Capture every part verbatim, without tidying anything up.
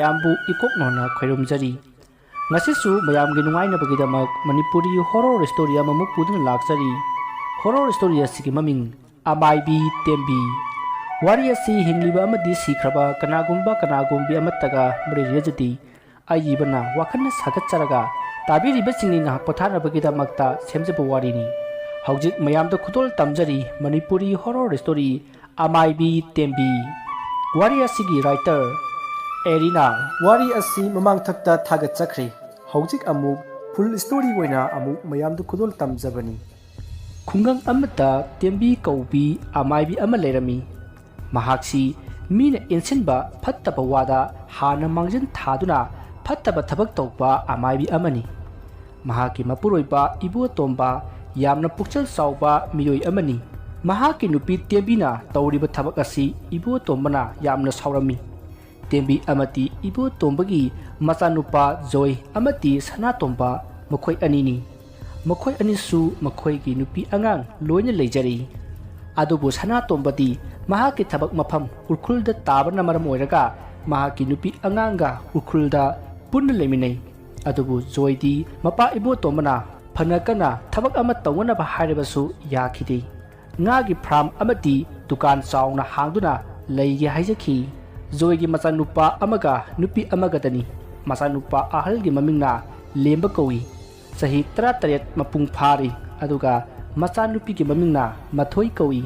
ꯃꯌꯥꯝꯕꯨ ꯏꯀꯣꯛ ꯅꯣꯟꯅ ꯈꯣꯏꯔꯨꯝꯖꯔꯤ꯫ ꯉꯁꯤꯁꯨ ꯃꯌꯥꯝꯒꯤ ꯅꯨꯡꯉꯥꯏꯅꯕꯒꯤꯗꯃꯛ ꯃꯅꯤꯄꯨꯔꯤ horror story ꯑꯃꯃꯨꯛ ꯄꯨꯗꯨꯅ ꯂꯥꯛꯆꯔꯤ꯫ Horror story ꯑꯁꯤꯒꯤ ꯃꯃꯤꯡ ꯑꯃꯥꯏꯕꯤ ꯇꯦꯝꯕꯤ꯫ ꯋꯥꯔꯤ ꯑꯁꯤ ꯍꯤꯡꯂꯤꯕ ꯑꯃꯗꯤ ꯁꯤꯈ꯭ꯔꯕ ꯀꯅꯥꯒꯨꯝꯕ ꯀꯅꯥꯒꯨꯝꯕꯤ ꯑꯃꯠꯇꯒ ꯃꯔꯤ ꯂꯩꯅꯖꯗꯦ꯫ ꯑꯏꯕꯅ ꯋꯥꯈꯜꯅ ꯁꯥꯒꯠꯆꯔꯒ ꯇꯥꯕꯤꯔꯤꯕꯁꯤꯡꯅ ꯉꯥꯏꯍꯥꯛ ꯄꯣꯊꯥꯅꯕꯒꯤꯗꯃꯛꯇ ꯁꯦꯝꯖꯕ ꯋꯥꯔꯤꯅꯤ꯫ ꯍꯧꯖꯤꯛ ꯃꯌꯥꯝꯗ ꯈꯨꯗꯣꯜ ꯇꯝꯖꯔꯤ ꯃꯅꯤꯄꯨꯔꯤ horror story ꯑꯃꯥꯏꯕꯤ ꯇꯦꯝꯕꯤ꯫ ꯋꯥꯔꯤ ꯑꯁꯤꯒꯤ writer ꯑꯦꯔꯤꯅꯥ꯫ ꯋꯥꯔꯤ ꯑꯁꯤ ꯃꯃꯥꯡꯊꯛꯇ ꯊꯥꯒꯠꯆꯈ꯭ꯔꯦ꯫ ꯍꯧꯖꯤꯛ ꯑꯃꯨꯛ full story ꯑꯣꯏꯅ ꯑꯃꯨꯛ ꯃꯌꯥꯝꯗ ꯈꯨꯗꯣꯜ ꯇꯝꯖꯕꯅꯤ꯫ ꯈꯨꯡꯒꯪ ꯑꯃꯗ ꯇꯦꯝꯕꯤ ꯀꯧꯕꯤ ꯑꯃꯥꯏꯕꯤ ꯑꯃ ꯂꯩꯔꯝꯃꯤ꯫ ꯃꯍꯥꯛꯁꯤ ꯃꯤꯅ ꯏꯟꯁꯤꯟꯕ ꯐꯠꯇꯕ ꯋꯥꯗ ꯍꯥꯟꯅ ꯃꯥꯡꯖꯤꯟ ꯊꯥꯗꯨꯅ ꯐꯠꯇꯕ ꯊꯕꯛ ꯇꯧꯕ ꯑꯃꯥꯏꯕꯤ ꯑꯃꯅꯤ꯫ ꯃꯍꯥꯛꯀꯤ ꯃꯄꯨꯔꯣꯏꯕ ꯏꯕꯣꯇꯣꯝꯕ ꯌꯥꯝꯅ ꯄꯨꯛꯆꯦꯜ ꯆꯥꯎꯕ ꯃꯤꯑꯣꯏ ꯑꯃꯅꯤ꯫ ꯃꯍꯥꯛꯀꯤ ꯅꯨꯄꯤ ꯇꯦꯝꯕꯤꯅ ꯇꯧꯔꯤꯕ ꯊꯕꯛ ꯑꯁꯤ ꯏꯕꯣꯇꯣꯝꯕꯅ ꯌꯥꯝꯅ ꯁꯥꯎꯔꯝꯃꯤ꯫ ꯇꯦꯝꯕꯤ ꯑꯃꯗꯤ ꯏꯕꯣꯇꯣꯝꯕꯒꯤ ꯃꯆꯥꯅꯨꯄꯥ ꯖꯣꯏ ꯑꯃꯗꯤ ꯁꯅꯥꯇꯣꯝꯕ ꯃꯈꯣꯏ ꯑꯅꯤꯅꯤ꯫ ꯃꯈꯣꯏ ꯑꯅꯤꯁꯨ ꯃꯈꯣꯏꯒꯤ ꯅꯨꯄꯤ ꯑꯉꯥꯡ ꯂꯣꯏꯅ ꯂꯩꯖꯔꯤ꯫ ꯑꯗꯨꯕꯨ ꯁꯅꯥꯇꯣꯝꯕꯗꯤ ꯃꯍꯥꯛꯀꯤ ꯊꯕꯛ ꯃꯐꯝ ꯎꯈ꯭ꯔꯨꯜꯗ ꯇꯥꯕꯅ ꯃꯔꯝ ꯑꯣꯏꯔꯒ ꯃꯍꯥꯛꯀꯤ ꯅꯨꯄꯤ ꯑꯉꯥꯡꯒ ꯎꯈ꯭ꯔꯨꯜꯗ ꯄꯨꯟꯅ ꯂꯩꯃꯤꯟꯅꯩ꯫ ꯑꯗꯨꯕꯨ ꯖꯣꯏꯗꯤ ꯃꯄꯥ ꯏꯕꯣꯇꯣꯝꯕꯅ ꯐꯅ ꯀꯟꯅ ꯊꯕꯛ ꯑꯃ ꯇꯧꯅꯅꯕ ꯍꯥꯏꯔꯕꯁꯨ ꯌꯥꯈꯤꯗꯦ꯫ ꯉꯥꯒꯤ farm ꯑꯃꯗꯤ ꯗꯨꯀꯥꯟ ꯆꯥꯎꯅ ꯍꯥꯡꯗꯨꯅ ꯂꯩꯒꯦ ꯍꯥꯏꯖꯈꯤ꯫ ꯖꯣꯏꯒꯤ ꯃꯆꯥꯅꯨꯄꯥ ꯑꯃꯒ ꯅꯨꯄꯤ ꯑꯃꯒꯗꯅꯤ꯫ ꯃꯆꯥꯅꯨꯄꯥ ꯑꯍꯜꯒꯤ ꯃꯃꯤꯡꯅ ꯂꯦꯝꯕ ꯀꯧꯏ꯫ ꯆꯍꯤ ꯇꯔꯥꯇꯔꯦꯠ ꯃꯄꯨꯡ ꯐꯥꯔꯤ꯫ ꯑꯗꯨꯒ ꯃꯆꯥꯅꯨꯄꯤꯒꯤ ꯃꯃꯤꯡꯅ ꯃꯊꯣꯏ ꯀꯧꯏ꯫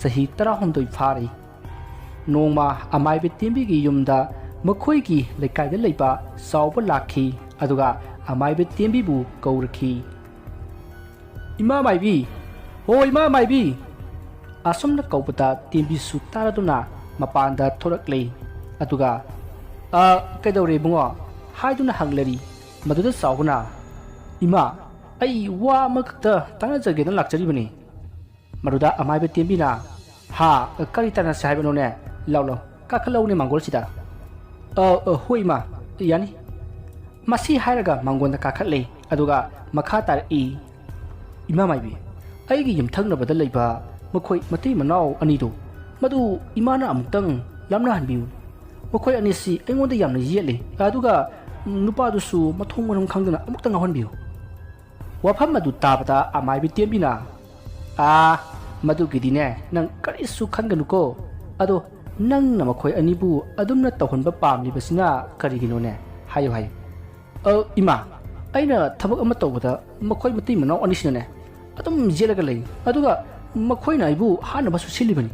ꯆꯍꯤ ꯇꯔꯥꯍꯨꯝꯗꯣꯏ ꯐꯥꯔꯤ꯫ ꯅꯣꯡꯃ ꯑꯃꯥꯏꯕ ꯇꯦꯝꯕꯤꯒꯤ ꯌꯨꯝꯗ ꯃꯈꯣꯏꯒꯤ ꯂꯩꯀꯥꯏꯗ ꯂꯩꯕ ꯆꯥꯎꯕ ꯂꯥꯛꯈꯤ꯫ ꯑꯗꯨꯒ ꯑꯃꯥꯏꯕ ꯇꯦꯝꯕꯤꯕꯨ ꯀꯧꯔꯛꯈꯤ꯫ "ꯏꯃꯥ ꯃꯥꯏꯕꯤ! ꯍꯣ ꯏꯃꯥ ꯃꯥꯏꯕꯤ!" ꯑꯁꯨꯝꯅ ꯀꯧꯕꯗ ꯇꯦꯝꯕꯤꯁꯨ ꯇꯥꯔꯗꯨꯅ ꯃꯄꯥꯟꯗ ꯊꯣꯔꯛꯂꯦ꯫ ꯑꯗꯨꯒ, "ꯑ, ꯀꯩꯗꯧꯔꯦ ꯏꯕꯨꯡꯉꯣ?" ꯍꯥꯏꯗꯨꯅ ꯍꯪꯂꯔꯤ꯫ ꯃꯗꯨꯗ ꯆꯥꯎꯕꯅ, "ꯏꯃꯥ, ꯑꯩ ꯋꯥ ꯑꯃꯈꯛꯇ ꯇꯥꯟꯅꯖꯒꯦꯅ ꯂꯥꯛꯆꯔꯤꯕꯅꯤ꯫" ꯃꯗꯨꯗ ꯑꯃꯥꯏꯕ ꯇꯦꯝꯕꯤꯅ, "ꯍꯥ, ꯀꯔꯤ ꯇꯥꯟꯅꯁꯦ ꯍꯥꯏꯕꯅꯣꯅꯦ? ꯂꯥꯎ, ꯂꯥꯎ, ꯀꯥꯈꯠꯂꯛꯎꯅꯦ ꯃꯥꯡꯒꯣꯜꯁꯤꯗ꯫" "ꯑ, ꯑ, ꯍꯣꯏ ꯏꯃꯥ, ꯌꯥꯅꯤ꯫" ꯃꯁꯤ ꯍꯥꯏꯔꯒ ꯃꯥꯡꯒꯣꯜꯗ ꯀꯥꯈꯠꯂꯦ꯫ ꯑꯗꯨꯒ ꯃꯈꯥ ꯇꯥꯔꯛꯏ, "ꯏꯃꯥ ꯃꯥꯏꯕꯤ, ꯑꯩꯒꯤ ꯌꯨꯝꯊꯪꯅꯕꯗ ꯂꯩꯕ ꯃꯈꯣꯏ ꯃꯇꯩ ꯃꯅꯥꯎ ꯑꯅꯤꯗꯨ, ꯃꯗꯨ ꯏꯃꯥꯅ ꯑꯃꯨꯛꯇꯪ ꯂꯥꯞꯅꯍꯟꯕꯤꯌꯨ꯫ ꯃꯈꯣꯏ ꯑꯅꯤꯁꯤ ꯑꯩꯉꯣꯟꯗ ꯌꯥꯝꯅ ꯌꯦꯠꯂꯤ꯫ ꯑꯗꯨꯒ ꯅꯨꯄꯥꯗꯨꯁꯨ ꯃꯊꯣꯡ ꯃꯔꯝ ꯈꯪꯗꯅ ꯑꯃꯨꯛꯇ ꯉꯥꯎꯍꯟꯕꯤꯌꯨ꯫ ꯋꯥꯐꯝ ꯑꯗꯨ ꯇꯥꯕꯗ ꯑꯃꯥꯏꯕꯤ ꯇꯦꯝꯕꯤꯅ, "ꯑꯥ, ꯃꯗꯨꯒꯤꯗꯤꯅꯦ, ꯅꯪ ꯀꯔꯤꯁꯨ ꯈꯟꯒꯅꯨꯀꯣ꯫ ꯑꯗꯣ ꯅꯪꯅ ꯃꯈꯣꯏ ꯑꯅꯤꯕꯨ ꯑꯗꯨꯝꯅ ꯇꯧꯍꯟꯕ ꯄꯥꯝꯂꯤꯕꯁꯤꯅ ꯀꯔꯤꯒꯤꯅꯣꯅꯦ? ꯍꯥꯏꯌꯨ, ꯍꯥꯏꯌꯨ꯫" "ꯑ, ꯏꯃꯥ, ꯑꯩꯅ ꯊꯕꯛ ꯑꯃ ꯇꯧꯕꯗ ꯃꯈꯣꯏ ꯃꯇꯩ ꯃꯅꯥꯎ ꯑꯅꯤꯁꯤꯅꯅꯦ ꯑꯗꯨꯝ ꯌꯦꯠꯂꯒ ꯂꯩ꯫ ꯑꯗꯨꯒ ꯃꯈꯣꯏꯅ ꯑꯩꯕꯨ ꯍꯥꯠꯅꯕꯁꯨ ꯁꯤꯜꯂꯤꯕꯅꯤ꯫"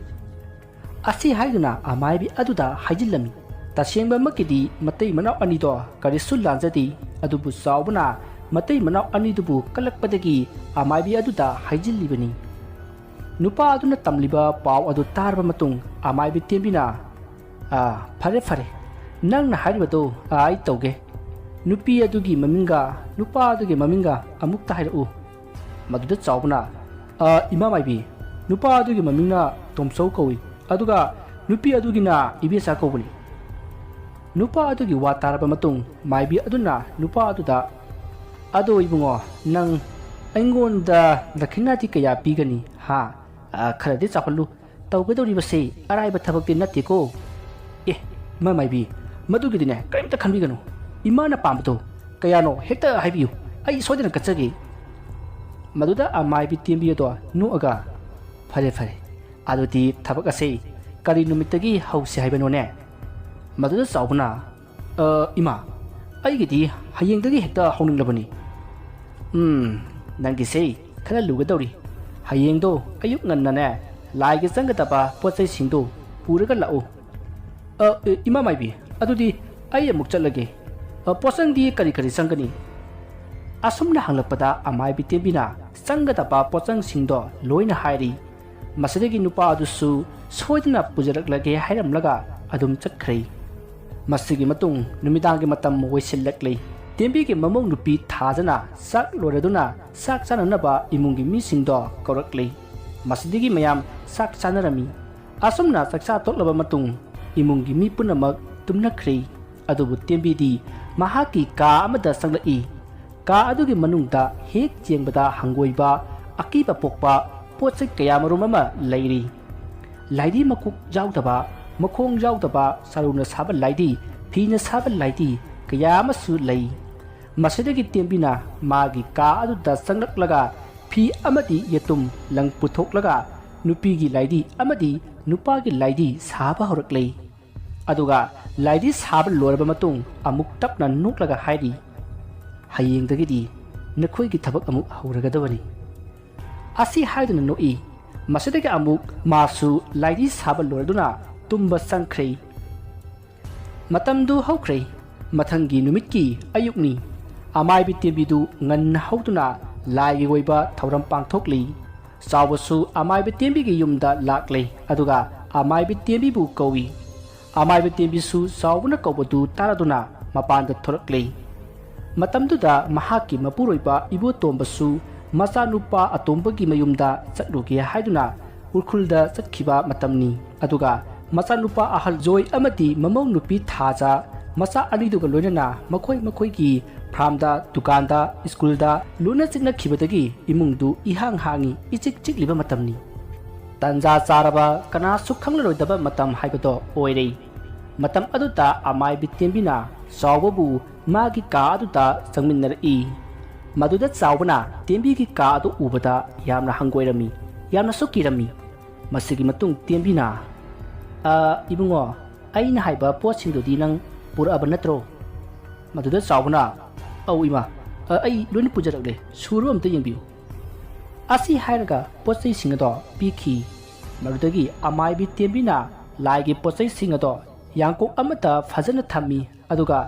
ꯑꯁꯤ ꯍꯥꯏꯗꯨꯅ ꯑꯃꯥꯏꯕꯤ ꯑꯗꯨꯗ ꯍꯥꯏꯖꯤꯜꯂꯝꯃꯤ꯫ ꯇꯁꯦꯡꯕꯃꯛꯀꯤꯗꯤ ꯃꯇꯩ ꯃꯅꯥꯎ ꯑꯅꯤꯗꯣ ꯀꯔꯤꯁꯨ ꯂꯥꯟꯖꯗꯦ, ꯑꯗꯨꯕꯨ ꯆꯥꯎꯕꯅ ꯃꯇꯩ ꯃꯅꯥꯎ ꯑꯅꯤꯗꯨꯕꯨ ꯀꯜꯂꯛꯄꯗꯒꯤ ꯑꯃꯥꯏꯕꯤ ꯑꯗꯨꯗ ꯍꯥꯏꯖꯤꯜꯂꯤꯕꯅꯤ꯫ ꯅꯨꯄꯥ ꯑꯗꯨꯅ ꯇꯝꯂꯤꯕ ꯄꯥꯎ ꯑꯗꯨ ꯇꯥꯔꯕ ꯃꯇꯨꯡ ꯑꯃꯥꯏꯕꯤ ꯇꯦꯝꯕꯤꯅ, "ꯑꯥ, ꯐꯔꯦ, ꯐꯔꯦ, ꯅꯪꯅ ꯍꯥꯏꯔꯤꯕꯗꯣ ꯑꯩ ꯇꯧꯒꯦ꯫ ꯅꯨꯄꯤ ꯑꯗꯨꯒꯤ ꯃꯃꯤꯡꯒ ꯅꯨꯄꯥ ꯑꯗꯨꯒꯤ ꯃꯃꯤꯡꯒ ꯑꯃꯨꯛꯇ ꯍꯥꯏꯔꯛꯎ꯫" ꯃꯗꯨꯗ ꯆꯥꯎꯕꯅ, "ꯑ, ꯏꯃꯥ ꯃꯥꯏꯕꯤ, ꯅꯨꯄꯥ ꯑꯗꯨꯒꯤ ꯃꯃꯤꯡꯅ ꯇꯣꯝꯆꯧ ꯀꯧꯏ, ꯑꯗꯨꯒ ꯅꯨꯄꯤ ꯑꯗꯨꯒꯤꯅ ꯏꯕꯦꯆꯥ ꯀꯧꯕꯅꯤ꯫" ꯅꯨꯄꯥ ꯑꯗꯨꯒꯤ ꯋꯥ ꯇꯥꯔꯕ ꯃꯇꯨꯡ ꯃꯥꯏꯕꯤ ꯑꯗꯨꯅ ꯅꯨꯄꯥ ꯑꯗꯨꯗ, "ꯑꯗꯣ ꯏꯕꯨꯡꯉꯣ, ꯅꯪ ꯑꯩꯉꯣꯟꯗ ꯗꯈꯤꯅꯥꯗꯤ ꯀꯌꯥ ꯄꯤꯒꯅꯤ, ꯍꯥ? ꯑ, ꯈꯔꯗꯤ ꯆꯥꯎꯍꯜꯂꯨ꯫ ꯇꯧꯒꯗꯧꯔꯤꯕꯁꯤ ꯑꯔꯥꯏꯕ ꯊꯕꯛꯇꯤ ꯅꯠꯇꯦꯀꯣ꯫" "ꯑꯦ, ꯏꯃꯥ ꯃꯥꯏꯕꯤ, ꯃꯗꯨꯒꯤꯗꯤꯅꯦ ꯀꯔꯤꯝꯇ ꯈꯟꯕꯤꯒꯅꯨ꯫ ꯏꯃꯥꯅ ꯄꯥꯝꯕꯗꯣ ꯀꯌꯥꯅꯣ ꯍꯦꯛꯇ ꯍꯥꯏꯕꯤꯌꯨ, ꯑꯩ ꯁꯣꯏꯗꯅ ꯀꯠꯆꯒꯦ꯫" ꯃꯗꯨꯗ ꯑꯃꯥꯏꯕꯤ ꯇꯦꯝꯕꯤ ꯑꯗꯣ ꯅꯣꯛꯑꯒ, "ꯐꯔꯦ, ꯐꯔꯦ, ꯑꯗꯨꯗꯤ ꯊꯕꯛ ꯑꯁꯤ ꯀꯔꯤ ꯅꯨꯃꯤꯠꯇꯒꯤ ꯍꯧꯁꯤ ꯍꯥꯏꯕꯅꯣꯅꯦ?" ꯃꯗꯨꯗ ꯆꯥꯎꯕꯅ, "ꯑ, ꯏꯃꯥ, ꯑꯩꯒꯤꯗꯤ ꯍꯌꯦꯡꯗꯒꯤ ꯍꯦꯛꯇ ꯍꯧꯅꯤꯡꯂꯕꯅꯤ꯫" "ꯎꯝ, ꯅꯪꯒꯤꯁꯦ ꯈꯔ ꯂꯨꯒꯗꯧꯔꯤ꯫ ꯍꯌꯦꯡꯗꯣ ꯑꯌꯨꯛ ꯉꯟꯅꯅꯦ ꯂꯥꯏꯒꯤ ꯆꯪꯒꯗꯕ ꯄꯣꯠ ꯆꯩꯁꯤꯡꯗꯣ ꯄꯨꯔꯒ ꯂꯥꯛꯎ꯫" "ꯑ, ꯑꯦ, ꯏꯃꯥ ꯃꯥꯏꯕꯤ, ꯑꯗꯨꯗꯤ ꯑꯩ ꯑꯃꯨꯛ ꯆꯠꯂꯒꯦ꯫ ꯑ, ꯄꯣꯠꯆꯪꯗꯤ ꯀꯔꯤ ꯀꯔꯤ ꯆꯪꯒꯅꯤ?" ꯑꯁꯨꯝꯅ ꯍꯪꯂꯛꯄꯗ ꯑꯃꯥꯏꯕꯤ ꯇꯦꯝꯕꯤꯅ ꯆꯪꯒꯗꯕ ꯄꯣꯠꯆꯪꯁꯤꯡꯗꯣ ꯂꯣꯏꯅ ꯍꯥꯏꯔꯤ꯫ ꯃꯁꯤꯗꯒꯤ ꯅꯨꯄꯥ ꯑꯗꯨꯁꯨ ꯁꯣꯏꯗꯅ ꯄꯨꯖꯔꯛꯂꯒꯦ ꯍꯥꯏꯔꯝꯂꯒ ꯑꯗꯨꯝ ꯆꯠꯈ꯭ꯔꯦ꯫ ꯃꯁꯤꯒꯤ ꯃꯇꯨꯡ ꯅꯨꯃꯤꯗꯥꯡꯒꯤ ꯃꯇꯝ ꯑꯣꯏꯁꯤꯜꯂꯛꯂꯦ꯫ ꯇꯦꯝꯕꯤꯒꯤ ꯃꯃꯧ ꯅꯨꯄꯤ ꯊꯥꯖꯅ ꯆꯥꯛ ꯂꯣꯏꯔꯗꯨꯅ ꯆꯥꯛ ꯆꯥꯅꯅꯕ ꯏꯃꯨꯡꯒꯤ ꯃꯤꯁꯤꯡꯗꯣ ꯀꯧꯔꯛꯂꯦ꯫ ꯃꯁꯤꯗꯒꯤ ꯃꯌꯥꯝ ꯆꯥꯛ ꯆꯥꯅꯔꯝꯃꯤ꯫ ꯑꯁꯨꯝꯅ ꯆꯥꯛꯆꯥ ꯇꯣꯛꯂꯕ ꯃꯇꯨꯡ ꯏꯃꯨꯡꯒꯤ ꯃꯤ ꯄꯨꯝꯅꯃꯛ ꯇꯨꯝꯅꯈ꯭ꯔꯦ꯫ ꯑꯗꯨꯕꯨ ꯇꯦꯝꯕꯤꯗꯤ ꯃꯍꯥꯛꯀꯤ ꯀꯥ ꯑꯃꯗ ꯆꯪꯂꯛꯏ꯫ ꯀꯥ ꯑꯗꯨꯒꯤ ꯃꯅꯨꯡꯗ ꯍꯦꯛ ꯌꯦꯡꯕꯗ ꯍꯪꯒꯣꯏꯕ, ꯑꯀꯤꯕ ꯄꯣꯛꯄ ꯄꯣꯠ ꯆꯩ ꯀꯌꯥ ꯃꯔꯨꯝ ꯑꯃ ꯂꯩꯔꯤ꯫ ꯂꯥꯏꯙꯤ ꯃꯀꯣꯛ ꯌꯥꯎꯗꯕ, ꯃꯈꯣꯡ ꯌꯥꯎꯗꯕ ꯁꯥꯔꯨꯅ ꯁꯥꯕ ꯂꯥꯏꯙꯤ, ꯐꯤꯅ ꯁꯥꯕ ꯂꯥꯏꯙꯤ ꯀꯌꯥ ꯑꯃꯁꯨ ꯂꯩ꯫ ꯃꯁꯤꯗꯒꯤ ꯇꯦꯝꯕꯤꯅ ꯃꯥꯒꯤ ꯀꯥ ꯑꯗꯨꯗ ꯆꯪꯂꯛꯂꯒ ꯐꯤ ꯑꯃꯗꯤ ꯌꯦꯇꯨꯝ ꯂꯪ ꯄꯨꯊꯣꯛꯂꯒ ꯅꯨꯄꯤꯒꯤ ꯂꯥꯏꯙꯤ ꯑꯃꯗꯤ ꯅꯨꯄꯥꯒꯤ ꯂꯥꯏꯙꯤ ꯁꯥꯕ ꯍꯧꯔꯛꯂꯦ꯫ ꯑꯗꯨꯒ ꯂꯥꯏꯙꯤ ꯁꯥꯕ ꯂꯣꯏꯔꯕ ꯃꯇꯨꯡ ꯑꯃꯨꯛ ꯇꯞꯅ ꯅꯣꯛꯂꯒ ꯍꯥꯏꯔꯤ, "ꯍꯌꯦꯡꯗꯒꯤꯗꯤ ꯅꯈꯣꯏꯒꯤ ꯊꯕꯛ ꯑꯃꯨꯛ ꯍꯧꯔꯒꯗꯕꯅꯤ"꯫ ꯑꯁꯤ ꯍꯥꯏꯗꯨꯅ ꯅꯣꯛꯏ꯫ ꯃꯁꯤꯗꯒꯤ ꯑꯃꯨꯛ ꯃꯥꯁꯨ ꯂꯥꯏꯙꯤ ꯁꯥꯕ ꯂꯣꯏꯔꯗꯨꯅ ꯇꯨꯝꯕ ꯆꯪꯈ꯭ꯔꯦ꯫ ꯃꯇꯝꯗꯨ ꯍꯧꯈ꯭ꯔꯦ꯫ ꯃꯊꯪꯒꯤ ꯅꯨꯃꯤꯠꯀꯤ ꯑꯌꯨꯛꯅꯤ꯫ ꯑꯃꯥꯏꯕꯤ ꯇꯦꯝꯕꯤꯗꯨ ꯉꯟꯅ ꯍꯧꯗꯨꯅ ꯂꯥꯏꯒꯤ ꯑꯣꯏꯕ ꯊꯧꯔꯝ ꯄꯥꯡꯊꯣꯛꯂꯤ꯫ ꯆꯥꯎꯕꯁꯨ ꯑꯃꯥꯏꯕꯤ ꯇꯦꯝꯕꯤꯒꯤ ꯌꯨꯝꯗ ꯂꯥꯛꯂꯦ, ꯑꯗꯨꯒ ꯑꯃꯥꯏꯕꯤ ꯇꯦꯝꯕꯤꯕꯨ ꯀꯧꯏ꯫ ꯑꯃꯥꯏꯕꯤ ꯇꯦꯝꯕꯤꯁꯨ ꯆꯥꯎꯕꯅ ꯀꯧꯕꯗꯨ ꯇꯥꯔꯗꯨꯅ ꯃꯄꯥꯟꯗ ꯊꯣꯔꯛꯂꯦ꯫ ꯃꯇꯝꯗꯨꯗ ꯃꯍꯥꯛꯀꯤ ꯃꯄꯨꯔꯣꯏꯕ ꯏꯕꯣꯇꯣꯝꯕꯁꯨ ꯃꯆꯥꯅꯨꯄꯥ ꯑꯇꯣꯝꯕꯒꯤ ꯃꯌꯨꯝꯗ ꯆꯠꯂꯨꯒꯦ ꯍꯥꯏꯗꯨꯅ ꯎꯈ꯭ꯔꯨꯜꯗ ꯆꯠꯈꯤꯕ ꯃꯇꯝꯅꯤ꯫ ꯑꯗꯨꯒ ꯃꯆꯥꯅꯨꯄꯥ ꯑꯍꯜ ꯖꯣꯏ ꯑꯃꯗꯤ ꯃꯃꯧ ꯅꯨꯄꯤ ꯊꯥꯖ ꯃꯆꯥ ꯑꯅꯤꯗꯨꯒ ꯂꯣꯏꯅꯅ ꯃꯈꯣꯏ ꯃꯈꯣꯏꯒꯤ ꯐꯥꯔꯝꯗ, ꯗꯨꯀꯥꯟꯗ, ꯁ꯭ꯀꯨꯜꯗ ꯂꯣꯏꯅ ꯆꯠꯅꯈꯤꯕꯗꯒꯤ ꯏꯃꯨꯡꯗꯨ ꯏꯍꯥꯡ ꯍꯥꯡꯉꯤ, ꯏꯆꯤꯛ ꯆꯤꯛꯂꯤꯕ ꯃꯇꯝꯅꯤ꯫ ꯇꯟꯖꯥ ꯆꯥꯔꯕ, ꯀꯅꯥꯁꯨ ꯈꯪꯂꯔꯣꯏꯗꯕ ꯃꯇꯝ ꯍꯥꯏꯕꯗꯣ ꯑꯣꯏꯔꯦ꯫ ꯃꯇꯝ ꯑꯗꯨꯗ ꯑꯃꯥꯏꯕꯤ ꯇꯦꯝꯕꯤꯅ ꯆꯥꯎꯕꯕꯨ ꯃꯥꯒꯤ ꯀꯥ ꯑꯗꯨꯗ ꯆꯪꯃꯤꯟꯅꯔꯛꯏ꯫ ꯃꯗꯨꯗ ꯆꯥꯎꯕꯅ ꯇꯦꯝꯕꯤꯒꯤ ꯀꯥ ꯑꯗꯨ ꯎꯕꯗ ꯌꯥꯝꯅ ꯍꯪꯒꯣꯏꯔꯝꯃꯤ, ꯌꯥꯝꯅꯁꯨ ꯀꯤꯔꯝꯃꯤ꯫ ꯃꯁꯤꯒꯤ ꯃꯇꯨꯡ ꯇꯦꯝꯕꯤꯅ, "ꯑ, ꯏꯕꯨꯡꯉꯣ, ꯑꯩꯅ ꯍꯥꯏꯕ ꯄꯣꯠꯁꯤꯡꯗꯨꯗꯤ ꯅꯪ ꯄꯨꯔꯛꯑꯕ ꯅꯠꯇ꯭ꯔꯣ?" ꯃꯗꯨꯗ ꯆꯥꯎꯕꯅ, "ꯑꯧ ꯏꯃꯥ, ꯑ, ꯑꯩ ꯂꯣꯏꯅ ꯄꯨꯖꯔꯛꯂꯦ, ꯁꯨꯔꯕ ꯑꯝꯇ ꯌꯦꯡꯕꯤꯌꯨ"꯫ ꯑꯁꯤ ꯍꯥꯏꯔꯒ ꯄꯣꯠ ꯆꯩꯁꯤꯡ ꯑꯗꯣ ꯄꯤꯈꯤ꯫ ꯃꯗꯨꯗꯒꯤ ꯑꯃꯥꯏꯕꯤ ꯇꯦꯝꯕꯤꯅ ꯂꯥꯏꯒꯤ ꯄꯣꯠ ꯆꯩꯁꯤꯡ ꯑꯗꯣ ꯌꯥꯡꯀꯣꯛ ꯑꯃꯗ ꯐꯖꯅ ꯊꯝꯃꯤ꯫ ꯑꯗꯨꯒ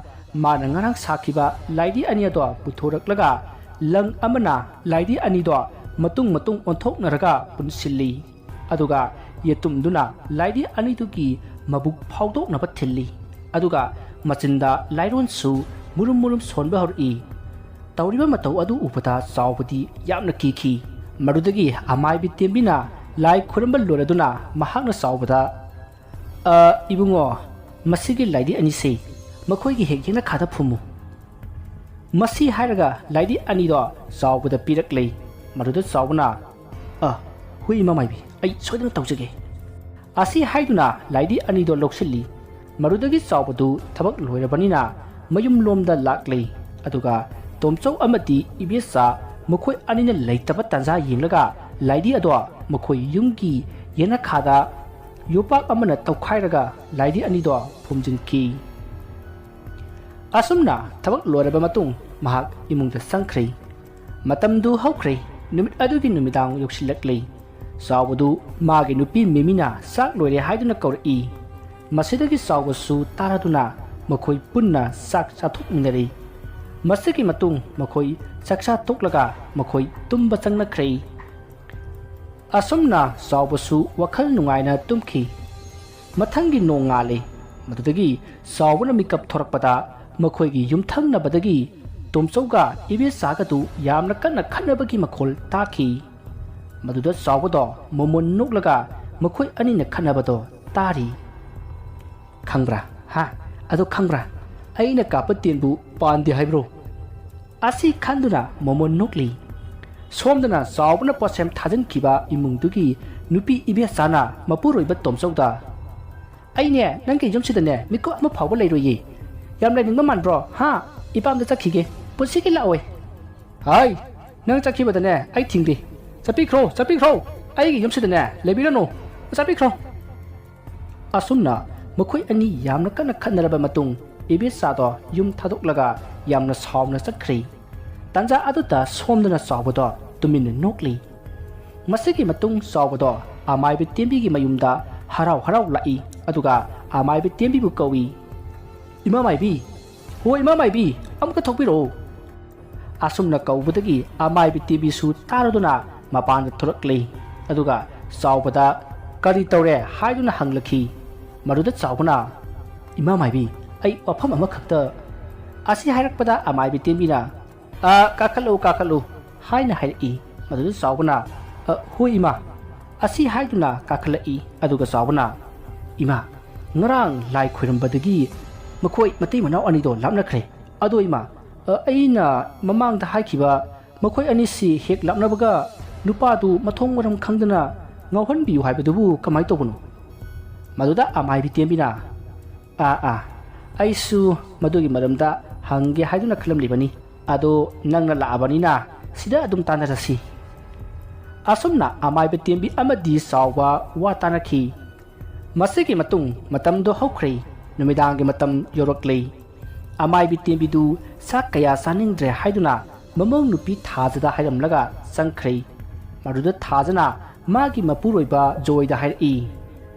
ꯃꯥꯅ ꯉꯔꯥꯡ ꯁꯥꯈꯤꯕ ꯂꯥꯏꯙꯤ ꯑꯅꯤ ꯑꯗꯣ ꯄꯨꯊꯣꯔꯛꯂꯒ ꯂꯪ ꯑꯃꯅ ꯂꯥꯏꯙꯤ ꯑꯅꯤꯗꯣ ꯃꯇꯨꯡ ꯃꯇꯨꯡ ꯑꯣꯟꯊꯣꯛꯅꯔꯒ ꯄꯨꯟꯁꯤꯜꯂꯤ꯫ ꯑꯗꯨꯒ ꯌꯦꯇꯨꯝꯗꯨꯅ ꯂꯥꯏꯙꯤ ꯑꯅꯤꯗꯨꯒꯤ ꯃꯕꯨꯛ ꯐꯥꯎꯗꯣꯛꯅꯕ ꯊꯤꯜꯂꯤ꯫ ꯑꯗꯨꯒ ꯃꯆꯤꯟꯗ ꯂꯥꯏꯔꯣꯟꯁꯨ ꯃꯨꯔꯨꯝ ꯃꯨꯔꯨꯝ ꯁꯣꯟꯕ ꯍꯧꯔꯛꯏ꯫ ꯇꯧꯔꯤꯕ ꯃꯇꯧ ꯑꯗꯨ ꯎꯕꯗ ꯆꯥꯎꯕꯗꯤ ꯌꯥꯝꯅ ꯀꯤꯈꯤ꯫ ꯃꯗꯨꯗꯒꯤ ꯑꯃꯥꯏꯕꯤ ꯇꯦꯝꯕꯤꯅ ꯂꯥꯏ ꯈꯨꯔꯨꯝꯕ ꯂꯣꯏꯔꯗꯨꯅ ꯃꯍꯥꯛꯅ ꯆꯥꯎꯕꯗ, "ꯑ, ꯏꯕꯨꯡꯉꯣ, ꯃꯁꯤꯒꯤ ꯂꯥꯏꯙꯤ ꯑꯅꯤꯁꯤ ꯃꯈꯣꯏꯒꯤ ꯍꯦꯛ ꯌꯦꯅꯈꯥꯗ ꯐꯨꯝꯃꯨ"꯫ ꯃꯁꯤ ꯍꯥꯏꯔꯒ ꯂꯥꯏꯙꯤ ꯑꯅꯤꯗꯣ ꯆꯥꯎꯕꯗ ꯄꯤꯔꯛꯂꯦ꯫ ꯃꯗꯨꯗ ꯆꯥꯎꯕꯅ, "ꯑ, ꯍꯣꯏ ꯏꯃꯥ ꯃꯥꯏꯕꯤ, ꯑꯩ ꯁꯣꯏꯗꯅ ꯇꯧꯖꯒꯦ"꯫ ꯑꯁꯤ ꯍꯥꯏꯗꯨꯅ ꯂꯥꯏꯙꯤ ꯑꯅꯤꯗꯣ ꯂꯧꯁꯤꯜꯂꯤ꯫ ꯃꯗꯨꯗꯒꯤ ꯆꯥꯎꯕꯗꯨ ꯊꯕꯛ ꯂꯣꯏꯔꯕꯅꯤꯅ ꯃꯌꯨꯝꯂꯣꯝꯗ ꯂꯥꯛꯂꯤ꯫ ꯑꯗꯨꯒ ꯇꯣꯝꯆꯧ ꯑꯃꯗꯤ ꯏꯕꯦꯆꯥ ꯃꯈꯣꯏ ꯑꯅꯤꯅ ꯂꯩꯇꯕ ꯇꯥꯟꯖꯥ ꯌꯦꯡꯂꯒ ꯂꯥꯏꯙꯤ ꯑꯗꯣ ꯃꯈꯣꯏ ꯌꯨꯝꯒꯤ ꯌꯦꯅꯈꯥꯗ ꯌꯣꯄꯥꯛ ꯑꯃꯅ ꯇꯧꯈꯥꯏꯔꯒ ꯂꯥꯏꯙꯤ ꯑꯅꯤꯗꯣ ꯐꯨꯝꯖꯤꯟꯈꯤ꯫ ꯑꯁꯨꯝꯅ ꯊꯕꯛ ꯂꯣꯏꯔꯕ ꯃꯇꯨꯡ ꯃꯍꯥꯛ ꯏꯃꯨꯡꯗ ꯆꯪꯈ꯭ꯔꯦ꯫ ꯃꯇꯝꯗꯨ ꯍꯧꯈ꯭ꯔꯦ꯫ ꯅꯨꯃꯤꯠ ꯑꯗꯨꯒꯤ ꯅꯨꯃꯤꯗꯥꯡ ꯌꯧꯁꯤꯜꯂꯛꯂꯦ꯫ ꯆꯥꯎꯕꯗꯨ ꯃꯥꯒꯤ ꯅꯨꯄꯤ ꯃꯦꯃꯤꯅ ꯆꯥꯛ ꯂꯣꯏꯔꯦ ꯍꯥꯏꯗꯨꯅ ꯀꯧꯔꯛꯏ꯫ ꯃꯁꯤꯗꯒꯤ ꯆꯥꯎꯕꯁꯨ ꯇꯥꯔꯗꯨꯅ ꯃꯈꯣꯏ ꯄꯨꯟꯅ ꯆꯥꯛ ꯆꯥꯊꯣꯛꯃꯤꯟꯅꯔꯦ꯫ ꯃꯁꯤꯒꯤ ꯃꯇꯨꯡ ꯃꯈꯣꯏ ꯆꯥꯛꯆꯥ ꯇꯣꯛꯂꯒ ꯃꯈꯣꯏ ꯇꯨꯝꯕ ꯆꯪꯅꯈ꯭ꯔꯦ꯫ ꯑꯁꯨꯝꯅ ꯆꯥꯎꯕꯁꯨ ꯋꯥꯈꯜ ꯅꯨꯡꯉꯥꯏꯅ ꯇꯨꯝꯈꯤ꯫ ꯃꯊꯪꯒꯤ ꯅꯣꯡꯉꯥꯜꯂꯦ꯫ ꯃꯗꯨꯗꯒꯤ ꯆꯥꯎꯕꯅ ꯃꯤꯀꯞ ꯊꯣꯔꯛꯄꯗ ꯃꯈꯣꯏꯒꯤ ꯌꯨꯝꯊꯪꯅꯕꯗꯒꯤ ꯇꯣꯝꯆꯧꯒ ꯏꯕꯦꯆꯥꯒꯗꯨ ꯌꯥꯝꯅ ꯀꯟꯅ ꯈꯠꯅꯕꯒꯤ ꯃꯈꯣꯜ ꯇꯥꯈꯤ꯫ ꯃꯗꯨꯗ ꯆꯥꯎꯕꯗꯣ ꯃꯣꯃꯣꯟ ꯅꯣꯛꯂꯒ ꯃꯈꯣꯏ ꯑꯅꯤꯅ ꯈꯠꯅꯕꯗꯣ ꯇꯥꯔꯤ꯫ "ꯈꯪꯕ꯭ꯔꯥ? ꯍꯥ? ꯑꯗꯣ ꯈꯪꯕ꯭ꯔꯥ? ꯑꯩꯅ ꯀꯥꯞꯄ ꯇꯦꯟꯕꯨ ꯄꯥꯟꯗꯦ ꯍꯥꯏꯕ꯭ꯔꯣ?" ꯑꯁꯤ ꯈꯟꯗꯨꯅ ꯃꯣꯃꯣꯟ ꯅꯣꯛꯂꯤ꯫ ꯁꯣꯝꯗꯅ ꯆꯥꯎꯕꯅ ꯄꯣꯠꯁꯦꯝ ꯊꯥꯖꯤꯟꯈꯤꯕ ꯏꯃꯨꯡꯗꯨꯒꯤ ꯅꯨꯄꯤ ꯏꯕꯦꯆꯥꯅ ꯃꯄꯨꯔꯣꯏꯕ ꯇꯣꯝꯆꯧꯗ, "ꯑꯩꯅꯦ, ꯅꯪꯒꯤ ꯌꯨꯝꯁꯤꯗꯅꯦ ꯃꯤꯀꯨꯞ ꯑꯃ ꯐꯥꯎꯕ ꯂꯩꯔꯣꯏꯌꯦ꯫ ꯌꯥꯝ ꯂꯩꯅꯤꯡꯕ ꯃꯥꯟꯕ꯭ꯔꯣ? ꯍꯥ? ꯏꯄꯥꯝꯗ ꯆꯠꯈꯤꯒꯦ꯫ ꯄꯨꯟꯁꯤꯒꯤ ꯂꯥꯛꯑꯣꯏ꯫ ꯍꯥꯏ, ꯅꯪ ꯆꯠꯈꯤꯕꯗꯅꯦ ꯑꯩ ꯊꯤꯡꯗꯦ꯫ ꯆꯠꯄꯤꯈ꯭ꯔꯣ, ꯆꯠꯄꯤꯈ꯭ꯔꯣ꯫ ꯑꯩꯒꯤ ꯌꯨꯝꯁꯤꯗꯅꯦ ꯂꯩꯕꯤꯔꯅꯨ꯫ ꯆꯠꯄꯤꯈ꯭ꯔꯣ꯫" ꯑꯁꯨꯝꯅ ꯃꯈꯣꯏ ꯑꯅꯤ ꯌꯥꯝꯅ ꯀꯟꯅ ꯈꯠꯅꯔꯕ ꯃꯇꯨꯡ ꯏꯕꯦꯆꯥꯗꯣ ꯌꯨꯝ ꯊꯥꯗꯣꯛꯂꯒ ꯌꯥꯝꯅ ꯁꯥꯎꯅ ꯆꯠꯈ꯭ꯔꯦ꯫ ꯇꯥꯟꯖꯥ ꯑꯗꯨꯗ ꯁꯣꯝꯗꯅ ꯆꯥꯎꯕꯗꯣ ꯇꯨꯃꯤꯟꯅ ꯅꯣꯛꯂꯤ꯫ ꯃꯁꯤꯒꯤ ꯃꯇꯨꯡ ꯆꯥꯎꯕꯗꯣ ꯑꯃꯥꯏꯕ ꯇꯦꯝꯕꯤꯒꯤ ꯃꯌꯨꯝꯗ ꯍꯔꯥꯎ ꯍꯔꯥꯎ ꯂꯥꯛꯏ꯫ ꯑꯗꯨꯒ ꯑꯃꯥꯏꯕ ꯇꯦꯝꯕꯤꯕꯨ ꯀꯧꯏ, "ꯏꯃꯥ ꯃꯥꯏꯕꯤ, ꯍꯣ ꯏꯃꯥ ꯃꯥꯏꯕꯤ, ꯑꯃꯨꯛꯀ ꯊꯣꯛꯄꯤꯔꯛꯑꯣ꯫" ꯑꯁꯨꯝꯅ ꯀꯧꯕꯗꯒꯤ ꯑꯃꯥꯏꯕ ꯇꯦꯝꯕꯤꯁꯨ ꯇꯥꯔꯗꯨꯅ ꯃꯄꯥꯟꯗ ꯊꯣꯔꯛꯂꯤ꯫ ꯑꯗꯨꯒ ꯆꯥꯎꯕꯗ "ꯀꯔꯤ ꯇꯧꯔꯦ?" ꯍꯥꯏꯗꯨꯅ ꯍꯪꯂꯛꯈꯤ꯫ ꯃꯗꯨꯗ ꯆꯥꯎꯕꯅ, "ꯏꯃꯥ ꯃꯥꯏꯕꯤ, ꯑꯩ ꯋꯥꯐꯝ ꯑꯃꯈꯛꯇ" ꯑꯁꯤ ꯍꯥꯏꯔꯛꯄꯗ ꯑꯃꯥꯏꯕ ꯇꯦꯝꯕꯤꯅ, "ꯑ, ꯀꯥꯈꯠꯂꯨ, ꯀꯥꯈꯠꯂꯨ" ꯍꯥꯏꯅ ꯍꯥꯏꯔꯛꯏ꯫ ꯃꯗꯨꯗ ꯆꯥꯎꯕꯅ, "ꯑ, ꯍꯣꯏ ꯏꯃꯥ" ꯑꯁꯤ ꯍꯥꯏꯗꯨꯅ ꯀꯥꯈꯠꯂꯛꯏ꯫ ꯑꯗꯨꯒ ꯆꯥꯎꯕꯅ, "ꯏꯃꯥ, ꯉꯔꯥꯡ ꯂꯥꯏ ꯈꯣꯏꯔꯝꯕꯗꯒꯤ ꯃꯈꯣꯏ ꯃꯇꯩ ꯃꯅꯥꯎ ꯑꯅꯤꯗꯣ ꯂꯥꯞꯅꯈ꯭ꯔꯦ꯫ ꯑꯗꯣ ꯏꯃꯥ, ꯑ, ꯑꯩꯅ ꯃꯃꯥꯡꯗ ꯍꯥꯏꯈꯤꯕ ꯃꯈꯣꯏ ꯑꯅꯤꯁꯤ ꯍꯦꯛ ꯂꯥꯞꯅꯕꯒ ꯅꯨꯄꯥꯗꯨ ꯃꯊꯣꯡ ꯃꯔꯝ ꯈꯪꯗꯅ ꯉꯥꯎꯍꯟꯕꯤꯌꯨ ꯍꯥꯏꯕꯗꯨꯕꯨ ꯀꯃꯥꯏ ꯇꯧꯕꯅꯣ?" ꯃꯗꯨꯗ ꯑꯃꯥꯏꯕꯤ ꯇꯦꯝꯕꯤꯅ, "ꯑꯥ ꯑꯥ, ꯑꯩꯁꯨ ꯃꯗꯨꯒꯤ ꯃꯔꯝꯗ ꯍꯪꯒꯦ ꯍꯥꯏꯗꯨꯅ ꯈꯜꯂꯝꯂꯤꯕꯅꯤ꯫ ꯑꯗꯣ ꯅꯪꯅ ꯂꯥꯛꯑꯕꯅꯤꯅ ꯁꯤꯗ ꯑꯗꯨꯝ ꯇꯥꯟꯅꯔꯁꯤ"꯫ ꯑꯁꯨꯝꯅ ꯑꯃꯥꯏꯕ ꯇꯦꯝꯕꯤ ꯑꯃꯗꯤ ꯆꯥꯎꯕ ꯋꯥ ꯇꯥꯅꯈꯤ꯫ ꯃꯁꯤꯒꯤ ꯃꯇꯨꯡ ꯃꯇꯝꯗꯣ ꯍꯧꯈ꯭ꯔꯦ꯫ ꯅꯨꯃꯤꯗꯥꯡꯒꯤ ꯃꯇꯝ ꯌꯧꯔꯛꯂꯦ꯫ ꯑꯃꯥꯏꯕꯤ ꯇꯦꯝꯕꯤꯗꯨ ꯆꯥꯛ ꯀꯌꯥ ꯆꯥꯅꯤꯡꯗ꯭ꯔꯦ ꯍꯥꯏꯗꯨꯅ ꯃꯃꯧ ꯅꯨꯄꯤ ꯊꯥꯖꯗ ꯍꯥꯏꯔꯝꯂꯒ ꯆꯪꯈ꯭ꯔꯦ꯫ ꯃꯗꯨꯗ ꯊꯥꯖꯅ ꯃꯥꯒꯤ ꯃꯄꯨꯔꯣꯏꯕ ꯖꯣꯏꯗ ꯍꯥꯏꯔꯛꯏ,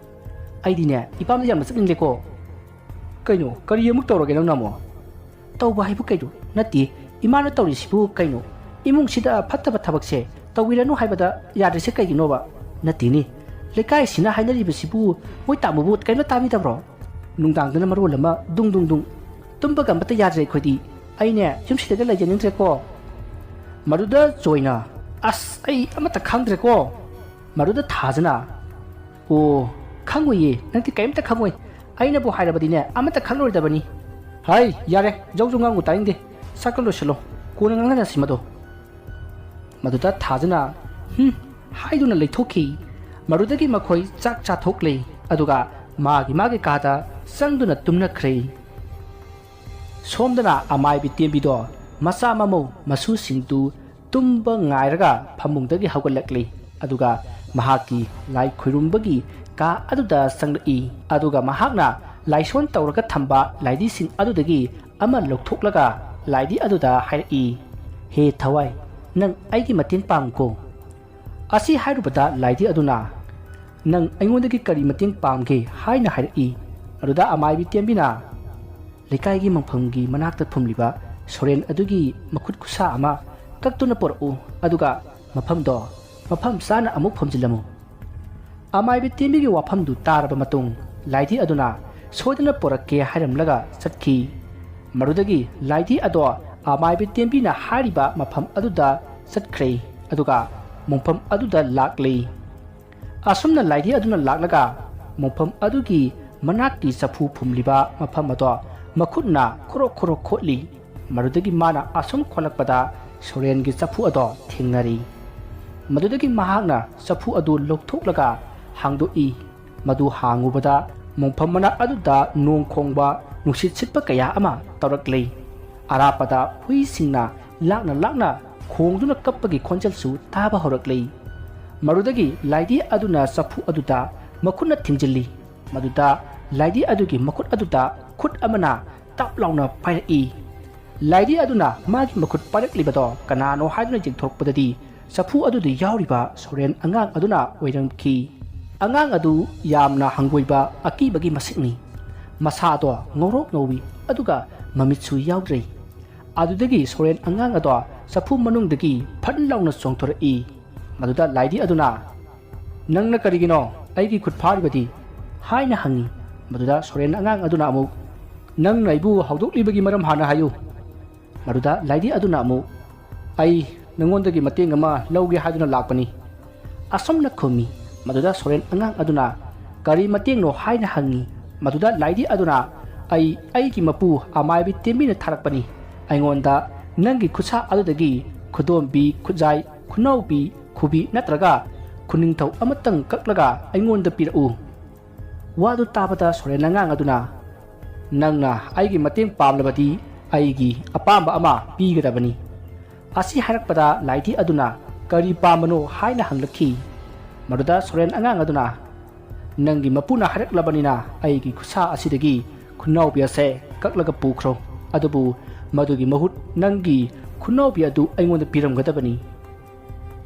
"ꯑꯩꯗꯤꯅꯦ, ꯏꯄꯥꯝꯗ ꯌꯥꯝꯅ ꯆꯠꯅꯤꯡꯗꯦꯀꯣ"꯫ "ꯀꯩꯅꯣ, ꯀꯔꯤ ꯑꯃꯨꯛ ꯇꯧꯔꯒꯦ ꯅꯪꯅ ꯑꯃꯨꯛ?" "ꯇꯧꯕ ꯍꯥꯏꯕꯨ ꯀꯩꯅꯣ? ꯅꯠꯇꯦ, ꯏꯃꯥꯅ ꯇꯧꯔꯤꯁꯤꯕꯨ ꯀꯩꯅꯣ? ꯏꯃꯨꯡꯁꯤꯗ ꯐꯠꯇꯕ ꯊꯕꯛꯁꯦ ꯇꯧꯕꯤꯔꯅꯨ ꯍꯥꯏꯕꯗ ꯌꯥꯗ꯭ꯔꯤꯁꯦ ꯀꯩꯒꯤꯅꯣꯕ?" "ꯅꯠꯇꯦꯅꯦ, ꯂꯩꯀꯥꯏꯁꯤꯅ ꯍꯥꯏꯅꯔꯤꯕꯁꯤꯕꯨ ꯃꯣꯏ ꯇꯥꯃꯣꯕꯨ ꯀꯔꯤꯝꯇ ꯇꯥꯕꯤꯗꯕ꯭ꯔꯣ? ꯅꯨꯡꯗꯥꯡꯗꯅ ꯃꯔꯣꯜ ꯑꯃ ꯗꯨꯡ ꯗꯨꯡ ꯗꯨꯡ, ꯇꯨꯝꯕꯒ ꯑꯃꯠꯇ ꯌꯥꯗ꯭ꯔꯦ ꯑꯩꯈꯣꯏꯗꯤ꯫ ꯑꯩꯅꯦ, ꯌꯨꯝꯁꯤꯗꯒ ꯂꯩꯖꯅꯤꯡꯗ꯭ꯔꯦꯀꯣ"꯫ ꯃꯗꯨꯗ ꯖꯣꯏꯅ, "ꯑꯁ, ꯑꯩ ꯑꯃꯠꯇ ꯈꯪꯗ꯭ꯔꯦꯀꯣ"꯫ ꯃꯗꯨꯗ ꯊꯥꯖꯅ, "ꯑꯣ, ꯈꯪꯉꯣꯏꯌꯦ, ꯅꯪꯗꯤ ꯀꯔꯤꯝꯇ ꯈꯪꯉꯣꯏ꯫ ꯑꯩꯅꯕꯨ ꯍꯥꯏꯔꯕꯗꯤꯅꯦ, ꯑꯃꯠꯇ ꯈꯪꯂꯣꯏꯗꯕꯅꯤ"꯫ "ꯍꯥꯏ, ꯌꯥꯔꯦ, ꯖꯧ ꯖꯧ ꯉꯥꯡꯉꯨ ꯇꯥꯅꯤꯡꯗꯦ꯫ ꯆꯥꯛꯀ ꯂꯣꯏꯁꯤꯜꯂꯣ, ꯀꯣꯟꯅ ꯉꯥꯡꯅꯔꯁꯤ ꯃꯗꯣ"꯫ ꯃꯗꯨꯗ ꯊꯥꯖꯅ "ꯍꯨꯝ" ꯍꯥꯏꯗꯨꯅ ꯂꯩꯊꯣꯛꯈꯤ꯫ ꯃꯗꯨꯗꯒꯤ ꯃꯈꯣꯏ ꯆꯥꯛ ꯆꯥꯊꯣꯛꯂꯦ, ꯑꯗꯨꯒ ꯃꯥꯒꯤ ꯃꯥꯒꯤ ꯀꯥꯗ ꯆꯪꯗꯨꯅ ꯇꯨꯝꯅꯈ꯭ꯔꯦ꯫ ꯁꯣꯝꯗꯅ ꯑꯃꯥꯏꯕꯤ ꯇꯦꯝꯕꯤꯗꯣ ꯃꯆꯥ ꯃꯃꯧ ꯃꯁꯨꯁꯤꯡꯗꯨ ꯇꯨꯝꯕ ꯉꯥꯏꯔꯒ ꯐꯃꯨꯡꯗꯒꯤ ꯍꯧꯒꯠꯂꯛꯂꯤ꯫ ꯑꯗꯨꯒ ꯃꯍꯥꯛꯀꯤ ꯂꯥꯏ ꯈꯨꯔꯨꯝꯕꯒꯤ ꯀꯥ ꯑꯗꯨꯗ ꯆꯪꯂꯛꯏ꯫ ꯑꯗꯨꯒ ꯃꯍꯥꯛꯅ ꯂꯥꯏꯁꯣꯟ ꯇꯧꯔꯒ ꯊꯝꯕ ꯂꯥꯏꯙꯤꯁꯤꯡ ꯑꯗꯨꯗꯒꯤ ꯑꯃ ꯂꯧꯊꯣꯛꯂꯒ ꯂꯥꯏꯙꯤ ꯑꯗꯨꯗ ꯍꯥꯏꯔꯛꯏ, "ꯍꯦ ꯊꯋꯥꯏ, ꯅꯪ ꯑꯩꯒꯤ ꯃꯇꯦꯡ ꯄꯥꯡꯉꯨꯀꯣ"꯫ ꯑꯁꯤ ꯍꯥꯏꯔꯨꯕꯗ ꯂꯥꯏꯙꯤ ꯑꯗꯨꯅ, "ꯅꯪ ꯑꯩꯉꯣꯟꯗꯒꯤ ꯀꯔꯤ ꯃꯇꯦꯡ ꯄꯥꯝꯒꯦ?" ꯍꯥꯏꯅ ꯍꯥꯏꯔꯛꯏ꯫ ꯑꯗꯨꯗ ꯑꯃꯥꯏꯕꯤ ꯇꯦꯝꯕꯤꯅ, "ꯂꯩꯀꯥꯏꯒꯤ ꯃꯪꯐꯝꯒꯤ ꯃꯅꯥꯛꯇ ꯐꯨꯝꯂꯤꯕ ꯁꯣꯔꯦꯟ ꯑꯗꯨꯒꯤ ꯃꯈꯨꯠ ꯈꯨꯠꯁꯥ ꯑꯃ ꯀꯛꯇꯨꯅ ꯄꯨꯔꯛꯎ, ꯑꯗꯨꯒ ꯃꯐꯝꯗꯣ ꯃꯐꯝ ꯆꯥꯅ ꯑꯃꯨꯛ ꯐꯨꯝꯖꯤꯜꯂꯝꯃꯨ"꯫ ꯑꯃꯥꯏꯕꯤ ꯇꯦꯝꯕꯤꯒꯤ ꯋꯥꯐꯝꯗꯨ ꯇꯥꯔꯕ ꯃꯇꯨꯡ, ꯂꯥꯏꯙꯤ ꯑꯗꯨꯅ ꯁꯣꯏꯗꯅ ꯄꯨꯔꯛꯀꯦ ꯍꯥꯏꯔꯝꯂꯒ ꯆꯠꯈꯤ꯫ ꯃꯗꯨꯗꯒꯤ ꯂꯥꯏꯙꯤ ꯑꯗꯣ ꯑꯃꯥꯏꯕꯤ ꯇꯦꯝꯕꯤꯅ ꯍꯥꯏꯔꯤꯕ ꯃꯐꯝ ꯑꯗꯨꯗ ꯆꯠꯈ꯭ꯔꯦ, ꯑꯗꯨꯒ ꯃꯐꯝ ꯑꯗꯨꯗ ꯂꯥꯛꯂꯦ꯫ ꯑꯁꯨꯝꯅ ꯂꯥꯏꯙꯤ ꯑꯗꯨꯅ ꯂꯥꯛꯂꯒ ꯃꯐꯝ ꯑꯗꯨꯒꯤ ꯃꯅꯥꯛꯀꯤ ꯆꯐꯨ ꯐꯨꯝꯂꯤꯕ ꯃꯐꯝ ꯑꯗꯣ ꯃꯈꯨꯠꯅ ꯈꯣꯔꯣꯛ ꯈꯣꯔꯣꯛ ꯈꯣꯠꯂꯤ꯫ ꯃꯗꯨꯗꯒꯤ ꯃꯥꯅ ꯑꯁꯨꯝ ꯈꯣꯠꯂꯛꯄꯗ ꯁꯣꯔꯦꯟꯒꯤ ꯆꯐꯨ ꯑꯗꯣ ꯊꯦꯡꯅꯔꯤ꯫ ꯃꯗꯨꯗꯒꯤ ꯃꯍꯥꯛꯅ ꯆꯐꯨ ꯑꯗꯨ ꯂꯧꯊꯣꯛꯂꯒ ꯍꯥꯡꯗꯣꯛꯏ꯫ ꯃꯗꯨ ꯍꯥꯡꯉꯨꯕꯗ ꯃꯣꯡꯐꯝ ꯃꯅꯥꯛ ꯑꯗꯨꯗ ꯅꯣꯡ ꯈꯣꯡꯕ, ꯅꯨꯡꯁꯤꯠ ꯁꯤꯠꯄ ꯀꯌꯥ ꯑꯃ ꯇꯧꯔꯛꯂꯤ꯫ ꯑꯔꯥꯞꯄꯗ ꯍꯨꯏꯁꯤꯡꯅ ꯂꯥꯛꯅ ꯂꯥꯛꯅ ꯈꯣꯡꯗꯨꯅ ꯀꯞꯄꯒꯤ ꯈꯣꯟꯖꯦꯜꯁꯨ ꯇꯥꯕ ꯍꯧꯔꯛꯂꯤ꯫ ꯃꯗꯨꯗꯒꯤ ꯂꯥꯏꯙꯤ ꯑꯗꯨꯅ ꯆꯐꯨ ꯑꯗꯨꯗ ꯃꯈꯨꯠꯅ ꯊꯤꯡꯖꯤꯜꯂꯤ꯫ ꯃꯗꯨꯗ ꯂꯥꯏꯙꯤ ꯑꯗꯨꯒꯤ ꯃꯈꯨꯠ ꯑꯗꯨꯗ ꯈꯨꯠ ꯑꯃꯅ ꯇꯞ ꯂꯥꯎꯅ ꯄꯥꯏꯔꯛꯏ꯫ ꯂꯥꯏꯙꯤ ꯑꯗꯨꯅ ꯃꯥꯒꯤ ꯃꯈꯨꯠ ꯄꯥꯏꯔꯛꯂꯤꯕꯗꯣ ꯀꯅꯥꯅꯣ ꯍꯥꯏꯗꯨꯅ ꯌꯦꯡꯊꯣꯔꯛꯄꯗꯗꯤ, ꯆꯐꯨ ꯑꯗꯨꯗ ꯌꯥꯎꯔꯤꯕ ꯁꯣꯔꯦꯟ ꯑꯉꯥꯡ ꯑꯗꯨꯅ ꯑꯣꯏꯔꯝꯈꯤ꯫ ꯑꯉꯥꯡ ꯑꯗꯨ ꯌꯥꯝꯅ ꯍꯪꯒꯣꯏꯕ, ꯑꯀꯤꯕꯒꯤ ꯃꯁꯛꯅꯤ꯫ ꯃꯁꯥꯗꯣ ꯉꯧꯔꯣꯛ ꯉꯧꯏ, ꯑꯗꯨꯒ ꯃꯃꯤꯠꯁꯨ ꯌꯥꯎꯗ꯭ꯔꯦ꯫ ꯑꯗꯨꯗꯒꯤ ꯁꯣꯔꯦꯟ ꯑꯉꯥꯡ ꯑꯗꯣ ꯆꯐꯨ ꯃꯅꯨꯡꯗꯒꯤ ꯐꯠ ꯂꯥꯎꯅ ꯆꯣꯡꯊꯣꯔꯛꯏ꯫ ꯃꯗꯨꯗ ꯂꯥꯏꯙꯤ ꯑꯗꯨꯅ, "ꯅꯪꯅ ꯀꯔꯤꯒꯤꯅꯣ ꯑꯩꯒꯤ ꯈꯨꯠ ꯐꯥꯔꯤꯕꯗꯤ?" ꯍꯥꯏꯅ ꯍꯪꯉꯤ꯫ ꯃꯗꯨꯗ ꯁꯣꯔꯦꯟ ꯑꯉꯥꯡ ꯑꯗꯨꯅ ꯑꯃꯨꯛ, "ꯅꯪꯅ ꯑꯩꯕꯨ ꯍꯧꯗꯣꯛꯂꯤꯕꯒꯤ ꯃꯔꯝ ꯍꯥꯟꯅ ꯍꯥꯏꯌꯨ꯫" ꯃꯗꯨꯗ ꯂꯥꯏꯙꯤ ꯑꯗꯨꯅ ꯑꯃꯨꯛ, "ꯑꯩ ꯅꯉꯣꯟꯗꯒꯤ ꯃꯇꯦꯡ ꯑꯃ ꯂꯧꯒꯦ ꯍꯥꯏꯗꯨꯅ ꯂꯥꯛꯄꯅꯤ," ꯑꯁꯨꯝꯅ ꯈꯨꯝꯃꯤ꯫ ꯃꯗꯨꯗ ꯁꯣꯔꯦꯟ ꯑꯉꯥꯡ ꯑꯗꯨꯅ, "ꯀꯔꯤ ꯃꯇꯦꯡꯅꯣ?" ꯍꯥꯏꯅ ꯍꯪꯉꯤ꯫ ꯃꯗꯨꯗ ꯂꯥꯏꯙꯤ ꯑꯗꯨꯅ, "ꯑꯩ ꯑꯩꯒꯤ ꯃꯄꯨ ꯑꯃꯥꯏꯕꯤ ꯇꯦꯝꯕꯤꯅ ꯊꯥꯔꯛꯄꯅꯤ꯫ ꯑꯩꯉꯣꯟꯗ ꯅꯪꯒꯤ ꯈꯨꯠꯁꯥ ꯑꯗꯨꯗꯒꯤ ꯈꯨꯗꯣꯝꯕꯤ, ꯈꯨꯠꯖꯥꯏ, ꯈꯨꯅꯥꯎꯕꯤ, ꯈꯨꯕꯤ ꯅꯠꯇ꯭ꯔꯒ ꯈꯨꯅꯤꯡꯊꯧ ꯑꯃꯇꯪ ꯀꯛꯂꯒ ꯑꯩꯉꯣꯟꯗ ꯄꯤꯔꯛꯎ꯫" ꯋꯥꯗꯨ ꯇꯥꯕꯗ ꯁꯣꯔꯦꯟ ꯑꯉꯥꯡ ꯑꯗꯨꯅ, "ꯅꯪꯅ ꯑꯩꯒꯤ ꯃꯇꯦꯡ ꯄꯥꯝꯂꯕꯗꯤ ꯑꯩꯒꯤ ꯑꯄꯥꯝꯕ ꯑꯃ ꯄꯤꯒꯗꯕꯅꯤ꯫" ꯑꯁꯤ ꯍꯥꯏꯔꯛꯄꯗ ꯂꯥꯏꯙꯤ ꯑꯗꯨꯅ, "ꯀꯔꯤ ꯄꯥꯝꯕꯅꯣ?" ꯍꯥꯏꯅ ꯍꯪꯂꯛꯈꯤ꯫ ꯃꯗꯨꯗ ꯁꯣꯔꯦꯟ ꯑꯉꯥꯡ ꯑꯗꯨꯅ, "ꯅꯪꯒꯤ ꯃꯄꯨꯅ ꯍꯥꯏꯔꯛꯂꯕꯅꯤꯅ ꯑꯩꯒꯤ ꯈꯨꯠꯁꯥ ꯑꯁꯤꯗꯒꯤ ꯈꯨꯅꯥꯎꯕꯤ ꯑꯁꯦ ꯀꯛꯂꯒ ꯄꯨꯈ꯭ꯔꯣ꯫ ꯑꯗꯨꯕꯨ ꯃꯗꯨꯒꯤ ꯃꯍꯨꯠ ꯅꯪꯒꯤ ꯈꯨꯅꯥꯎꯕꯤ ꯑꯗꯨ ꯑꯩꯉꯣꯟꯗ ꯄꯤꯔꯝꯒꯗꯕꯅꯤ꯫"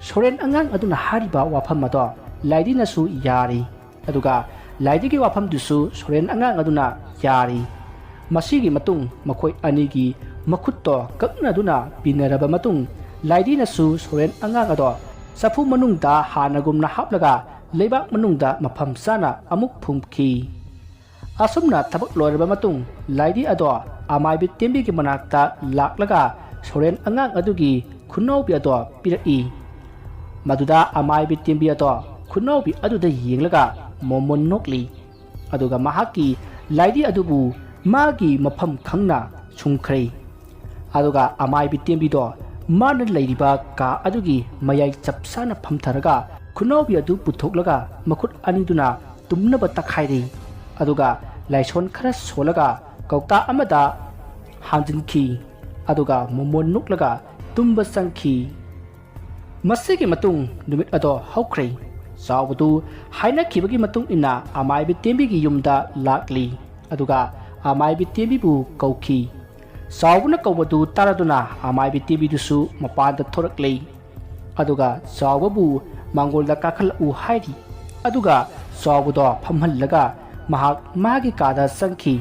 ꯁꯣꯔꯦꯟ ꯑꯉꯥꯡ ꯑꯗꯨꯅ ꯍꯥꯏꯔꯤꯕ ꯋꯥꯐꯝ ꯑꯗꯣ ꯂꯥꯏꯙꯤꯅꯁꯨ ꯌꯥꯔꯤ꯫ ꯑꯗꯨꯒ ꯂꯥꯏꯙꯤꯒꯤ ꯋꯥꯐꯝꯗꯨꯁꯨ ꯁꯣꯔꯦꯟ ꯑꯉꯥꯡ ꯑꯗꯨꯅ ꯌꯥꯔꯤ꯫ ꯃꯁꯤꯒꯤ ꯃꯇꯨꯡ ꯃꯈꯣꯏ ꯑꯅꯤꯒꯤ ꯃꯈꯨꯠꯇꯣ ꯀꯛꯅꯗꯨꯅ ꯄꯤꯅꯔꯕ ꯃꯇꯨꯡ, ꯂꯥꯏꯙꯤꯅꯁꯨ ꯁꯣꯔꯦꯟ ꯑꯉꯥꯡ ꯑꯗꯣ ꯆꯐꯨ ꯃꯅꯨꯡꯗ ꯍꯥꯟꯅꯒꯨꯝꯅ ꯍꯥꯞꯂꯒ ꯂꯩꯕꯥꯛ ꯃꯅꯨꯡꯗ ꯃꯐꯝ ꯆꯥꯅ ꯑꯃꯨꯛ ꯐꯨꯝꯈꯤ꯫ ꯑꯁꯨꯝꯅ ꯊꯕꯛ ꯂꯣꯏꯔꯕ ꯃꯇꯨꯡ, ꯂꯥꯏꯙꯤ ꯑꯗꯣ ꯑꯃꯥꯏꯕꯤ ꯇꯦꯝꯕꯤꯒꯤ ꯃꯅꯥꯛꯇ ꯂꯥꯛꯂꯒ ꯁꯣꯔꯦꯟ ꯑꯉꯥꯡ ꯑꯗꯨꯒꯤ ꯈꯨꯅꯥꯎꯕꯤ ꯑꯗꯣ ꯄꯤꯔꯛꯏ꯫ ꯃꯗꯨꯗ ꯑꯃꯥꯏꯕꯤ ꯇꯦꯝꯕꯤ ꯑꯗꯣ ꯈꯨꯅꯥꯎꯕꯤ ꯑꯗꯨꯗ ꯌꯦꯡꯂꯒ ꯃꯣꯃꯣꯟ ꯅꯣꯛꯂꯤ꯫ ꯑꯗꯨꯒ ꯃꯍꯥꯛꯀꯤ ꯂꯥꯏꯙꯤ ꯑꯗꯨꯕꯨ ꯃꯥꯒꯤ ꯃꯐꯝ ꯈꯪꯅ ꯁꯨꯝꯈ꯭ꯔꯦ꯫ ꯑꯗꯨꯒ ꯑꯃꯥꯏꯕꯤ ꯇꯦꯝꯕꯤꯗꯣ ꯃꯥꯅ ꯂꯩꯔꯤꯕ ꯀꯥ ꯑꯗꯨꯒꯤ ꯃꯌꯥꯏ ꯆꯞ ꯆꯥꯅ ꯐꯝꯊꯔꯒ ꯈꯨꯅꯥꯎꯕꯤ ꯑꯗꯨ ꯄꯨꯊꯣꯛꯂꯒ ꯃꯈꯨꯠ ꯑꯅꯤꯗꯨꯅ ꯇꯨꯝꯅꯕ ꯇꯛꯈꯥꯏꯔꯦ꯫ ꯑꯗꯨꯒ ꯂꯥꯏꯁꯣꯟ ꯈꯔ ꯁꯣꯜꯂꯒ ꯀꯧꯇꯥ ꯑꯃꯗ ꯍꯥꯟꯖꯤꯟꯈꯤ꯫ ꯑꯗꯨꯒ ꯃꯣꯃꯣꯟ ꯅꯣꯛꯂꯒ ꯇꯨꯝꯕ ꯆꯪꯈꯤ꯫ ꯃꯁꯤꯒꯤ ꯃꯇꯨꯡ ꯅꯨꯃꯤꯠ ꯑꯗꯣ ꯍꯧꯈ꯭ꯔꯦ꯫ ꯆꯥꯎꯕꯗꯨ ꯍꯥꯏꯅꯈꯤꯕꯒꯤ ꯃꯇꯨꯡ ꯏꯟꯅ ꯑꯃꯥꯏꯕꯤ ꯇꯦꯝꯕꯤꯒꯤ ꯌꯨꯝꯗ ꯂꯥꯛꯂꯤ꯫ ꯑꯗꯨꯒ ꯑꯃꯥꯏꯕꯤ ꯇꯦꯝꯕꯤꯕꯨ ꯀꯧꯈꯤ꯫ ꯆꯥꯎꯕꯅ ꯀꯧꯕꯗꯨ ꯇꯥꯔꯗꯨꯅ ꯑꯃꯥꯏꯕꯤ ꯇꯦꯝꯕꯤꯗꯨꯁꯨ ꯃꯄꯥꯟꯗ ꯊꯣꯔꯛꯂꯦ꯫ ꯑꯗꯨꯒ ꯆꯥꯎꯕꯕꯨ ꯃꯥꯡꯒꯣꯜꯗ ꯀꯥꯈꯠꯂꯛꯎ ꯍꯥꯏꯔꯤ꯫ ꯑꯗꯨꯒ ꯆꯥꯎꯕꯗꯣ ꯐꯝꯍꯜꯂꯒ ꯃꯍꯥꯛ ꯃꯥꯒꯤ ꯀꯥꯗ ꯆꯪꯈꯤ꯫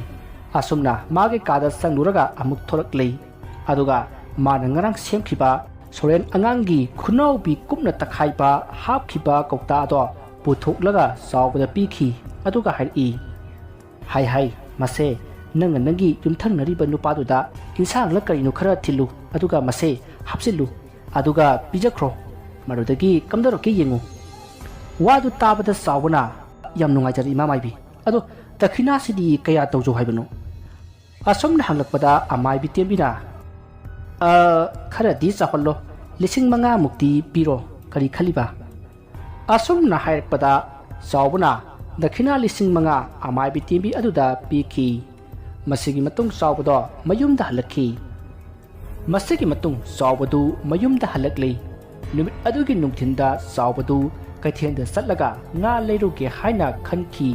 ꯑꯁꯨꯝꯅ ꯃꯥꯒꯤ ꯀꯥꯗ ꯆꯪꯂꯨꯔꯒ ꯑꯃꯨꯛ ꯊꯣꯔꯛꯂꯦ꯫ ꯑꯗꯨꯒ ꯃꯥꯅ ꯉꯔꯥꯡ ꯁꯦꯝꯈꯤꯕ ꯁꯣꯔꯦꯟ ꯑꯉꯥꯡꯒꯤ ꯈꯨꯅꯥꯎꯕꯤ ꯀꯨꯞꯅ ꯇꯛꯈꯥꯏꯕ ꯍꯥꯞꯈꯤꯕ ꯀꯧꯇꯥ ꯑꯗꯣ ꯄꯨꯊꯣꯛꯂꯒ ꯆꯥꯎꯕꯗ ꯄꯤꯈꯤ꯫ ꯑꯗꯨꯒ ꯍꯥꯏꯔꯛꯏ, "ꯍꯥꯏ ꯍꯥꯏ, ꯃꯁꯦ ꯅꯪꯅ ꯅꯪꯒꯤ ꯌꯨꯝꯊꯪꯅꯔꯤꯕ ꯅꯨꯄꯥꯗꯨꯗ ꯏꯟꯁꯥꯡꯂ ꯀꯔꯤꯅꯣ ꯈꯔ ꯊꯤꯜꯂꯨ, ꯑꯗꯨꯒ ꯃꯁꯦ ꯍꯥꯞꯆꯤꯜꯂꯨ, ꯑꯗꯨꯒ ꯄꯤꯖꯈ꯭ꯔꯣ꯫ ꯃꯗꯨꯗꯒꯤ ꯀꯝꯗꯧꯔꯛꯀꯦ ꯌꯦꯡꯉꯨ꯫" ꯋꯥꯗꯨ ꯇꯥꯕꯗ ꯆꯥꯎꯕꯅ, "ꯌꯥꯝ ꯅꯨꯡꯉꯥꯏꯖꯔꯦ ꯏꯃꯥ ꯃꯥꯏꯕꯤ꯫ ꯑꯗꯣ ꯗꯈꯤꯅꯥꯁꯤꯗꯤ ꯀꯌꯥ ꯇꯧꯖꯧ ꯍꯥꯏꯕꯅꯣ?" ꯑꯁꯨꯝꯅ ꯍꯪꯂꯛꯄꯗ ꯑꯃꯥꯏꯕꯤ ꯇꯦꯝꯕꯤꯅ, "ꯑ, ꯈꯔꯗꯤ ꯆꯥꯎꯍꯜꯂꯣ, ꯂꯤꯁꯤꯡ ꯃꯉꯥꯃꯨꯛꯇꯤ ꯄꯤꯔꯣ, ꯀꯔꯤ ꯈꯜꯂꯤꯕ?" ꯑꯁꯨꯝꯅ ꯍꯥꯏꯔꯛꯄꯗ ꯆꯥꯎꯕꯅ ꯗꯈꯤꯅꯥ ꯂꯤꯁꯤꯡ ꯃꯉꯥ ꯑꯃꯥꯏꯕꯤ ꯇꯦꯝꯕꯤ ꯑꯗꯨꯗ ꯄꯤꯈꯤ꯫ ꯃꯁꯤꯒꯤ ꯃꯇꯨꯡ ꯆꯥꯎꯕꯗꯣ ꯃꯌꯨꯝꯗ ꯍꯜꯂꯛꯈꯤ꯫ ꯃꯁꯤꯒꯤ ꯃꯇꯨꯡ ꯆꯥꯎꯕꯗꯨ ꯃꯌꯨꯝꯗ ꯍꯜꯂꯛꯂꯤ꯫ ꯅꯨꯃꯤꯠ ꯑꯗꯨꯒꯤ ꯅꯨꯡꯊꯤꯟꯗ ꯆꯥꯎꯕꯗꯨ ꯀꯩꯊꯦꯜꯗ ꯆꯠꯂꯒ ꯉꯥ ꯂꯩꯔꯨꯒꯦ ꯍꯥꯏꯅ ꯈꯟꯈꯤ꯫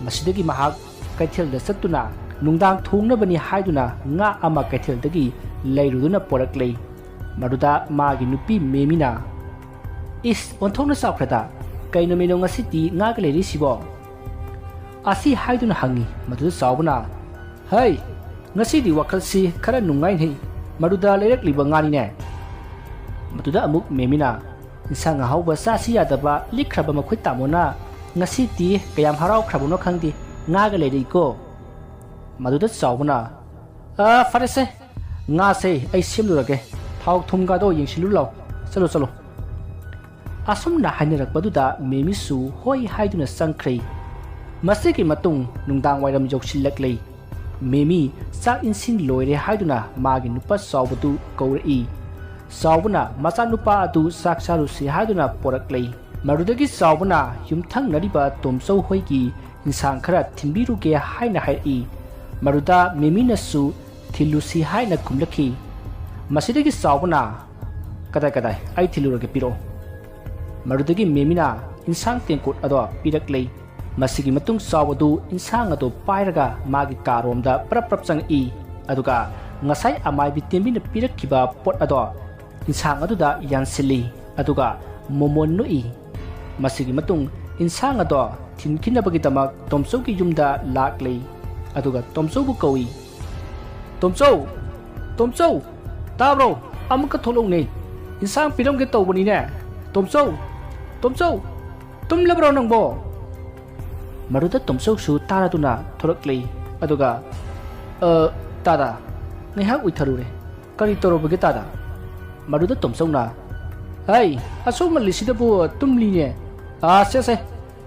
ꯃꯁꯤꯗꯒꯤ ꯃꯍꯥꯛ ꯀꯩꯊꯦꯜꯗ ꯆꯠꯇꯨꯅ ꯅꯨꯡꯗꯥꯡ ꯊꯣꯡꯅꯕꯅꯤ ꯍꯥꯏꯗꯨꯅ ꯉꯥ ꯑꯃ ꯀꯩꯊꯦꯜꯗꯒꯤ ꯂꯩꯔꯨꯗꯨꯅ ꯄꯣꯔꯛꯂꯦ꯫ ꯃꯗꯨꯗ ꯃꯥꯒꯤ ꯅꯨꯄꯤ ꯃꯦꯃꯤꯅ, "ꯏꯁ, ꯑꯣꯟꯊꯣꯛꯅ ꯆꯥꯎꯈ꯭ꯔꯦꯗ! ꯀꯩ ꯅꯨꯃꯤꯠꯅꯣ ꯉꯁꯤꯗꯤ ꯉꯥꯒ ꯂꯩꯔꯤꯁꯤꯕꯣ?" ꯑꯁꯤ ꯍꯥꯏꯗꯨꯅ ꯍꯪꯉꯤ꯫ ꯃꯗꯨꯗ ꯆꯥꯎꯕꯅ, "ꯍꯩ, ꯉꯁꯤꯗꯤ ꯋꯥꯈꯜꯁꯤ ꯈꯔ ꯅꯨꯡꯉꯥꯏꯅꯩ, ꯃꯗꯨꯗ ꯂꯩꯔꯛꯂꯤꯕ ꯉꯥꯅꯤꯅꯦ꯫" ꯃꯗꯨꯗ ꯑꯃꯨꯛ ꯃꯦꯃꯤꯅ, "ꯏꯟꯁꯥꯡ ꯑꯍꯥꯎꯕ ꯆꯥꯁꯤ ꯌꯥꯗꯕ ꯂꯤꯛꯈ꯭ꯔꯕ ꯃꯈꯣꯏ ꯇꯥꯃꯣꯅ ꯉꯁꯤꯗꯤ ꯀꯌꯥꯝ ꯍꯔꯥꯎꯈ꯭ꯔꯕꯅꯣ ꯈꯪꯗꯦ, ꯉꯥꯒ ꯂꯩꯔꯛꯏꯀꯣ꯫" ꯃꯗꯨꯗ ꯆꯥꯎꯕꯅ, "ꯑ, ꯐꯔꯦꯁꯦ, ꯉꯥꯁꯦ ꯑꯩ ꯁꯦꯝꯂꯨꯔꯒꯦ, ꯊꯥꯎ ꯊꯨꯝꯒꯗꯣ ꯌꯦꯡꯁꯤꯜꯂꯨ ꯂꯥꯎ, ꯆꯠꯂꯣ, ꯆꯠꯂꯣ꯫" ꯑꯁꯨꯝꯅ ꯍꯥꯏꯅꯔꯛꯄꯗꯨꯗ ꯃꯦꯃꯤꯁꯨ ꯍꯣꯏ ꯍꯥꯏꯗꯨꯅ ꯆꯪꯈ꯭ꯔꯦ꯫ ꯃꯁꯤꯒꯤ ꯃꯇꯨꯡ ꯅꯨꯡꯗꯥꯡ ꯋꯥꯏꯔꯝ ꯌꯧꯁꯤꯜꯂꯛꯂꯦ꯫ ꯃꯦꯃꯤ ꯆꯥꯛ ꯏꯟꯁꯤꯡ ꯂꯣꯏꯔꯦ ꯍꯥꯏꯗꯨꯅ ꯃꯥꯒꯤ ꯅꯨꯄꯥ ꯆꯥꯎꯕꯗꯨ ꯀꯧꯔꯛꯏ꯫ ꯆꯥꯎꯕꯅ ꯃꯆꯥꯅꯨꯄꯥ ꯑꯗꯨ ꯆꯥꯛ ꯆꯥꯔꯨꯁꯤ ꯍꯥꯏꯗꯨꯅ ꯄꯣꯔꯛꯂꯦ꯫ ꯃꯗꯨꯗꯒꯤ ꯆꯥꯎꯕꯅ ꯌꯨꯝꯊꯪꯅꯔꯤꯕ ꯇꯣꯝꯆꯧ ꯍꯣꯏꯒꯤ ꯏꯟꯁꯥꯡ ꯈꯔ ꯊꯤꯟꯕꯤꯔꯨꯒꯦ ꯍꯥꯏꯅ ꯍꯥꯏꯔꯛꯏ꯫ ꯃꯗꯨꯗ ꯃꯦꯃꯤꯅꯁꯨ ꯊꯤꯜꯂꯨꯁꯤ ꯍꯥꯏꯅ ꯈꯨꯝꯂꯛꯈꯤ꯫ ꯃꯁꯤꯗꯒꯤ ꯆꯥꯎꯕꯅ, "ꯀꯗꯥꯏ, ꯀꯗꯥꯏ, ꯑꯩ ꯊꯤꯜꯂꯨꯔꯒꯦ, ꯄꯤꯔꯛꯑꯣ꯫" ꯃꯗꯨꯗꯒꯤ ꯃꯦꯃꯤꯅ ꯏꯟꯁꯥꯡ ꯇꯦꯡꯀꯣꯠ ꯑꯗꯣ ꯄꯤꯔꯛꯂꯦ꯫ ꯃꯁꯤꯒꯤ ꯃꯇꯨꯡ ꯆꯥꯎꯕꯗꯨ ꯏꯟꯁꯥꯡ ꯑꯗꯨ ꯄꯥꯏꯔꯒ ꯃꯥꯒꯤ ꯀꯥꯔꯣꯝꯗ ꯄ꯭ꯔꯞ ꯄ꯭ꯔꯞ ꯆꯪꯉꯛꯏ꯫ ꯑꯗꯨꯒ ꯉꯁꯥꯏ ꯑꯃꯥꯏꯕꯤ ꯇꯦꯝꯕꯤꯅ ꯄꯤꯔꯛꯈꯤꯕ ꯄꯣꯠ ꯑꯗꯣ ꯏꯟꯁꯥꯡ ꯑꯗꯨꯗ ꯌꯥꯟꯁꯤꯜꯂꯤ꯫ ꯑꯗꯨꯒ ꯃꯣꯃꯣꯟ ꯅꯣꯛꯏ꯫ ꯃꯁꯤꯒꯤ ꯃꯇꯨꯡ ꯏꯟꯁꯥꯡ ꯑꯗꯣ ꯊꯤꯟꯈꯤꯅꯕꯒꯤꯗꯃꯛ ꯇꯣꯝꯆꯧꯒꯤ ꯌꯨꯝꯗ ꯂꯥꯛꯂꯦ꯫ ꯑꯗꯨꯒ ꯇꯣꯝꯆꯧꯕꯨ ꯀꯧꯏ꯫ "ꯇꯣꯝꯆꯧ! ꯇꯣꯝꯆꯧ! ꯇꯥꯕ꯭ꯔꯣ? ꯑꯃꯨꯛꯀ ꯊꯣꯛꯂꯛꯎꯅꯦ꯫ ꯏꯟꯁꯥꯡ ꯄꯤꯔꯝꯒꯦ ꯇꯧꯕꯅꯤꯅꯦ꯫ ꯇꯣꯝꯆꯧ! ꯇꯣꯝꯆꯧ! ꯇꯨꯝꯂꯕ꯭ꯔꯣ ꯅꯪꯕꯣ?" ꯃꯗꯨꯗ ꯇꯣꯝꯆꯧꯁꯨ ꯇꯥꯔꯗꯨꯅ ꯊꯣꯔꯛꯂꯦ꯫ ꯑꯗꯨꯒ, "ꯑ, ꯇꯥꯗ, ꯉꯥꯏꯍꯥꯛ ꯎꯏꯊꯔꯨꯔꯦ꯫ ꯀꯔꯤ ꯇꯧꯔꯕꯒꯦ ꯇꯥꯗ?" ꯃꯗꯨꯗ ꯇꯣꯝꯆꯧꯅ, "ꯍꯩ, ꯑꯁꯨꯛ ꯉꯜꯂꯤꯁꯤꯗꯕꯨ ꯇꯨꯝꯂꯤꯅꯦ꯫ ꯑꯥ, ꯁꯦ, ꯁꯦ,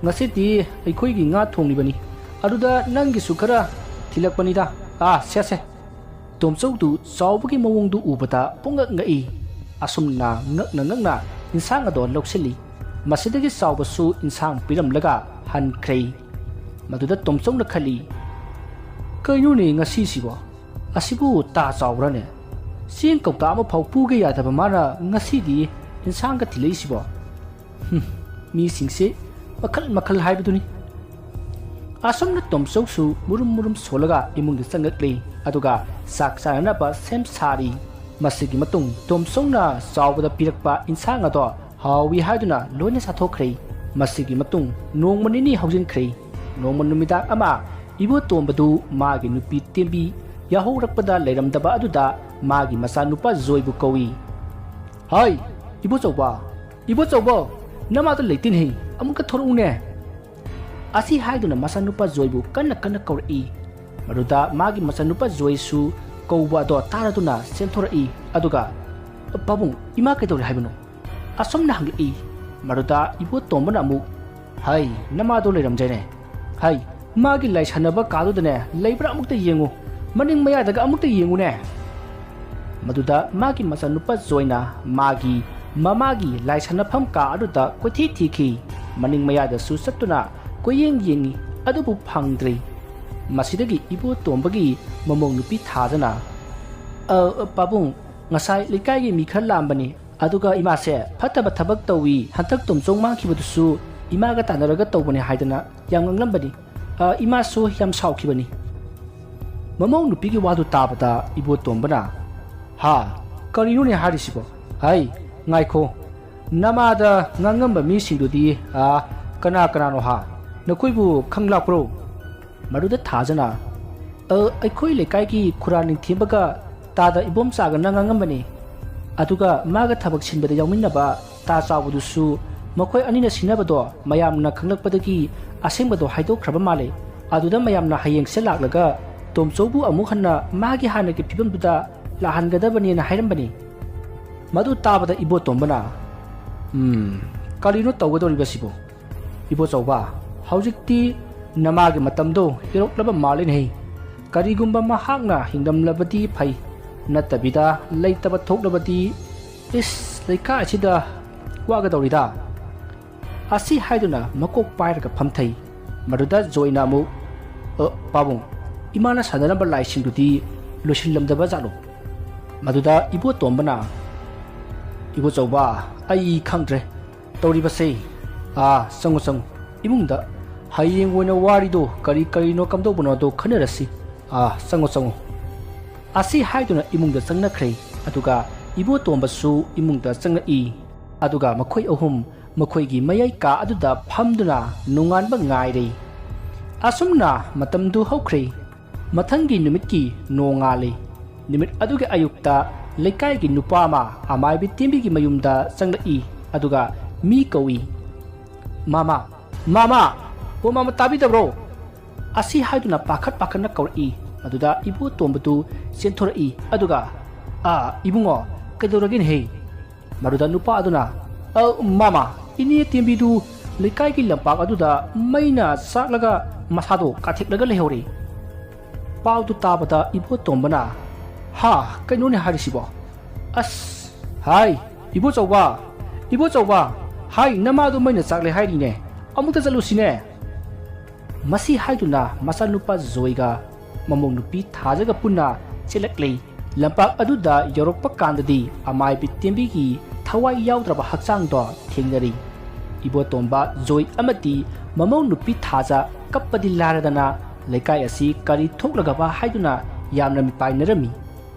ꯉꯁꯤꯗꯤ ꯑꯩꯈꯣꯏꯒꯤ ꯉꯥ ꯊꯣꯡꯂꯤꯕꯅꯤ꯫ ꯑꯗꯨꯗ ꯅꯪꯒꯤꯁꯨ ꯈꯔ ꯊꯤꯜꯂꯛꯄꯅꯤꯗ꯫ ꯑꯥ, ꯁꯦ, ꯁꯦ꯫" ꯇꯣꯝꯆꯧꯗꯨ ꯆꯥꯎꯕꯒꯤ ꯃꯑꯣꯡꯗꯨ ꯎꯕꯗ ꯄꯨꯡꯉꯛ ꯉꯛꯏ꯫ ꯑꯁꯨꯝꯅ ꯉꯛꯅ ꯉꯛꯅ ꯏꯟꯁꯥꯡ ꯑꯗꯣ ꯂꯧꯁꯤꯜꯂꯤ꯫ ꯃꯁꯤꯗꯒꯤ ꯆꯥꯎꯕꯁꯨ ꯏꯟꯁꯥꯡ ꯄꯤꯔꯝꯂꯒ ꯍꯟꯈ꯭ꯔꯦ꯫ ꯃꯗꯨꯗ ꯇꯣꯝꯆꯧꯅ ꯈꯜꯂꯤ, "ꯀꯩꯅꯣꯅꯦ ꯉꯁꯤꯁꯤꯕꯣ? ꯑꯁꯤꯕꯨ ꯇꯥ ꯆꯥꯎꯕ꯭ꯔꯥꯅꯦ? ꯆꯦꯡ ꯀꯧꯇꯥ ꯑꯃꯐꯥꯎ ꯄꯨꯒꯦ ꯌꯥꯗꯕ ꯃꯥꯅ ꯉꯁꯤꯗꯤ ꯏꯟꯁꯥꯡꯒ ꯊꯤꯜꯂꯛꯏꯁꯤꯕꯣ?" ꯍꯨꯝ, ꯃꯤꯁꯤꯡꯁꯤ ꯃꯈꯜ ꯃꯈꯜ ꯍꯥꯏꯕꯗꯨꯅꯤ꯫ ꯑꯁꯨꯝꯅ ꯇꯣꯝꯆꯧꯁꯨ ꯃꯨꯔꯨꯝ ꯃꯨꯔꯨꯝ ꯁꯣꯜꯂꯒ ꯏꯃꯨꯡꯗ ꯆꯪꯂꯛꯂꯤ꯫ ꯑꯗꯨꯒ ꯆꯥꯛ ꯆꯥꯅꯅꯕ ꯁꯦꯝ ꯁꯥꯔꯤ꯫ ꯃꯁꯤꯒꯤ ꯃꯇꯨꯡ ꯇꯣꯝꯆꯧꯅ ꯆꯥꯎꯕꯗ ꯄꯤꯔꯛꯄ ꯏꯟꯁꯥꯡ ꯑꯗꯣ ꯍꯥꯎꯏ ꯍꯥꯏꯗꯨꯅ ꯂꯣꯏꯅ ꯆꯥꯊꯣꯛꯈ꯭ꯔꯦ꯫ ꯃꯁꯤꯒꯤ ꯃꯇꯨꯡ ꯅꯣꯡꯃ ꯅꯤꯅꯤ ꯍꯧꯖꯤꯟꯈ꯭ꯔꯦ꯫ ꯅꯣꯡꯃ ꯅꯨꯃꯤꯗꯥꯡ ꯑꯃ ꯏꯕꯣꯇꯣꯝꯕꯗꯨ ꯃꯥꯒꯤ ꯅꯨꯄꯤ ꯇꯦꯝꯕꯤ ꯌꯥꯍꯧꯔꯛꯄꯗ ꯂꯩꯔꯝꯗꯕ ꯑꯗꯨꯗ ꯃꯥꯒꯤ ꯃꯆꯥꯅꯨꯄꯥ ꯖꯣꯏꯕꯨ ꯀꯧꯏ꯫ "ꯍꯥꯏ, ꯏꯕꯣꯆꯧꯕ, ꯏꯕꯣꯆꯧꯕ, ꯅꯃꯥꯗꯣ ꯂꯩꯇꯦꯅꯦꯍꯦ, ꯑꯃꯨꯛꯇ ꯊꯣꯔꯛꯎꯅꯦ꯫" ꯑꯁꯤ ꯍꯥꯏꯗꯨꯅ ꯃꯆꯥꯅꯨꯄꯥ ꯖꯣꯏꯕꯨ ꯀꯟꯅ ꯀꯟꯅ ꯀꯧꯔꯛꯏ꯫ ꯃꯗꯨꯗ ꯃꯥꯒꯤ ꯃꯆꯥꯅꯨꯄꯥ ꯖꯣꯏꯁꯨ ꯀꯧꯕ ꯑꯗꯣ ꯇꯥꯔꯗꯨꯅ ꯆꯦꯟꯊꯣꯔꯛꯏ꯫ ꯑꯗꯨꯒ, "ꯄꯥꯕꯨꯡ, ꯏꯃꯥ ꯀꯩꯗꯧꯔꯦ ꯍꯥꯏꯕꯅꯣ?" ꯑꯁꯨꯝꯅ ꯍꯪꯂꯛꯏ꯫ ꯃꯗꯨꯗ ꯏꯕꯣꯇꯣꯝꯕꯅ ꯑꯃꯨꯛ, "ꯍꯩ, ꯅꯃꯥꯗꯣ ꯂꯩꯔꯝꯗ꯭ꯔꯦꯅꯦ꯫ ꯍꯩ, ꯃꯥꯒꯤ ꯂꯥꯏ ꯁꯥꯟꯅꯕ ꯀꯥꯗꯨꯗꯅꯦ ꯂꯩꯕ꯭ꯔꯥ ꯑꯃꯨꯛꯇ ꯌꯦꯡꯉꯨ꯫ ꯃꯅꯤꯡ ꯃꯌꯥꯗꯒ ꯑꯃꯨꯛꯇ ꯌꯦꯡꯉꯨꯅꯦ꯫" ꯃꯗꯨꯗ ꯃꯥꯒꯤ ꯃꯆꯥꯅꯨꯄꯥ ꯖꯣꯏꯅ ꯃꯥꯒꯤ ꯃꯃꯥꯒꯤ ꯂꯥꯏ ꯁꯥꯟꯅꯐꯝ ꯀꯥ ꯑꯗꯨꯗ ꯀꯣꯏꯊꯤ ꯊꯤꯈꯤ꯫ ꯃꯅꯤꯡ ꯃꯌꯥꯗꯁꯨ ꯆꯠꯇꯨꯅ ꯀꯣꯏꯌꯦꯡ ꯌꯦꯡꯉꯤ, ꯑꯗꯨꯕꯨ ꯐꯪꯗ꯭ꯔꯦ꯫ ꯃꯁꯤꯗꯒꯤ ꯏꯕꯣꯇꯣꯝꯕꯒꯤ ꯃꯃꯧ ꯅꯨꯄꯤ ꯊꯥꯖꯅ, "ꯑ, ꯄꯥꯕꯨꯡ, ꯉꯁꯥꯏ ꯂꯩꯀꯥꯏꯒꯤ ꯃꯤ ꯈꯔ ꯂꯥꯛꯑꯝꯕꯅꯤ, ꯑꯗꯨꯒ ꯏꯃꯥꯁꯦ ꯐꯠꯇꯕ ꯊꯕꯛ ꯇꯧꯏ, ꯍꯟꯗꯛ ꯇꯣꯝꯆꯧ ꯃꯥꯡꯈꯤꯕꯗꯨꯁꯨ ꯏꯃꯥꯒ ꯇꯥꯟꯅꯔꯒ ꯇꯧꯕꯅꯦ ꯍꯥꯏꯗꯅ ꯌꯥꯝ ꯉꯥꯡꯂꯝꯕꯅꯤ꯫ ꯑ, ꯏꯃꯥꯁꯨ ꯌꯥꯝ ꯁꯥꯎꯈꯤꯕꯅꯤ꯫" ꯃꯃꯧ ꯅꯨꯄꯤꯒꯤ ꯋꯥꯗꯨ ꯇꯥꯕꯗ ꯏꯕꯣꯇꯣꯝꯕꯅ, "ꯍꯥ? ꯀꯔꯤꯅꯣꯅꯦ ꯍꯥꯏꯔꯤꯁꯤꯕꯣ? ꯍꯩ, ꯉꯥꯏꯈꯣ, ꯅꯃꯥꯗ ꯉꯥꯡꯉꯝꯕ ꯃꯤꯁꯤꯡꯗꯨꯗꯤ, ꯑ, ꯀꯅꯥ ꯀꯅꯥꯅꯣ ꯍꯥ? ꯅꯈꯣꯏꯕꯨ ꯈꯪꯂꯥꯛꯄ꯭ꯔꯣ?" ꯃꯗꯨꯗ ꯊꯥꯖꯅ, "ꯑ, ꯑꯩꯈꯣꯏ ꯂꯩꯀꯥꯏꯒꯤ ꯈꯨꯔꯥ ꯅꯤꯡꯊꯦꯝꯕꯒ ꯇꯥꯗ ꯏꯕꯣꯝꯆꯥꯒꯅ ꯉꯥꯡꯉꯝꯕꯅꯤ꯫ ꯑꯗꯨꯒ ꯃꯥꯒ ꯊꯕꯛ ꯁꯤꯟꯕꯗ ꯌꯥꯎꯃꯤꯟꯅꯕ ꯇꯥ ꯆꯥꯎꯕꯗꯨꯁꯨ ꯃꯈꯣꯏ ꯑꯅꯤꯅ ꯁꯤꯟꯅꯕꯗꯣ ꯃꯌꯥꯝꯅ ꯈꯪꯂꯛꯄꯗꯒꯤ ꯑꯁꯦꯡꯕꯗꯣ ꯍꯥꯏꯗꯣꯛꯈ꯭ꯔꯕ ꯃꯥꯜꯂꯦ꯫ ꯑꯗꯨꯗ ꯃꯌꯥꯝꯅ ꯍꯌꯦꯡꯁꯦ ꯂꯥꯛꯂꯒ ꯇꯣꯝꯆꯧꯕꯨ ꯑꯃꯨꯛ ꯍꯟꯅ ꯃꯥꯒꯤ ꯍꯥꯟꯅꯒꯤ ꯐꯤꯕꯝꯗꯨꯗ ꯂꯥꯛꯍꯟꯒꯗꯕꯅꯦꯅ ꯍꯥꯏꯔꯝꯕꯅꯤ꯫" ꯃꯗꯨ ꯇꯥꯕꯗ ꯏꯕꯣꯇꯣꯝꯕꯅ, "ꯎꯝ, ꯀꯔꯤꯅꯣ ꯇꯧꯒꯗꯧꯔꯤꯕꯁꯤꯕꯨ? ꯏꯕꯣꯆꯧꯕ, ꯍꯧꯖꯤꯛꯇꯤ ꯅꯃꯥꯒꯤ ꯃꯇꯝꯗꯣ ꯌꯧꯔꯛꯂꯕ ꯃꯥꯜꯂꯦꯅꯦꯍꯦ꯫ ꯀꯔꯤꯒꯨꯝꯕ ꯃꯍꯥꯛꯅ ꯍꯤꯡꯂꯝꯂꯕꯗꯤ ꯐꯩ, ꯅꯠꯇꯕꯤꯗ ꯂꯩꯇꯕ ꯊꯣꯛꯂꯕꯗꯤ, ꯏꯁ, ꯂꯩꯀꯥꯏ ꯑꯁꯤꯗ ꯋꯥꯒꯗꯧꯔꯤꯗ꯫" ꯑꯁꯤ ꯍꯥꯏꯗꯨꯅ ꯃꯀꯣꯛ ꯄꯥꯏꯔꯒ ꯐꯝꯊꯩ꯫ ꯃꯗꯨꯗ ꯖꯣꯏꯅ ꯑꯃꯨꯛ, "ꯑ, ꯄꯥꯕꯨꯡ, ꯏꯃꯥꯅ ꯁꯥꯟꯅꯔꯝꯕ ꯂꯥꯏꯁꯤꯡꯗꯨꯗꯤ ꯂꯣꯏꯁꯤꯜꯂꯝꯗꯕ ꯖꯥꯠꯂꯣ?" ꯃꯗꯨꯗ ꯏꯕꯣꯇꯣꯝꯕꯅ, "ꯏꯕꯣꯆꯧꯕ, ꯑꯩ ꯈꯪꯗ꯭ꯔꯦ ꯇꯧꯔꯤꯕꯁꯦ꯫ ꯑꯥ, ꯆꯪꯉꯨ, ꯆꯪꯉꯨ꯫ ꯏꯃꯨꯡꯗ ꯍꯌꯦꯡ ꯑꯣꯏꯅ ꯋꯥꯔꯤꯗꯣ ꯀꯔꯤ ꯀꯔꯤꯅꯣ ꯀꯝꯗꯧꯕꯅꯣꯗꯣ ꯈꯟꯅꯔꯁꯤ꯫ ꯑꯥ, ꯆꯪꯉꯨ, ꯆꯪꯉꯨ꯫" ꯑꯁꯤ ꯍꯥꯏꯗꯨꯅ ꯏꯃꯨꯡꯗ ꯆꯪꯅꯈ꯭ꯔꯦ꯫ ꯑꯗꯨꯒ ꯏꯕꯣꯇꯣꯝꯕꯁꯨ ꯏꯃꯨꯡꯗ ꯆꯪꯂꯛꯏ꯫ ꯑꯗꯨꯒ ꯃꯈꯣꯏ ꯑꯍꯨꯝ ꯃꯈꯣꯏꯒꯤ ꯃꯌꯥꯏ ꯀꯥ ꯑꯗꯨꯗ ꯐꯝꯗꯨꯅ ꯅꯣꯡꯉꯥꯟꯕ ꯉꯥꯏꯔꯦ꯫ ꯑꯁꯨꯝꯅ ꯃꯇꯝꯗꯨ ꯍꯧꯈ꯭ꯔꯦ꯫ ꯃꯊꯪꯒꯤ ꯅꯨꯃꯤꯠꯀꯤ ꯅꯣꯡꯉꯥꯜꯂꯤ꯫ ꯅꯨꯃꯤꯠ ꯑꯗꯨꯒꯤ ꯑꯌꯨꯛꯇ ꯂꯩꯀꯥꯏꯒꯤ ꯅꯨꯄꯥ ꯑꯃ ꯑꯃꯥꯏꯕꯤ ꯇꯦꯝꯕꯤꯒꯤ ꯃꯌꯨꯝꯗ ꯆꯪꯂꯛꯏ꯫ ꯑꯗꯨꯒ ꯃꯤ ꯀꯧꯏ꯫ "ꯃꯥꯃ, ꯃꯥꯃ, ꯑꯣ ꯃꯥꯃ, ꯇꯥꯕꯤꯗꯕ꯭ꯔꯣ?" ꯑꯁꯤ ꯍꯥꯏꯗꯨꯅ ꯄꯥꯈꯠ ꯄꯥꯈꯠꯅ ꯀꯧꯔꯛꯏ꯫ ꯑꯗꯨꯗ ꯏꯕꯣꯇꯣꯝꯕꯗꯨ ꯆꯦꯟꯊꯣꯔꯛꯏ꯫ ꯑꯗꯨꯒ, "ꯑꯥ, ꯏꯕꯨꯡꯉꯣ, ꯀꯩꯗꯧꯔꯒꯦꯅꯦꯍꯦ?" ꯃꯗꯨꯗ ꯅꯨꯄꯥ ꯑꯗꯨꯅ, "ꯑ, ꯃꯥꯃ, ꯏꯅꯦ ꯇꯦꯝꯕꯤꯗꯨ ꯂꯩꯀꯥꯏꯒꯤ ꯂꯝꯄꯥꯛ ꯑꯗꯨꯗ ꯃꯩꯅ ꯆꯥꯛꯂꯒ ꯃꯁꯥꯗꯣ ꯀꯥꯊꯦꯛꯂꯒ ꯂꯩꯍꯧꯔꯦ꯫" ꯄꯥꯎꯗꯨ ꯇꯥꯕꯗ ꯏꯕꯣꯇꯣꯝꯕꯅ, "ꯍꯥ, ꯀꯩꯅꯣꯅꯦ ꯍꯥꯏꯔꯤꯁꯤꯕꯣ? ꯑꯁ, ꯍꯥꯏ, "ꯏꯕꯣꯆꯧꯕ, ꯏꯕꯣꯆꯧꯕ, ꯍꯥꯏ, ꯅꯃꯥꯗꯣ ꯃꯩꯅ ꯆꯥꯛꯂꯦ ꯍꯥꯏꯔꯤꯅꯦ, ꯑꯃꯨꯛꯇ ꯆꯠꯂꯨꯁꯤꯅꯦ"꯫ ꯃꯁꯤ ꯍꯥꯏꯗꯨꯅ ꯃꯆꯥꯅꯨꯄꯥ ꯖꯣꯏꯒ ꯃꯃꯧ ꯅꯨꯄꯤ ꯊꯥꯖꯒ ꯄꯨꯟꯅ ꯆꯦꯜꯂꯛꯂꯤ꯫ ꯂꯝꯄꯥꯛ ꯑꯗꯨꯗ ꯌꯧꯔꯛꯄ ꯀꯥꯟꯗꯗꯤ ꯑꯃꯥꯏꯕꯤ ꯇꯦꯝꯕꯤꯒꯤ ꯊꯋꯥꯏ ꯌꯥꯎꯗ꯭ꯔꯕ ꯍꯛꯆꯥꯡꯗꯣ ꯊꯦꯡꯅꯔꯤ꯫ ꯏꯕꯣꯇꯣꯝꯕ ꯖꯣꯏ ꯑꯃꯗꯤ ꯃꯃꯧ ꯅꯨꯄꯤ ꯊꯥꯖ ꯀꯞꯄꯗꯤ ꯂꯥꯏꯔꯗꯅ ꯂꯩꯀꯥꯏ ꯑꯁꯤ ꯀꯔꯤ ꯊꯣꯛꯂꯒꯕ ꯍꯥꯏꯗꯨꯅ ꯌꯥꯝꯅ ꯃꯤꯄꯥꯏꯅꯔꯝꯃꯤ꯫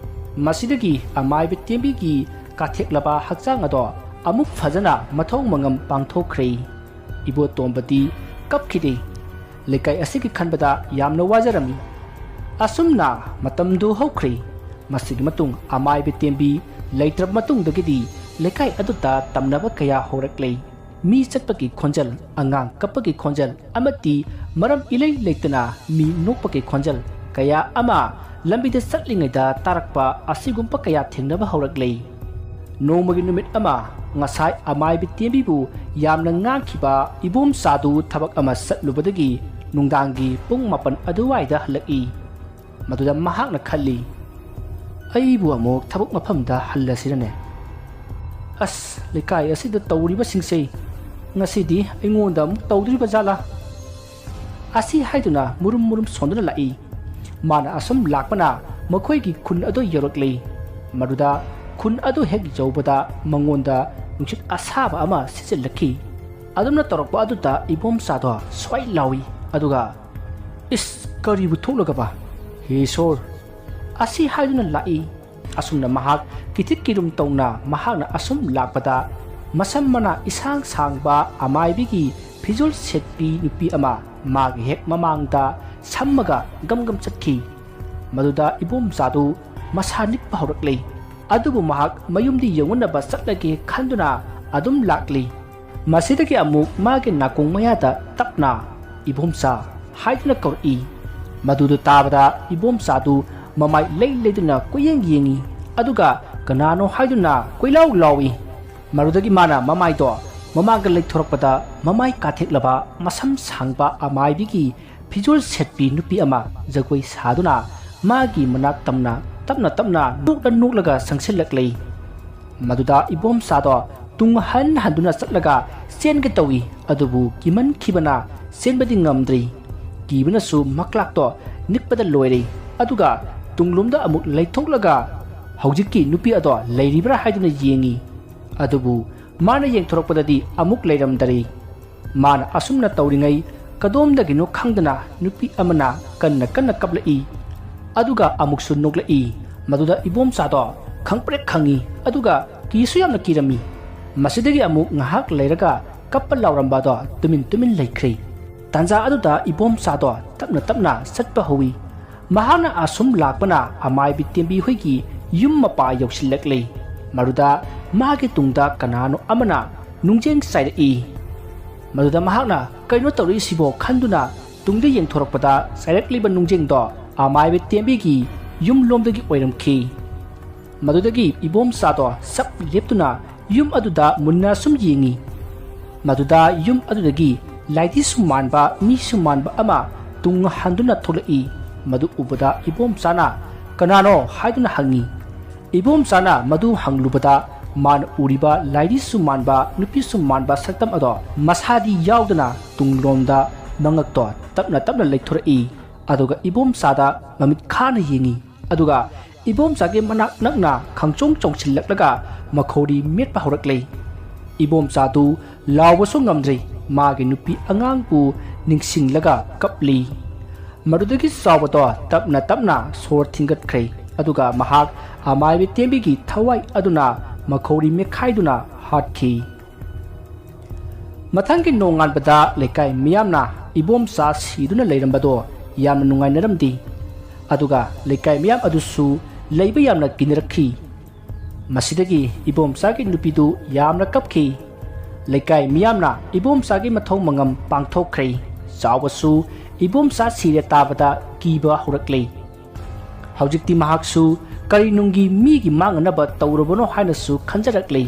ꯃꯁꯤꯗꯒꯤ ꯑꯃꯥꯏꯕ ꯇꯦꯝꯕꯤꯒꯤ ꯀꯥꯊꯦꯛꯂꯕ ꯍꯛꯆꯥꯡ ꯑꯗꯣ ꯑꯃꯨꯛ ꯐꯖꯅ ꯃꯊꯧ ꯃꯉꯝ ꯄꯥꯡꯊꯣꯛꯈ꯭ꯔꯦ꯫ ꯏꯕꯣꯇꯣꯝꯕꯗꯤ ꯀꯞꯈꯤꯗꯦ꯫ ꯂꯩꯀꯥꯏ ꯑꯁꯤꯒꯤ ꯈꯟꯕꯗ ꯌꯥꯝꯅ ꯋꯥꯖꯔꯝꯃꯤ꯫ ꯑꯁꯨꯝꯅ ꯃꯇꯝꯗꯨ ꯍꯧꯈ꯭ꯔꯦ꯫ ꯃꯁꯤꯒꯤ ꯃꯇꯨꯡ ꯑꯃꯥꯏꯕ ꯇꯦꯝꯕꯤ ꯂꯩꯇ꯭ꯔꯕ ꯃꯇꯨꯡꯗꯒꯤꯗꯤ ꯂꯩꯀꯥꯏ ꯑꯗꯨꯗ ꯇꯝꯅꯕ ꯀꯌꯥ ꯍꯧꯔꯛꯂꯦ꯫ ꯃꯤ ꯆꯠꯄꯒꯤ ꯈꯣꯟꯖꯦꯜ, ꯑꯉꯥꯡ ꯀꯞꯄꯒꯤ ꯈꯣꯟꯖꯦꯜ ꯑꯃꯗꯤ ꯃꯔꯝ ꯏꯂꯩ ꯂꯩꯇꯅ ꯃꯤ ꯅꯣꯛꯄꯒꯤ ꯈꯣꯟꯖꯦꯜ ꯀꯌꯥ ꯑꯃ ꯂꯝꯕꯤꯗ ꯆꯠꯂꯤꯉꯩꯗ ꯇꯥꯔꯛꯄ ꯑꯁꯤꯒꯨꯝꯕ ꯀꯌꯥ ꯊꯦꯡꯅꯕ ꯍꯧꯔꯛꯂꯦ꯫ ꯅꯣꯡꯃꯒꯤ ꯅꯨꯃꯤꯠ ꯑꯃ ꯉꯁꯥꯏ ꯑꯃꯥꯏꯕꯤ ꯇꯦꯝꯕꯤꯕꯨ ꯌꯥꯝꯅ ꯉꯥꯡꯈꯤꯕ ꯏꯕꯣꯝꯆꯥꯗꯨ ꯊꯕꯛ ꯑꯃ ꯆꯠꯂꯨꯕꯗꯒꯤ ꯅꯨꯡꯗꯥꯡꯒꯤ ꯄꯨꯡ ꯃꯥꯄꯟ ꯑꯗꯨꯋꯥꯏꯗ ꯍꯜꯂꯛꯏ꯫ ꯃꯗꯨꯗ ꯃꯍꯥꯛꯅ ꯈꯜꯂꯤ, "ꯑꯩꯕꯨ ꯑꯃꯨꯛ ꯊꯕꯛ ꯃꯐꯝꯗ ꯍꯜꯂꯁꯤꯔꯅꯦ? ꯑꯁ, ꯂꯩꯀꯥꯏ ꯑꯁꯤꯗ ꯇꯧꯔꯤꯕꯁꯤꯡꯁꯦ ꯉꯁꯤꯗꯤ ꯑꯩꯉꯣꯟꯗ ꯑꯃꯨꯛ ꯇꯧꯗꯣꯔꯤꯕ ꯖꯥꯠꯂꯥ?" ꯑꯁꯤ ꯍꯥꯏꯗꯨꯅ ꯃꯨꯔꯨꯝ ꯃꯨꯔꯨꯝ ꯁꯣꯟꯗꯨꯅ ꯂꯥꯛꯏ꯫ ꯃꯥꯅ ꯑꯁꯨꯝ ꯂꯥꯛꯄꯅ ꯃꯈꯣꯏꯒꯤ ꯈꯨꯟ ꯑꯗꯨ ꯌꯧꯔꯛꯂꯤ꯫ ꯃꯗꯨꯗ ꯈꯨꯟ ꯑꯗꯨ ꯍꯦꯛ ꯌꯧꯕꯗ ꯃꯉꯣꯟꯗ ꯅꯨꯡꯁꯤꯠ ꯑꯁꯥꯕ ꯑꯃ ꯁꯤꯠꯆꯤꯜꯂꯛꯈꯤ꯫ ꯑꯗꯨꯝꯅ ꯇꯧꯔꯛꯄ ꯑꯗꯨꯗ ꯏꯕꯣꯝꯆꯥꯗꯣ ꯁ꯭ꯋꯥꯏ ꯂꯥꯎꯏ꯫ ꯑꯗꯨꯒ, "ꯏꯁ, ꯀꯔꯤꯕꯨ ꯊꯣꯛꯂꯒꯕ? ꯍꯦ ꯏꯁꯣꯔ!" ꯑꯁꯤ ꯍꯥꯏꯗꯨꯅ ꯂꯥꯛꯏ꯫ ꯑꯁꯨꯝꯅ ꯃꯍꯥꯛ ꯀꯤꯊꯤꯛ ꯀꯤꯔꯨꯝ ꯇꯧꯅ ꯃꯍꯥꯛꯅ ꯑꯁꯨꯝ ꯂꯥꯛꯄꯗ, ꯃꯁꯝ ꯃꯅꯥ ꯏꯁꯥꯡ ꯁꯥꯡꯕ ꯑꯃꯥꯏꯕꯤꯒꯤ ꯐꯤꯖꯣꯜ ꯁꯦꯠꯄꯤ ꯅꯨꯄꯤ ꯑꯃ ꯃꯥꯒꯤ ꯍꯦꯛ ꯃꯃꯥꯡꯗ ꯁꯝꯃꯒ ꯒꯝ ꯒꯝ ꯆꯠꯈꯤ꯫ ꯃꯗꯨꯗ ꯏꯕꯣꯝꯆꯥꯗꯨ ꯃꯁꯥ ꯅꯤꯛꯄ ꯍꯧꯔꯛꯂꯦ꯫ ꯑꯗꯨꯕꯨ ꯃꯍꯥꯛ ꯃꯌꯨꯝꯗꯤ ꯌꯧꯅꯅꯕ ꯆꯠꯂꯒꯦ ꯈꯟꯗꯨꯅ ꯑꯗꯨꯝ ꯂꯥꯛꯂꯤ꯫ ꯃꯁꯤꯗꯒꯤ ꯑꯃꯨꯛ ꯃꯥꯒꯤ ꯅꯥꯀꯣꯡ ꯃꯌꯥꯗ ꯇꯞꯅ "ꯏꯕꯣꯝꯆꯥ" ꯍꯥꯏꯗꯨꯅ ꯀꯧꯔꯛꯏ꯫ ꯃꯗꯨꯗꯨ ꯇꯥꯕꯗ ꯏꯕꯣꯝꯆꯥꯗꯨ ꯃꯃꯥꯏ ꯂꯩ ꯂꯩꯗꯨꯅ ꯀꯣꯏꯌꯦꯡ ꯌꯦꯡꯏ, ꯑꯗꯨꯒ ꯀꯅꯥꯅꯣ ꯍꯥꯏꯗꯨꯅ ꯀꯣꯏꯂꯥꯎ ꯂꯥꯎꯏ꯫ ꯃꯗꯨꯗꯒꯤ ꯃꯥꯅ ꯃꯃꯥꯏꯗꯣ ꯃꯃꯥꯡꯗ ꯂꯩꯊꯣꯔꯛꯄꯗ, ꯃꯃꯥꯏ ꯀꯥꯊꯦꯛꯂꯕ ꯃꯁꯝ ꯁꯥꯡꯕ ꯑꯃꯥꯏꯕꯤꯒꯤ ꯐꯤꯖꯣꯜ ꯁꯦꯠꯄꯤ ꯅꯨꯄꯤ ꯑꯃ ꯖꯒꯣꯏ ꯁꯥꯗꯨꯅ ꯃꯥꯒꯤ ꯃꯅꯥꯛ ꯇꯝꯅ ꯇꯞꯅ ꯇꯞꯅ ꯅꯣꯛꯂ ꯅꯣꯛꯂꯒ ꯆꯪꯁꯤꯜꯂꯛꯂꯤ꯫ ꯃꯗꯨꯗ ꯏꯕꯣꯝꯆꯥꯗꯣ ꯇꯨꯡ ꯍꯟ ꯍꯟꯗꯨꯅ ꯆꯠꯂꯒ ꯆꯦꯟꯒꯦ ꯇꯧꯏ, ꯑꯗꯨꯕꯨ ꯀꯤꯃꯟꯈꯤꯕꯅ ꯆꯦꯟꯕꯗꯤ ꯉꯝꯗ꯭ꯔꯤ꯫ ꯀꯤꯕꯅꯁꯨ ꯃꯀ꯭ꯂꯥꯛꯇꯣ ꯅꯤꯛꯄꯗ ꯂꯣꯏꯔꯦ꯫ ꯑꯗꯨꯒ ꯇꯨꯡꯂꯣꯝꯗ ꯑꯃꯨꯛ ꯂꯩꯊꯣꯛꯂꯒ ꯍꯧꯖꯤꯛꯀꯤ ꯅꯨꯄꯤ ꯑꯗꯣ ꯂꯩꯔꯤꯕ꯭ꯔꯥ ꯍꯥꯏꯗꯨꯅ ꯌꯦꯡꯏ꯫ ꯑꯗꯨꯕꯨ ꯃꯥꯅ ꯌꯦꯡꯊꯣꯔꯛꯄꯗꯗꯤ ꯑꯃꯨꯛ ꯂꯩꯔꯝꯗꯔꯦ꯫ ꯃꯥꯅ ꯑꯁꯨꯝꯅ ꯇꯧꯔꯤꯉꯩ ꯀꯗꯣꯝꯗꯒꯤꯅꯣ ꯈꯪꯗꯅ ꯅꯨꯄꯤ ꯑꯃꯅ ꯀꯟꯅ ꯀꯟꯅ ꯀꯞꯂꯛꯏ꯫ ꯑꯗꯨꯒ ꯑꯃꯨꯛꯁꯨ ꯅꯣꯛꯂꯛꯏ꯫ ꯃꯗꯨꯗ ꯏꯕꯣꯝꯆꯥꯗꯣ ꯈꯪꯄ꯭ꯔꯦꯛ ꯈꯪꯏ꯫ ꯑꯗꯨꯒ ꯀꯤꯁꯨ ꯌꯥꯝꯅ ꯀꯤꯔꯝꯃꯤ꯫ ꯃꯁꯤꯗꯒꯤ ꯑꯃꯨꯛ ꯉꯥꯏꯍꯥꯛ ꯂꯩꯔꯒ ꯀꯞꯄ ꯂꯥꯎꯔꯝꯕꯗꯣ ꯇꯨꯃꯤꯟ ꯇꯨꯃꯤꯟ ꯂꯩꯈ꯭ꯔꯦ꯫ ꯇꯥꯟꯖꯥ ꯑꯗꯨꯗ ꯏꯕꯣꯝꯆꯥꯗꯣ ꯇꯞꯅ ꯇꯞꯅ ꯆꯠꯄ ꯍꯧꯏ꯫ ꯃꯍꯥꯛꯅ ꯑꯁꯨꯝ ꯂꯥꯛꯄꯅ ꯑꯃꯥꯏꯕꯤ ꯇꯦꯝꯕꯤ ꯍꯣꯏꯒꯤ ꯌꯨꯝ ꯃꯄꯥ ꯌꯧꯁꯤꯜꯂꯛꯂꯦ꯫ ꯃꯗꯨꯗ ꯃꯥꯒꯤ ꯇꯨꯡꯗ ꯀꯅꯥꯅꯣ ꯑꯃꯅ ꯅꯨꯡꯖꯦꯡ ꯆꯥꯏꯔꯛꯏ꯫ ꯃꯗꯨꯗ ꯃꯍꯥꯛꯅ ꯀꯩꯅꯣ ꯇꯧꯔꯛꯏꯁꯤꯕꯣ ꯈꯟꯗꯨꯅ ꯇꯨꯡꯗ ꯌꯦꯡꯊꯣꯔꯛꯄꯗ ꯆꯥꯏꯔꯛꯂꯤꯕ ꯅꯨꯡꯖꯦꯡꯗꯣ ꯑꯃꯥꯏꯕꯤ ꯇꯦꯝꯕꯤꯒꯤ ꯌꯨꯝ ꯂꯣꯝꯗꯒꯤ ꯑꯣꯏꯔꯝꯈꯤ꯫ ꯃꯗꯨꯗꯒꯤ ꯏꯕꯣꯝꯆꯥꯗꯣ ꯆꯞ ꯂꯦꯞꯇꯨꯅ ꯌꯨꯝ ꯑꯗꯨꯗ ꯃꯨꯟꯅ ꯁꯨꯝ ꯌꯦꯡꯏ꯫ ꯃꯗꯨꯗ ꯌꯨꯝ ꯑꯗꯨꯗꯒꯤ ꯂꯥꯏꯙꯤꯁꯨ ꯃꯥꯟꯕ ꯃꯤꯁꯨ ꯃꯥꯟꯕ ꯑꯃ ꯇꯨꯡ ꯍꯟꯗꯨꯅ ꯊꯣꯛꯂꯛꯏ꯫ ꯃꯗꯨ ꯎꯕꯗ ꯏꯕꯣꯝꯆꯥꯅ "ꯀꯅꯥꯅꯣ?" ꯍꯥꯏꯗꯨꯅ ꯍꯪꯉꯤ꯫ ꯏꯕꯣꯝꯆꯥꯅ ꯃꯗꯨ ꯍꯪꯂꯨꯕꯗ ꯃꯥꯅ ꯎꯔꯤꯕ ꯂꯥꯏꯙꯤꯁꯨ ꯃꯥꯟꯕ ꯅꯨꯄꯤꯁꯨ ꯃꯥꯟꯕ ꯁꯛꯇꯝ ꯑꯗꯣ ꯃꯁꯥꯗꯤ ꯌꯥꯎꯗꯅ ꯇꯨꯡꯂꯣꯝꯗ ꯃꯉꯛꯇꯣ ꯇꯞꯅ ꯇꯞꯅ ꯂꯩꯊꯣꯔꯛꯏ꯫ ꯑꯗꯨꯒ ꯏꯕꯣꯝꯆꯥꯗ ꯃꯃꯤꯠ ꯈꯥꯅ ꯌꯦꯡꯏ꯫ ꯑꯗꯨꯒ ꯏꯕꯣꯝꯆꯥꯒꯤ ꯃꯅꯥꯛ ꯅꯛꯅ ꯈꯪꯆꯣꯡ ꯆꯣꯡꯁꯤꯜꯂꯛꯂꯒ ꯃꯈꯧꯔꯤ ꯃꯦꯠꯄ ꯍꯧꯔꯛꯂꯦ꯫ ꯏꯕꯣꯝꯆꯥꯗꯨ ꯂꯥꯎꯕꯁꯨ ꯉꯝꯗ꯭ꯔꯦ꯫ ꯃꯥꯒꯤ ꯅꯨꯄꯤ ꯑꯉꯥꯡꯕꯨ ꯅꯤꯡꯁꯤꯡꯂꯒ ꯀꯞꯂꯤ꯫ ꯃꯗꯨꯗꯒꯤ ꯆꯥꯎꯕꯗꯣ ꯇꯞꯅ ꯇꯞꯅ ꯁꯣꯔ ꯊꯤꯡꯒꯠꯈ꯭ꯔꯦ꯫ ꯑꯗꯨꯒ ꯃꯍꯥꯛ ꯑꯃꯥꯏꯕꯤ ꯇꯦꯝꯕꯤꯒꯤ ꯊꯋꯥꯏ ꯑꯗꯨꯅ ꯃꯈꯧꯔꯤ ꯃꯦꯠꯈꯥꯏꯗꯨꯅ ꯍꯥꯠꯈꯤ꯫ ꯃꯊꯪꯒꯤ ꯅꯣꯡꯉꯥꯟꯕꯗ ꯂꯩꯀꯥꯏ ꯃꯤꯌꯥꯝꯅ ꯏꯕꯣꯝꯆꯥ ꯁꯤꯗꯨꯅ ꯂꯩꯔꯝꯕꯗꯣ ꯌꯥꯝꯅ ꯅꯨꯡꯉꯥꯏꯅꯔꯝꯗꯦ꯫ ꯑꯗꯨꯒ ꯂꯩꯀꯥꯏ ꯃꯤꯌꯥꯝ ꯑꯗꯨꯁꯨ ꯂꯩꯕ ꯌꯥꯝꯅ ꯀꯤꯅꯔꯛꯈꯤ꯫ ꯃꯁꯤꯗꯒꯤ ꯏꯕꯣꯝꯆꯥꯒꯤ ꯅꯨꯄꯤꯗꯨ ꯌꯥꯝꯅ ꯀꯞꯈꯤ꯫ ꯂꯩꯀꯥꯏ ꯃꯤꯌꯥꯝꯅ ꯏꯕꯣꯝꯆꯥꯒꯤ ꯃꯊꯧ ꯃꯉꯝ ꯄꯥꯡꯊꯣꯛꯈ꯭ꯔꯦ꯫ ꯆꯥꯎꯕꯁꯨ ꯏꯕꯣꯝꯆꯥ ꯁꯤꯔꯦ ꯇꯥꯕꯗ ꯀꯤꯕ ꯍꯧꯔꯛꯂꯦ꯫ ꯍꯧꯖꯤꯛꯇꯤ ꯃꯍꯥꯛꯁꯨ ꯀꯔꯤ ꯅꯨꯡꯒꯤ ꯃꯤꯒꯤ ꯃꯥꯡꯅꯅꯕ ꯇꯧꯔꯕꯅꯣ ꯍꯥꯏꯅꯁꯨ ꯈꯟꯖꯔꯛꯂꯦ꯫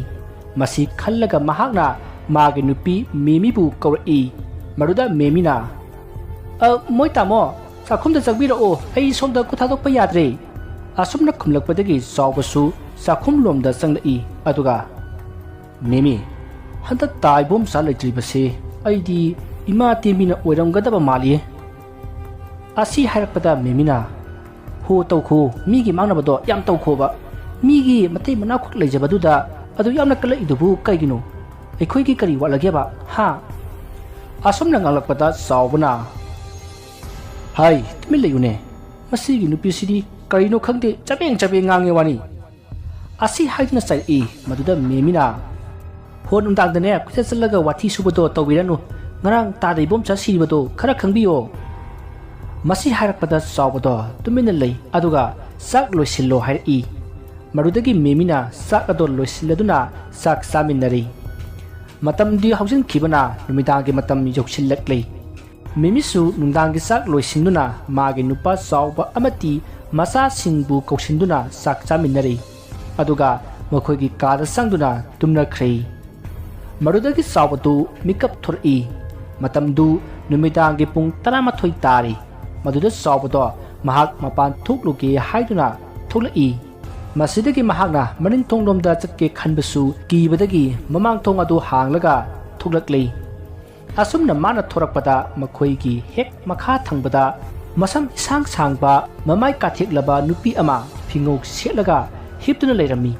ꯃꯁꯤ ꯈꯜꯂꯒ ꯃꯍꯥꯛꯅ ꯃꯥꯒꯤ ꯅꯨꯄꯤ ꯃꯦꯃꯤꯕꯨ ꯀꯧꯔꯛꯏ꯫ ꯃꯗꯨꯗ ꯃꯦꯃꯤꯅ, "ꯑ, ꯃꯣꯏ ꯇꯥꯃꯣ, ꯆꯥꯛꯈꯨꯝꯗ ꯆꯪꯕꯤꯔꯛꯑꯣ, ꯑꯩ ꯁꯣꯝꯗ ꯈꯨꯠ ꯊꯥꯗꯣꯛꯄ ꯌꯥꯗ꯭ꯔꯦ"꯫ ꯑꯁꯨꯝꯅ ꯈꯨꯝꯂꯛꯄꯗꯒꯤ ꯆꯥꯎꯕꯁꯨ ꯆꯥꯛꯈꯨꯝꯂꯣꯝꯗ ꯆꯪꯂꯛꯏ꯫ ꯑꯗꯨꯒ, "ꯃꯦꯃꯤ, ꯍꯟꯗꯛ ꯇꯥ ꯏꯕꯣꯝꯆꯥ ꯂꯩꯇ꯭ꯔꯤꯕꯁꯤ ꯑꯩꯗꯤ ꯏꯃꯥ ꯇꯦꯝꯕꯤꯅ ꯑꯣꯏꯔꯝꯒꯗꯕ ꯃꯥꯜꯂꯤꯌꯦ"꯫ ꯑꯁꯤ ꯍꯥꯏꯔꯛꯄꯗ ꯃꯦꯃꯤꯅ, "ꯍꯣ ꯇꯧꯈꯣ, ꯃꯤꯒꯤ ꯃꯥꯡꯅꯕꯗꯣ ꯌꯥꯝ ꯇꯧꯈꯣꯕ꯫ ꯃꯤꯒꯤ ꯃꯇꯩ ꯃꯅꯥꯎꯈꯛ ꯂꯩꯖꯕꯗꯨꯗ ꯑꯗꯨ ꯌꯥꯝꯅ ꯀꯜꯂꯛꯏꯗꯨꯕꯨ ꯀꯩꯒꯤꯅꯣ? ꯑꯩꯈꯣꯏꯒꯤ ꯀꯔꯤ ꯋꯥꯠꯂꯒꯦꯕ, ꯍꯥ?" ꯑꯁꯨꯝꯅ ꯉꯥꯡꯂꯛꯄꯗ ꯆꯥꯎꯕꯅ, "ꯍꯥꯏ, ꯇꯨꯃꯤꯟ ꯂꯩꯌꯨꯅꯦ꯫ ꯃꯁꯤꯒꯤ ꯅꯨꯄꯤꯁꯤꯗꯤ ꯀꯔꯤꯅꯣ ꯈꯪꯗꯦ, ꯆꯕꯦꯡ ꯆꯕꯦꯡ ꯉꯥꯡꯉꯦ ꯋꯥꯅꯤ"꯫ ꯑꯁꯤ ꯍꯥꯏꯗꯨꯅ ꯆꯩꯔꯛꯏ꯫ ꯃꯗꯨꯗ ꯃꯦꯃꯤꯅ, "ꯍꯣ, ꯅꯨꯡꯗꯥꯡꯗꯅꯦ ꯀꯣꯏꯆꯠ ꯆꯠꯂꯒ ꯋꯥꯊꯤ ꯁꯨꯕꯗꯣ ꯇꯧꯕꯤꯔꯅꯨ꯫ ꯉꯔꯥꯡ ꯇꯥꯗ ꯏꯕꯣꯝꯆꯥ ꯁꯤꯔꯤꯕꯗꯣ ꯈꯔ ꯈꯪꯕꯤꯌꯣ"꯫ ꯃꯁꯤ ꯍꯥꯏꯔꯛꯄꯗ ꯆꯥꯎꯕꯗꯣ ꯇꯨꯃꯤꯟꯅ ꯂꯩ꯫ ꯑꯗꯨꯒ, "ꯆꯥꯛ ꯂꯣꯏꯁꯤꯜꯂꯣ" ꯍꯥꯏꯔꯛꯏ꯫ ꯃꯗꯨꯗꯒꯤ ꯃꯦꯃꯤꯅ ꯆꯥꯛ ꯑꯗꯣ ꯂꯣꯏꯁꯤꯜꯂꯗꯨꯅ ꯆꯥꯛ ꯆꯥꯃꯤꯟꯅꯔꯤ꯫ ꯃꯇꯝꯗꯤ ꯍꯧꯖꯤꯟꯈꯤꯕꯅ ꯅꯨꯃꯤꯗꯥꯡꯒꯤ ꯃꯇꯝ ꯌꯧꯁꯤꯜꯂꯛꯂꯤ꯫ ꯃꯦꯃꯤꯁꯨ ꯅꯨꯡꯗꯥꯡꯒꯤ ꯆꯥꯛ ꯂꯣꯏꯁꯤꯟꯗꯨꯅ ꯃꯥꯒꯤ ꯅꯨꯄꯥ ꯆꯥꯎꯕ ꯑꯃꯗꯤ ꯃꯆꯥꯁꯤꯡꯕꯨ ꯀꯧꯁꯤꯟꯗꯨꯅ ꯆꯥꯛ ꯆꯥꯃꯤꯟꯅꯔꯤ꯫ ꯑꯗꯨꯒ ꯃꯈꯣꯏꯒꯤ ꯀꯥꯗ ꯆꯪꯗꯨꯅ ꯇꯨꯝꯅꯈ꯭ꯔꯦ꯫ ꯃꯗꯨꯗꯒꯤ ꯆꯥꯎꯕꯗꯨ ꯃꯤꯀꯞ ꯊꯣꯔꯛꯏ꯫ ꯃꯇꯝꯗꯨ ꯅꯨꯃꯤꯗꯥꯡꯒꯤ ꯄꯨꯡ ꯇꯔꯥꯃꯥꯊꯣꯏ ꯇꯥꯔꯤ꯫ ꯃꯗꯨꯗ ꯆꯥꯎꯕꯗꯣ ꯃꯍꯥꯛ ꯃꯄꯥꯟ ꯊꯣꯛꯂꯨꯒꯦ ꯍꯥꯏꯗꯨꯅ ꯊꯣꯛꯂꯛꯏ꯫ ꯃꯁꯤꯗꯒꯤ ꯃꯍꯥꯛꯅ ꯃꯅꯤꯡꯊꯣꯡꯂꯣꯝꯗ ꯆꯠꯀꯦ ꯈꯟꯕꯁꯨ ꯀꯤꯕꯗꯒꯤ ꯃꯃꯥꯡ ꯊꯣꯡ ꯑꯗꯨ ꯍꯥꯡꯂꯒ ꯊꯣꯛꯂꯛꯂꯤ꯫ ꯑꯁꯨꯝꯅ ꯃꯥꯅ ꯊꯣꯔꯛꯄꯗ ꯃꯈꯣꯏꯒꯤ ꯍꯦꯛ ꯃꯈꯥ ꯊꯪꯕꯗ ꯃꯁꯝ ꯏꯁꯥꯡ ꯁꯥꯡꯕ, ꯃꯃꯥꯏ ꯀꯥꯊꯦꯛꯂꯕ ꯅꯨꯄꯤ ꯑꯃ ꯐꯤꯉꯧ ꯁꯦꯠꯂꯒ ꯍꯤꯞꯇꯨꯅ ꯂꯩꯔꯝꯃꯤ꯫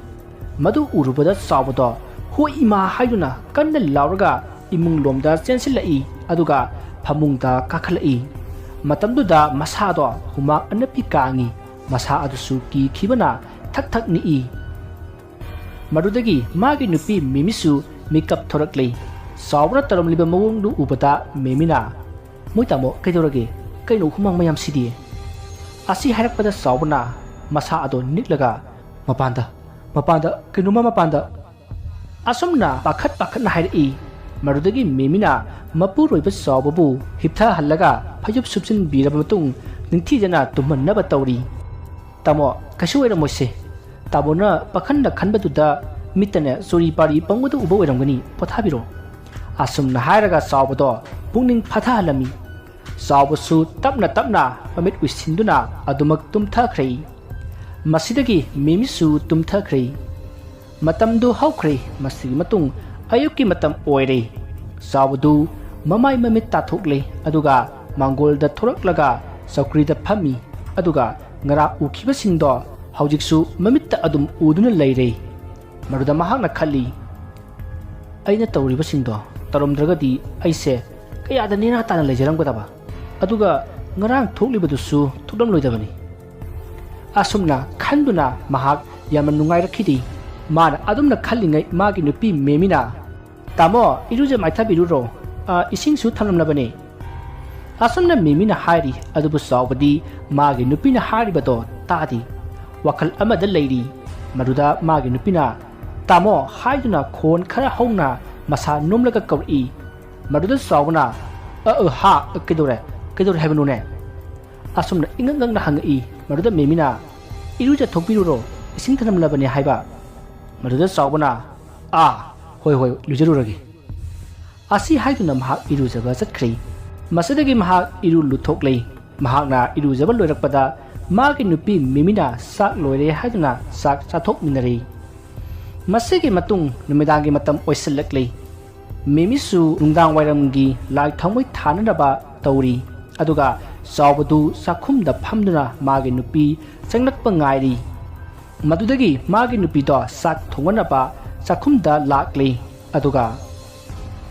ꯃꯗꯨ ꯎꯔꯨꯕꯗ ꯆꯥꯎꯕꯗꯣ "ꯍꯣꯏ ꯏꯃꯥ" ꯍꯥꯏꯗꯨꯅ ꯀꯟꯅ ꯂꯥꯎꯔꯒ ꯏꯃꯨꯡꯂꯣꯝꯗ ꯆꯦꯟꯁꯤꯜꯂꯛꯏ꯫ ꯑꯗꯨꯒ ꯐꯃꯨꯡꯗ ꯀꯥꯈꯠꯂꯛꯏ꯫ ꯃꯇꯝꯗꯨꯗ ꯃꯁꯥꯗꯣ ꯍꯨꯃꯥꯡ ꯑꯅꯞꯄꯤ ꯀꯥꯡꯉꯤ꯫ ꯃꯁꯥ ꯑꯗꯨꯁꯨ ꯀꯤꯈꯤꯕꯅ ꯊꯛ ꯊꯛ ꯅꯤꯛꯏ꯫ ꯃꯗꯨꯗꯒꯤ ꯃꯥꯒꯤ ꯅꯨꯄꯤ ꯃꯦꯃꯤꯁꯨ ꯃꯤꯀꯞ ꯊꯣꯔꯛꯂꯤ꯫ ꯆꯥꯎꯕꯅ ꯇꯧꯔꯝꯂꯤꯕ ꯃꯑꯣꯡꯗꯨ ꯎꯕꯗ ꯃꯦꯃꯤꯅ, "ꯃꯣꯏ ꯇꯥꯃꯣ, ꯀꯩꯗꯧꯔꯒꯦ? ꯀꯩꯅꯣ ꯍꯨꯃꯥꯡ ꯃꯌꯥꯝꯁꯤꯗꯤ?" ꯑꯁꯤ ꯍꯥꯏꯔꯛꯄꯗ ꯆꯥꯎꯕꯅ ꯃꯁꯥ ꯑꯗꯣ ꯅꯤꯛꯂꯒ, "ꯃꯄꯥꯟꯗ, ꯃꯄꯥꯟꯗ, ꯀꯩꯅꯣꯝꯃ ꯃꯄꯥꯟꯗ!" ꯑꯁꯨꯝꯅ ꯄꯥꯈꯠ ꯄꯥꯈꯠꯅ ꯍꯥꯏꯔꯛꯏ꯫ ꯃꯗꯨꯗꯒꯤ ꯃꯦꯃꯤꯅ ꯃꯄꯨꯔꯣꯏꯕ ꯆꯥꯎꯕꯕꯨ ꯍꯤꯞꯊꯍꯜꯂꯒ ꯐꯩꯖꯨꯞ ꯁꯨꯞꯆꯤꯟꯕꯤꯔꯕ ꯃꯇꯨꯡ ꯅꯤꯡꯊꯤꯖꯅ ꯇꯨꯝꯍꯟꯅꯕ ꯇꯧꯔꯤ꯫ "ꯇꯥꯃꯣ, ꯀꯩꯁꯨ ꯑꯣꯏꯔꯝꯃꯣꯏꯁꯦ꯫ ꯇꯥꯃꯣꯅ ꯄꯥꯈꯟꯗ ꯈꯟꯕꯗꯨꯗ ꯃꯤꯠꯇꯅꯦ ꯆꯨꯔꯤ ꯄꯥꯔꯤ ꯄꯪꯕꯗ ꯎꯕ ꯑꯣꯏꯔꯝꯒꯅꯤ, ꯄꯣꯊꯥꯕꯤꯔꯣ"꯫ ꯑꯁꯨꯝꯅ ꯍꯥꯏꯔꯒ ꯆꯥꯎꯕꯗꯣ ꯄꯨꯛꯅꯤꯡ ꯐꯥꯊꯍꯜꯂꯝꯃꯤ꯫ ꯆꯥꯎꯕꯁꯨ ꯇꯞꯅ ꯇꯞꯅ ꯃꯃꯤꯠ ꯎꯏꯁꯤꯟꯗꯨꯅ ꯑꯗꯨꯃꯛ ꯇꯨꯝꯊꯈ꯭ꯔꯦ꯫ ꯃꯁꯤꯗꯒꯤ ꯃꯦꯃꯤꯁꯨ ꯇꯨꯝꯊꯈ꯭ꯔꯦ꯫ ꯃꯇꯝꯗꯨ ꯍꯧꯈ꯭ꯔꯦ꯫ ꯃꯁꯤꯒꯤ ꯃꯇꯨꯡ ꯑꯌꯨꯛꯀꯤ ꯃꯇꯝ ꯑꯣꯏꯔꯦ꯫ ꯆꯥꯎꯕꯗꯨ ꯃꯃꯥꯏ ꯃꯃꯤꯠ ꯇꯥꯊꯣꯛꯂꯦ, ꯑꯗꯨꯒ ꯃꯥꯡꯒꯣꯜꯗ ꯊꯣꯔꯛꯂꯒ ꯆꯧꯀ꯭ꯔꯤꯗ ꯐꯝꯃꯤ꯫ ꯑꯗꯨꯒ ꯉꯔꯥꯡ ꯎꯈꯤꯕꯁꯤꯡꯗꯣ ꯍꯧꯖꯤꯛꯁꯨ ꯃꯃꯤꯠꯇ ꯑꯗꯨꯝ ꯎꯗꯨꯅ ꯂꯩꯔꯦ꯫ ꯃꯗꯨꯗ ꯃꯍꯥꯛꯅ ꯈꯜꯂꯤ, "ꯑꯩꯅ ꯇꯧꯔꯤꯕꯁꯤꯡꯗꯣ ꯇꯧꯔꯝꯗ꯭ꯔꯒꯗꯤ ꯑꯩꯁꯦ ꯀꯌꯥꯗ ꯅꯦꯅꯥ ꯇꯥꯅ ꯂꯩꯖꯔꯝꯒꯗꯕ, ꯑꯗꯨꯒ ꯉꯔꯥꯡ ꯊꯣꯛꯂꯤꯕꯗꯨꯁꯨ ꯊꯣꯛꯂꯝꯂꯣꯏꯗꯕꯅꯤ"꯫ ꯑꯁꯨꯝꯅ ꯈꯟꯗꯨꯅ ꯃꯍꯥꯛ ꯌꯥꯝꯅ ꯅꯨꯡꯉꯥꯏꯔꯛꯈꯤꯗꯦ꯫ ꯃꯥꯅ ꯑꯗꯨꯝꯅ ꯈꯜꯂꯤꯉꯩ ꯃꯥꯒꯤ ꯅꯨꯄꯤ ꯃꯦꯃꯤꯅ, "ꯇꯥꯃꯣ, ꯏꯔꯨꯖ ꯃꯥꯏꯊꯕꯤꯔꯨꯔꯣ, ꯑ, ꯏꯁꯤꯡꯁꯨ ꯊꯝꯂꯝꯂꯕꯅꯤ"꯫ ꯑꯁꯨꯝꯅ ꯃꯦꯃꯤꯅ ꯍꯥꯏꯔꯤ, ꯑꯗꯨꯕꯨ ꯆꯥꯎꯕꯗꯤ ꯃꯥꯒꯤ ꯅꯨꯄꯤꯅ ꯍꯥꯏꯔꯤꯕꯗꯣ ꯇꯥꯗꯦ꯫ ꯋꯥꯈꯜ ꯑꯃꯗ ꯂꯩꯔꯤ꯫ ꯃꯗꯨꯗ ꯃꯥꯒꯤ ꯅꯨꯄꯤꯅ "ꯇꯥꯃꯣ" ꯍꯥꯏꯗꯨꯅ ꯈꯣꯟ ꯈꯔ ꯍꯧꯅ ꯃꯁꯥ ꯅꯣꯝꯂꯒ ꯀꯧꯔꯛꯏ꯫ ꯃꯗꯨꯗ ꯆꯥꯎꯕꯅ, "ꯑ, ꯑ, ꯍꯥ, ꯀꯩꯗꯧꯔꯦ? ꯀꯩꯗꯧꯔꯦ ꯍꯥꯏꯕꯅꯣꯅꯦ?" ꯑꯁꯨꯝꯅ ꯏꯉꯛ ꯉꯛꯅ ꯍꯪꯉꯛꯏ꯫ ꯃꯗꯨꯗ ꯃꯦꯃꯤꯅ, "ꯏꯔꯨꯖꯊꯣꯛꯄꯤꯔꯨꯔꯣ, ꯏꯁꯤꯡ ꯊꯝꯂꯝꯂꯕꯅꯤ" ꯍꯥꯏꯕ꯫ ꯃꯗꯨꯗ ꯆꯥꯎꯕꯅ, "ꯑꯥ, ꯍꯣꯏ, ꯍꯣꯏ, ꯂꯨꯖꯔꯨꯔꯒꯦ" ꯑꯁꯤ ꯍꯥꯏꯗꯨꯅ ꯃꯍꯥꯛ ꯏꯔꯨꯖꯕ ꯆꯠꯈ꯭ꯔꯦ꯫ ꯃꯁꯤꯗꯒꯤ ꯃꯍꯥꯛ ꯏꯔꯨ ꯂꯨꯊꯣꯛꯂꯦ꯫ ꯃꯍꯥꯛꯅ ꯏꯔꯨꯖꯕ ꯂꯣꯏꯔꯛꯄꯗ ꯃꯥꯒꯤ ꯅꯨꯄꯤ ꯃꯦꯃꯤꯅ ꯆꯥꯛ ꯂꯣꯏꯔꯦ ꯍꯥꯏꯗꯨꯅ ꯆꯥꯛ ꯆꯥꯊꯣꯛꯃꯤꯟꯅꯔꯦ꯫ ꯃꯁꯤꯒꯤ ꯃꯇꯨꯡ ꯅꯨꯃꯤꯗꯥꯡꯒꯤ ꯃꯇꯝ ꯑꯣꯏꯁꯤꯜꯂꯛꯂꯦ꯫ ꯃꯦꯃꯤꯁꯨ ꯅꯨꯡꯗꯥꯡ ꯋꯥꯏꯔꯝꯒꯤ ꯂꯥꯏ ꯊꯥꯎꯃꯩ ꯊꯥꯅꯅꯕ ꯇꯧꯔꯤ, ꯑꯗꯨꯒ ꯆꯥꯎꯕꯗꯨ ꯆꯥꯛꯈꯨꯝꯗ ꯐꯝꯗꯨꯅ ꯃꯥꯒꯤ ꯅꯨꯄꯤ ꯆꯪꯂꯛꯄ ꯉꯥꯏꯔꯤ꯫ ꯃꯗꯨꯗꯒꯤ ꯃꯥꯒꯤ ꯅꯨꯄꯤꯗꯣ ꯆꯥꯛ ꯊꯣꯡꯅꯅꯕ ꯆꯥꯛꯈꯨꯝꯗ ꯂꯥꯛꯂꯤ꯫ ꯑꯗꯨꯒ,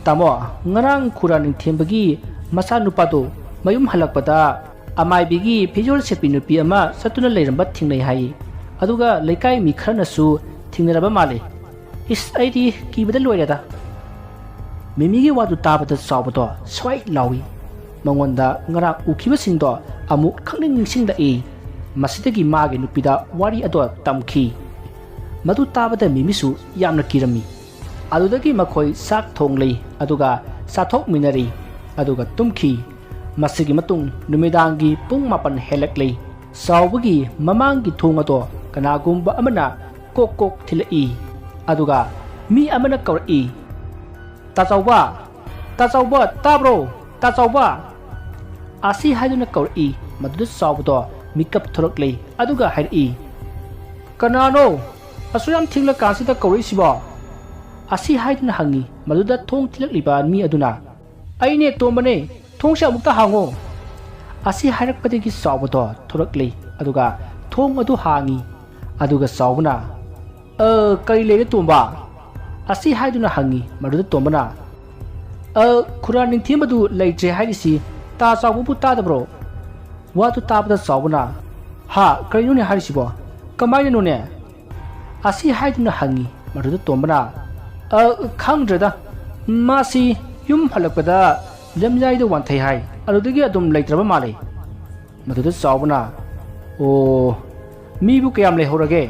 "ꯇꯥꯃꯣ, ꯉꯔꯥꯡ ꯈꯨꯔꯥ ꯅꯤꯡꯊꯦꯝꯕꯒꯤ ꯃꯆꯥꯅꯨꯄꯥꯗꯣ ꯃꯌꯨꯝ ꯍꯜꯂꯛꯄꯗ ꯑꯃꯥꯏꯕꯤꯒꯤ ꯐꯤꯖꯣꯜ ꯁꯦꯠꯄꯤ ꯅꯨꯄꯤ ꯑꯃ ꯆꯠꯇꯨꯅ ꯂꯩꯔꯝꯕ ꯊꯦꯡꯅꯩ" ꯍꯥꯏ꯫ ꯑꯗꯨꯒ ꯂꯩꯀꯥꯏ ꯃꯤ ꯈꯔꯅꯁꯨ ꯊꯦꯡꯅꯔꯕ ꯃꯥꯜꯂꯤ꯫ ꯏꯁ, ꯑꯩꯗꯤ ꯀꯤꯕꯗ ꯂꯣꯏꯔꯦꯗ꯫ ꯃꯦꯃꯤꯒꯤ ꯋꯥꯗꯨ ꯇꯥꯕꯗ ꯆꯥꯎꯕꯗꯣ ꯁ꯭ꯋꯥꯏ ꯂꯥꯎꯏ꯫ ꯃꯉꯣꯟꯗ ꯉꯔꯥꯡ ꯎꯈꯤꯕꯁꯤꯡꯗꯣ ꯑꯃꯨꯛ ꯈꯪꯅꯤꯡ ꯅꯤꯡꯁꯤꯡꯂꯛꯏ꯫ ꯃꯁꯤꯗꯒꯤ ꯃꯥꯒꯤ ꯅꯨꯄꯤꯗ ꯋꯥꯔꯤ ꯑꯗꯣ ꯇꯝꯈꯤ꯫ ꯃꯗꯨ ꯇꯥꯕꯗ ꯃꯦꯃꯤꯁꯨ ꯌꯥꯝꯅ ꯀꯤꯔꯝꯃꯤ꯫ ꯑꯗꯨꯗꯒꯤ ꯃꯈꯣꯏ ꯆꯥꯛ ꯊꯣꯡꯂꯤ, ꯑꯗꯨꯒ ꯆꯥꯊꯣꯛꯃꯤꯟꯅꯔꯤ, ꯑꯗꯨꯒ ꯇꯨꯝꯈꯤ꯫ ꯃꯁꯤꯒꯤ ꯃꯇꯨꯡ ꯅꯨꯃꯤꯗꯥꯡꯒꯤ ꯄꯨꯡ ꯃꯥꯄꯟ ꯍꯦꯜꯂꯛꯂꯤ꯫ ꯆꯥꯎꯕꯒꯤ ꯃꯃꯥꯡꯒꯤ ꯊꯣꯡ ꯑꯗꯣ ꯀꯅꯥꯒꯨꯝꯕ ꯑꯃꯅ ꯀꯣꯛ ꯀꯣꯛ ꯊꯤꯜꯂꯛꯏ, ꯑꯗꯨꯒ ꯃꯤ ꯑꯃꯅ ꯀꯧꯔꯛꯏ, "ꯇꯥꯆꯧꯕ! ꯇꯥꯆꯧꯕ, ꯇꯥꯕ꯭ꯔꯣ? ꯇꯥꯆꯧꯕ!" ꯑꯁꯤ ꯍꯥꯏꯗꯨꯅ ꯀꯧꯔꯛꯏ꯫ ꯃꯗꯨꯗ ꯆꯥꯎꯕꯗꯣ ꯃꯤꯀꯞ ꯊꯣꯔꯛꯂꯦ, ꯑꯗꯨꯒ ꯍꯥꯏꯔꯛꯏ, "ꯀꯅꯥꯅꯣ ꯑꯁꯨꯛ ꯌꯥꯝ ꯊꯦꯡꯂꯀꯥꯟꯁꯤꯗ ꯀꯧꯔꯛꯏꯁꯤꯕꯣ?" ꯑꯁꯤ ꯍꯥꯏꯗꯨꯅ ꯍꯪꯉꯤ꯫ ꯃꯗꯨꯗ ꯊꯣꯡ ꯊꯤꯜꯂꯛꯂꯤꯕ ꯃꯤ ꯑꯗꯨꯅ, "ꯑꯩꯅꯦ ꯇꯣꯝꯕꯅꯦ, ꯊꯣꯡꯁꯦ ꯑꯃꯨꯛꯇ ꯍꯥꯡꯉꯣ꯫" ꯑꯁꯤ ꯍꯥꯏꯔꯛꯄꯗꯒꯤ ꯆꯥꯎꯕꯗꯣ ꯊꯣꯔꯛꯂꯦ, ꯑꯗꯨꯒ ꯊꯣꯡ ꯑꯗꯨ ꯍꯥꯡꯉꯤ꯫ ꯑꯗꯨꯒ ꯆꯥꯎꯕꯅ, "ꯑ, ꯀꯔꯤ ꯂꯩꯔꯦ ꯇꯣꯝꯕ?" ꯑꯁꯤ ꯍꯥꯏꯗꯨꯅ ꯍꯪꯉꯤ꯫ ꯃꯗꯨꯗ ꯇꯣꯝꯕꯅ, "ꯑ, ꯈꯨꯔꯥ ꯅꯤꯡꯊꯦꯝꯕꯗꯨ ꯂꯩꯇ꯭ꯔꯦ ꯍꯥꯏꯔꯤꯁꯤ ꯇꯥ ꯆꯥꯎꯕꯕꯨ ꯇꯥꯗꯕ꯭ꯔꯣ?" ꯋꯥꯗꯨ ꯇꯥꯕꯗ ꯆꯥꯎꯕꯅ, "ꯍꯥ, ꯀꯔꯤꯅꯣꯅꯦ ꯍꯥꯏꯔꯤꯁꯤꯕꯣ? ꯀꯃꯥꯏꯅꯅꯣꯅꯦ?" ꯑꯁꯤ ꯍꯥꯏꯗꯨꯅ ꯍꯪꯉꯤ꯫ ꯃꯗꯨꯗ ꯇꯣꯝꯕꯅ, "ꯑ, ꯈꯪꯗ꯭ꯔꯦꯗ, ꯃꯥꯁꯤ ꯌꯨꯝ ꯍꯜꯂꯛꯄꯗ ꯂꯝꯌꯥꯏꯗ ꯋꯥꯟꯊꯩ ꯍꯥꯏ, ꯑꯗꯨꯗꯒꯤ ꯑꯗꯨꯝ ꯂꯩꯇ꯭ꯔꯕ ꯃꯥꯜꯂꯦ꯫" ꯃꯗꯨꯗ ꯆꯥꯎꯕꯅ, "ꯑꯣ, ꯃꯤꯕꯨ ꯀꯌꯥꯝ ꯂꯩꯍꯧꯔꯒꯦ?"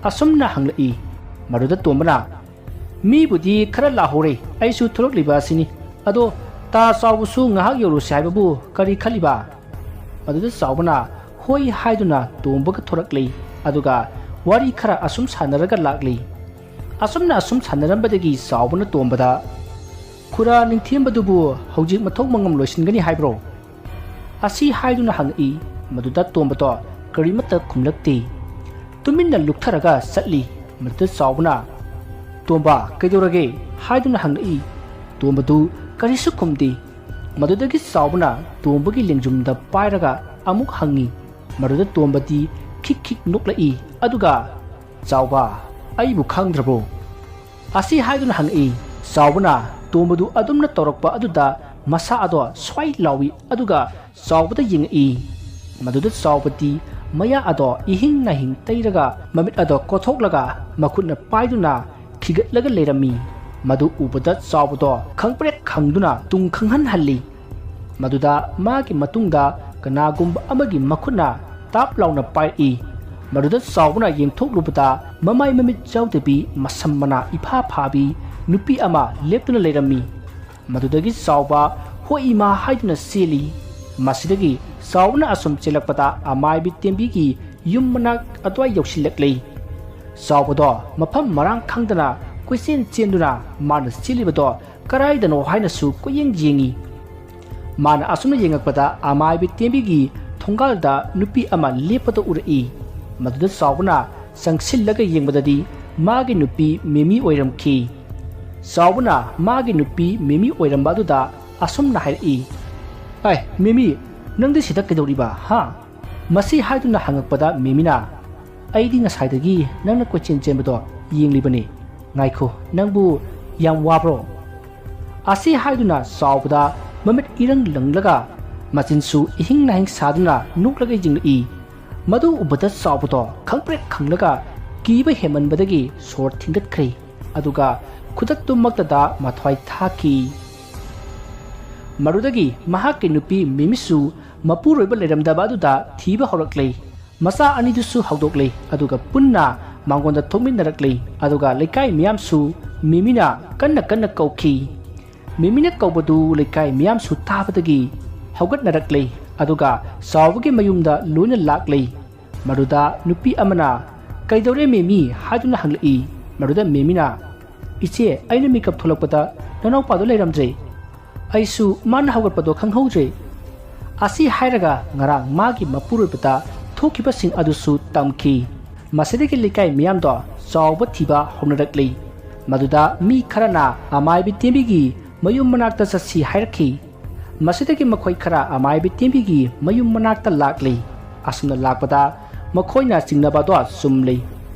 ꯑꯁꯨꯝꯅ ꯍꯪꯂꯛꯏ꯫ ꯃꯗꯨꯗ ꯇꯣꯝꯕꯅ, "ꯃꯤꯕꯨꯗꯤ ꯈꯔ ꯂꯥꯛꯍꯧꯔꯦ, ꯑꯩꯁꯨ ꯊꯣꯛꯂꯛꯂꯤꯕ ꯑꯁꯤꯅꯤ꯫ ꯑꯗꯣ ꯇꯥ ꯆꯥꯎꯕꯁꯨ ꯉꯥꯏꯍꯥꯛ ꯌꯧꯔꯨꯁꯤ ꯍꯥꯏꯕꯕꯨ ꯀꯔꯤ ꯈꯜꯂꯤꯕ?" ꯃꯗꯨꯗ ꯆꯥꯎꯕꯅ ꯍꯣꯏ ꯍꯥꯏꯗꯨꯅ ꯇꯣꯝꯕꯒ ꯊꯣꯔꯛꯂꯦ, ꯑꯗꯨꯒ ꯋꯥꯔꯤ ꯈꯔ ꯑꯁꯨꯝ ꯁꯥꯟꯅꯔꯒ ꯂꯥꯛꯂꯤ꯫ ꯑꯁꯨꯝꯅ ꯑꯁꯨꯝ ꯁꯥꯟꯅꯔꯝꯕꯗꯒꯤ ꯆꯥꯎꯕꯅ ꯇꯣꯝꯕꯗ, "ꯈꯨꯔꯥ ꯅꯤꯡꯊꯦꯝꯕꯗꯨꯕꯨ ꯍꯧꯖꯤꯛ ꯃꯊꯧ ꯃꯉꯝ ꯂꯣꯏꯁꯤꯟꯒꯅꯤ ꯍꯥꯏꯕ꯭ꯔꯣ?" ꯑꯁꯤ ꯍꯥꯏꯗꯨꯅ ꯍꯪꯉꯛꯏ꯫ ꯃꯗꯨꯗ ꯇꯣꯝꯕꯗꯣ ꯀꯔꯤꯃꯠꯇ ꯈꯨꯝꯂꯛꯇꯦ꯫ ꯇꯨꯃꯤꯟꯅ ꯂꯨꯞꯊꯔꯒ ꯆꯠꯂꯤ꯫ ꯃꯗꯨꯗ ꯆꯥꯎꯕꯅ, "ꯇꯣꯝꯕ, ꯀꯩꯗꯧꯔꯒꯦ?" ꯍꯥꯏꯗꯨꯅ ꯍꯪꯂꯛꯏ꯫ ꯇꯣꯝꯕꯗꯨ ꯀꯔꯤꯁꯨ ꯈꯨꯝꯗꯦ꯫ ꯃꯗꯨꯗꯒꯤ ꯆꯥꯎꯕꯅ ꯇꯣꯝꯕꯒꯤ ꯂꯦꯡꯖꯨꯝꯗ ꯄꯥꯏꯔꯒ ꯑꯃꯨꯛ ꯍꯪꯉꯤ꯫ ꯃꯗꯨꯗ ꯇꯣꯝꯕꯗꯤ ꯈꯤꯛ ꯈꯤꯛ ꯅꯣꯛꯂꯛꯏ, ꯑꯗꯨꯒ, "ꯆꯥꯎꯕ, ꯑꯩꯕꯨ ꯈꯪꯗ꯭ꯔꯕꯣ?" ꯑꯁꯤ ꯍꯥꯏꯗꯨꯅ ꯍꯪꯉꯛꯏ꯫ ꯆꯥꯎꯕꯅ ꯇꯣꯝꯕꯗꯨ ꯑꯗꯨꯝꯅ ꯇꯧꯔꯛꯄ ꯑꯗꯨꯗ ꯃꯁꯥ ꯑꯗꯣ ꯁ꯭ꯋꯥꯏ ꯂꯥꯎꯏ, ꯑꯗꯨꯒ ꯆꯥꯎꯕꯗ ꯌꯦꯡꯉꯛꯏ꯫ ꯃꯗꯨꯗ ꯆꯥꯎꯕꯗꯤ ꯃꯌꯥ ꯑꯗꯣ ꯏꯍꯤꯡ ꯅꯥꯍꯤꯡ ꯇꯩꯔꯒ ꯃꯃꯤꯠ ꯑꯗꯣ ꯀꯣꯊꯣꯛꯂꯒ ꯃꯈꯨꯠꯅ ꯄꯥꯏꯗꯨꯅ ꯈꯤꯒꯠꯂꯒ ꯂꯩꯔꯝꯃꯤ꯫ ꯃꯗꯨ ꯎꯕꯗ ꯆꯥꯎꯕꯗꯣ ꯈꯪꯄ꯭ꯔꯦꯛ ꯈꯪꯗꯨꯅ ꯇꯨꯡ ꯈꯪꯍꯟꯍꯜꯂꯤ꯫ ꯃꯗꯨꯗ ꯃꯥꯒꯤ ꯃꯇꯨꯡꯗ ꯀꯅꯥꯒꯨꯝꯕ ꯑꯃꯒꯤ ꯃꯈꯨꯠꯅ ꯇꯥꯞ ꯂꯥꯎꯅ ꯄꯥꯏꯔꯛꯏ꯫ ꯃꯗꯨꯗ ꯆꯥꯎꯕꯅ ꯌꯦꯡꯊꯣꯛꯂꯨꯕꯗ ꯃꯃꯥꯏ ꯃꯃꯤꯠ ꯌꯥꯎꯗꯕꯤ ꯃꯁꯝ ꯃꯅꯥ ꯏꯐꯥ ꯐꯥꯕꯤ ꯅꯨꯄꯤ ꯑꯃ ꯂꯦꯞꯇꯨꯅ ꯂꯩꯔꯝꯃꯤ꯫ ꯃꯗꯨꯗꯒꯤ ꯆꯥꯎꯕ "ꯍꯣꯏ ꯏꯃꯥ" ꯍꯥꯏꯗꯨꯅ ꯆꯦꯜꯂꯤ꯫ ꯃꯁꯤꯗꯒꯤ ꯆꯥꯎꯕꯅ ꯑꯁꯨꯝ ꯆꯦꯜꯂꯛꯄꯗ ꯑꯃꯥꯏꯕꯤ ꯇꯦꯝꯕꯤꯒꯤ ꯌꯨꯝ ꯃꯅꯥꯛ ꯑꯗꯨꯋꯥꯏ ꯌꯧꯁꯤꯜꯂꯛꯂꯤ꯫ ꯆꯥꯎꯕꯗꯣ ꯃꯐꯝ ꯃꯔꯥꯡ ꯈꯪꯗꯅ ꯀꯣꯏꯆꯦꯟ ꯆꯦꯟꯗꯨꯅ ꯃꯥꯅ ꯆꯦꯜꯂꯤꯕꯗꯣ ꯀꯗꯥꯏꯗꯅꯣ ꯍꯥꯏꯅꯁꯨ ꯀꯣꯏꯌꯦꯡ ꯌꯦꯡꯉꯤ꯫ ꯃꯥꯅ ꯑꯁꯨꯝꯅ ꯌꯦꯡꯉꯛꯄꯗ ꯑꯃꯥꯏꯕꯤ ꯇꯦꯝꯕꯤꯒꯤ ꯊꯣꯡꯒꯥꯜꯗ ꯅꯨꯄꯤ ꯑꯃ ꯂꯦꯞꯄꯗ ꯎꯔꯛꯏ꯫ ꯃꯗꯨꯗ ꯆꯥꯎꯕꯅ ꯆꯪꯁꯤꯜꯂꯒ ꯌꯦꯡꯕꯗꯗꯤ ꯃꯥꯒꯤ ꯅꯨꯄꯤ ꯃꯤꯃꯤ ꯑꯣꯏꯔꯝꯈꯤ꯫ ꯆꯥꯎꯕꯅ ꯃꯥꯒꯤ ꯅꯨꯄꯤ ꯃꯤꯃꯤ ꯑꯣꯏꯔꯝꯕ ꯑꯗꯨꯗ ꯑꯁꯨꯝꯅ ꯍꯥꯏꯔꯛꯏ, "ꯑꯥꯏ, ꯃꯤꯃꯤ, ꯅꯪꯗꯤ ꯁꯤꯗ ꯀꯩꯗꯧꯔꯤꯕ, ꯍꯥ?" ꯃꯁꯤ ꯍꯥꯏꯗꯨꯅ ꯍꯪꯉꯛꯄꯗ ꯃꯤꯃꯤꯅ, "ꯑꯩꯗꯤ ꯉꯁꯥꯏꯗꯒꯤ ꯅꯪꯅ ꯀꯣꯏꯆꯦꯟ ꯆꯦꯟꯕꯗꯣ ꯌꯦꯡꯂꯤꯕꯅꯤ꯫ ꯉꯥꯏꯈꯣ, ꯅꯪꯕꯨ ꯌꯥꯝ ꯋꯥꯕ꯭ꯔꯣ?" ꯑꯁꯤ ꯍꯥꯏꯗꯨꯅ ꯆꯥꯎꯕꯗ ꯃꯃꯤꯠ ꯏꯔꯪ ꯂꯪꯂꯒ ꯃꯆꯤꯟꯁꯨ ꯏꯍꯤꯡ ꯅꯥꯍꯤꯡ ꯁꯥꯗꯨꯅ ꯅꯣꯛꯂꯒ ꯌꯦꯡꯂꯛꯏ꯫ ꯃꯗꯨ ꯎꯕꯗ ꯆꯥꯎꯕꯗꯣ ꯈꯪꯄ꯭ꯔꯦꯛ ꯈꯪꯂꯒ ꯀꯤꯕ ꯍꯦꯟꯃꯟꯕꯗꯒꯤ ꯁꯣꯔ ꯊꯤꯡꯒꯠꯈ꯭ꯔꯦ꯫ ꯑꯗꯨꯒ ꯈꯨꯗꯛꯇꯨꯃꯛꯇꯗ ꯃꯊ꯭ꯋꯥꯏ ꯊꯥꯈꯤ꯫ ꯃꯗꯨꯗꯒꯤ ꯃꯍꯥꯛꯀꯤ ꯅꯨꯄꯤ ꯃꯤꯃꯤꯁꯨ ꯃꯄꯨꯔꯣꯏꯕ ꯂꯩꯔꯝꯗꯕ ꯑꯗꯨꯗ ꯊꯤꯕ ꯍꯧꯔꯛꯂꯦ꯫ ꯃꯆꯥ ꯑꯅꯤꯗꯨꯁꯨ ꯍꯧꯗꯣꯛꯂꯦ, ꯑꯗꯨꯒ ꯄꯨꯟꯅ ꯃꯉꯣꯟꯗ ꯊꯣꯛꯃꯤꯟꯅꯔꯛꯂꯦ꯫ ꯑꯗꯨꯒ ꯂꯩꯀꯥꯏ ꯃꯤꯌꯥꯝꯁꯨ ꯃꯤꯃꯤꯅ ꯀꯟꯅ ꯀꯟꯅ ꯀꯧꯈꯤ꯫ ꯃꯤꯃꯤꯅ ꯀꯧꯕꯗꯨ ꯂꯩꯀꯥꯏ ꯃꯤꯌꯥꯝꯁꯨ ꯇꯥꯕꯗꯒꯤ ꯍꯧꯒꯠꯅꯔꯛꯂꯦ, ꯑꯗꯨꯒ ꯆꯥꯎꯕꯒꯤ ꯃꯌꯨꯝꯗ ꯂꯣꯏꯅ ꯂꯥꯛꯂꯦ꯫ ꯃꯗꯨꯗ ꯅꯨꯄꯤ ꯑꯃꯅ, "ꯀꯩꯗꯧꯔꯦ ꯃꯤꯃꯤ?" ꯍꯥꯏꯗꯨꯅ ꯍꯪꯂꯛꯏ꯫ ꯃꯗꯨꯗ ꯃꯤꯃꯤꯅ, "ꯏꯆꯦ, ꯑꯩꯅ ꯃꯤꯀꯞ ꯊꯣꯛꯂꯛꯄꯗ ꯅꯅꯥꯎꯄꯥꯗꯣ ꯂꯩꯔꯝꯗ꯭ꯔꯦ꯫ ꯑꯩꯁꯨ ꯃꯥꯅ ꯍꯧꯒꯠꯄꯗꯣ ꯈꯪꯍꯧꯗ꯭ꯔꯦ꯫" ꯑꯁꯤ ꯍꯥꯏꯔꯒ ꯉꯔꯥꯡ ꯃꯥꯒꯤ ꯃꯄꯨꯔꯣꯏꯕꯗ ꯊꯣꯛꯈꯤꯕꯁꯤꯡ ꯑꯗꯨꯁꯨ ꯇꯝꯈꯤ꯫ ꯃꯁꯤꯗꯒꯤ ꯂꯩꯀꯥꯏ ꯃꯤꯌꯥꯝꯗꯣ ꯆꯥꯎꯕ ꯊꯤꯕ ꯍꯧꯅꯔꯛꯂꯤ꯫ ꯃꯗꯨꯗ ꯃꯤ ꯈꯔꯅ ꯑꯃꯥꯏꯕꯤ ꯇꯦꯝꯕꯤꯒꯤ ꯃꯌꯨꯝ ꯃꯅꯥꯛꯇ ꯆꯠꯁꯤ ꯍꯥꯏꯔꯛꯈꯤ꯫ ꯃꯁꯤꯗꯒꯤ ꯃꯈꯣꯏ ꯈꯔ ꯑꯃꯥꯏꯕꯤ ꯇꯦꯝꯕꯤꯒꯤ ꯃꯌꯨꯝ ꯃꯅꯥꯛꯇ ꯂꯥꯛꯂꯤ꯫ ꯑꯁꯨꯝꯅ ꯂꯥꯛꯄꯗ ꯃꯈꯣꯏꯅ ꯆꯤꯡꯅꯕꯗꯣ ꯆꯨꯝꯂꯤ꯫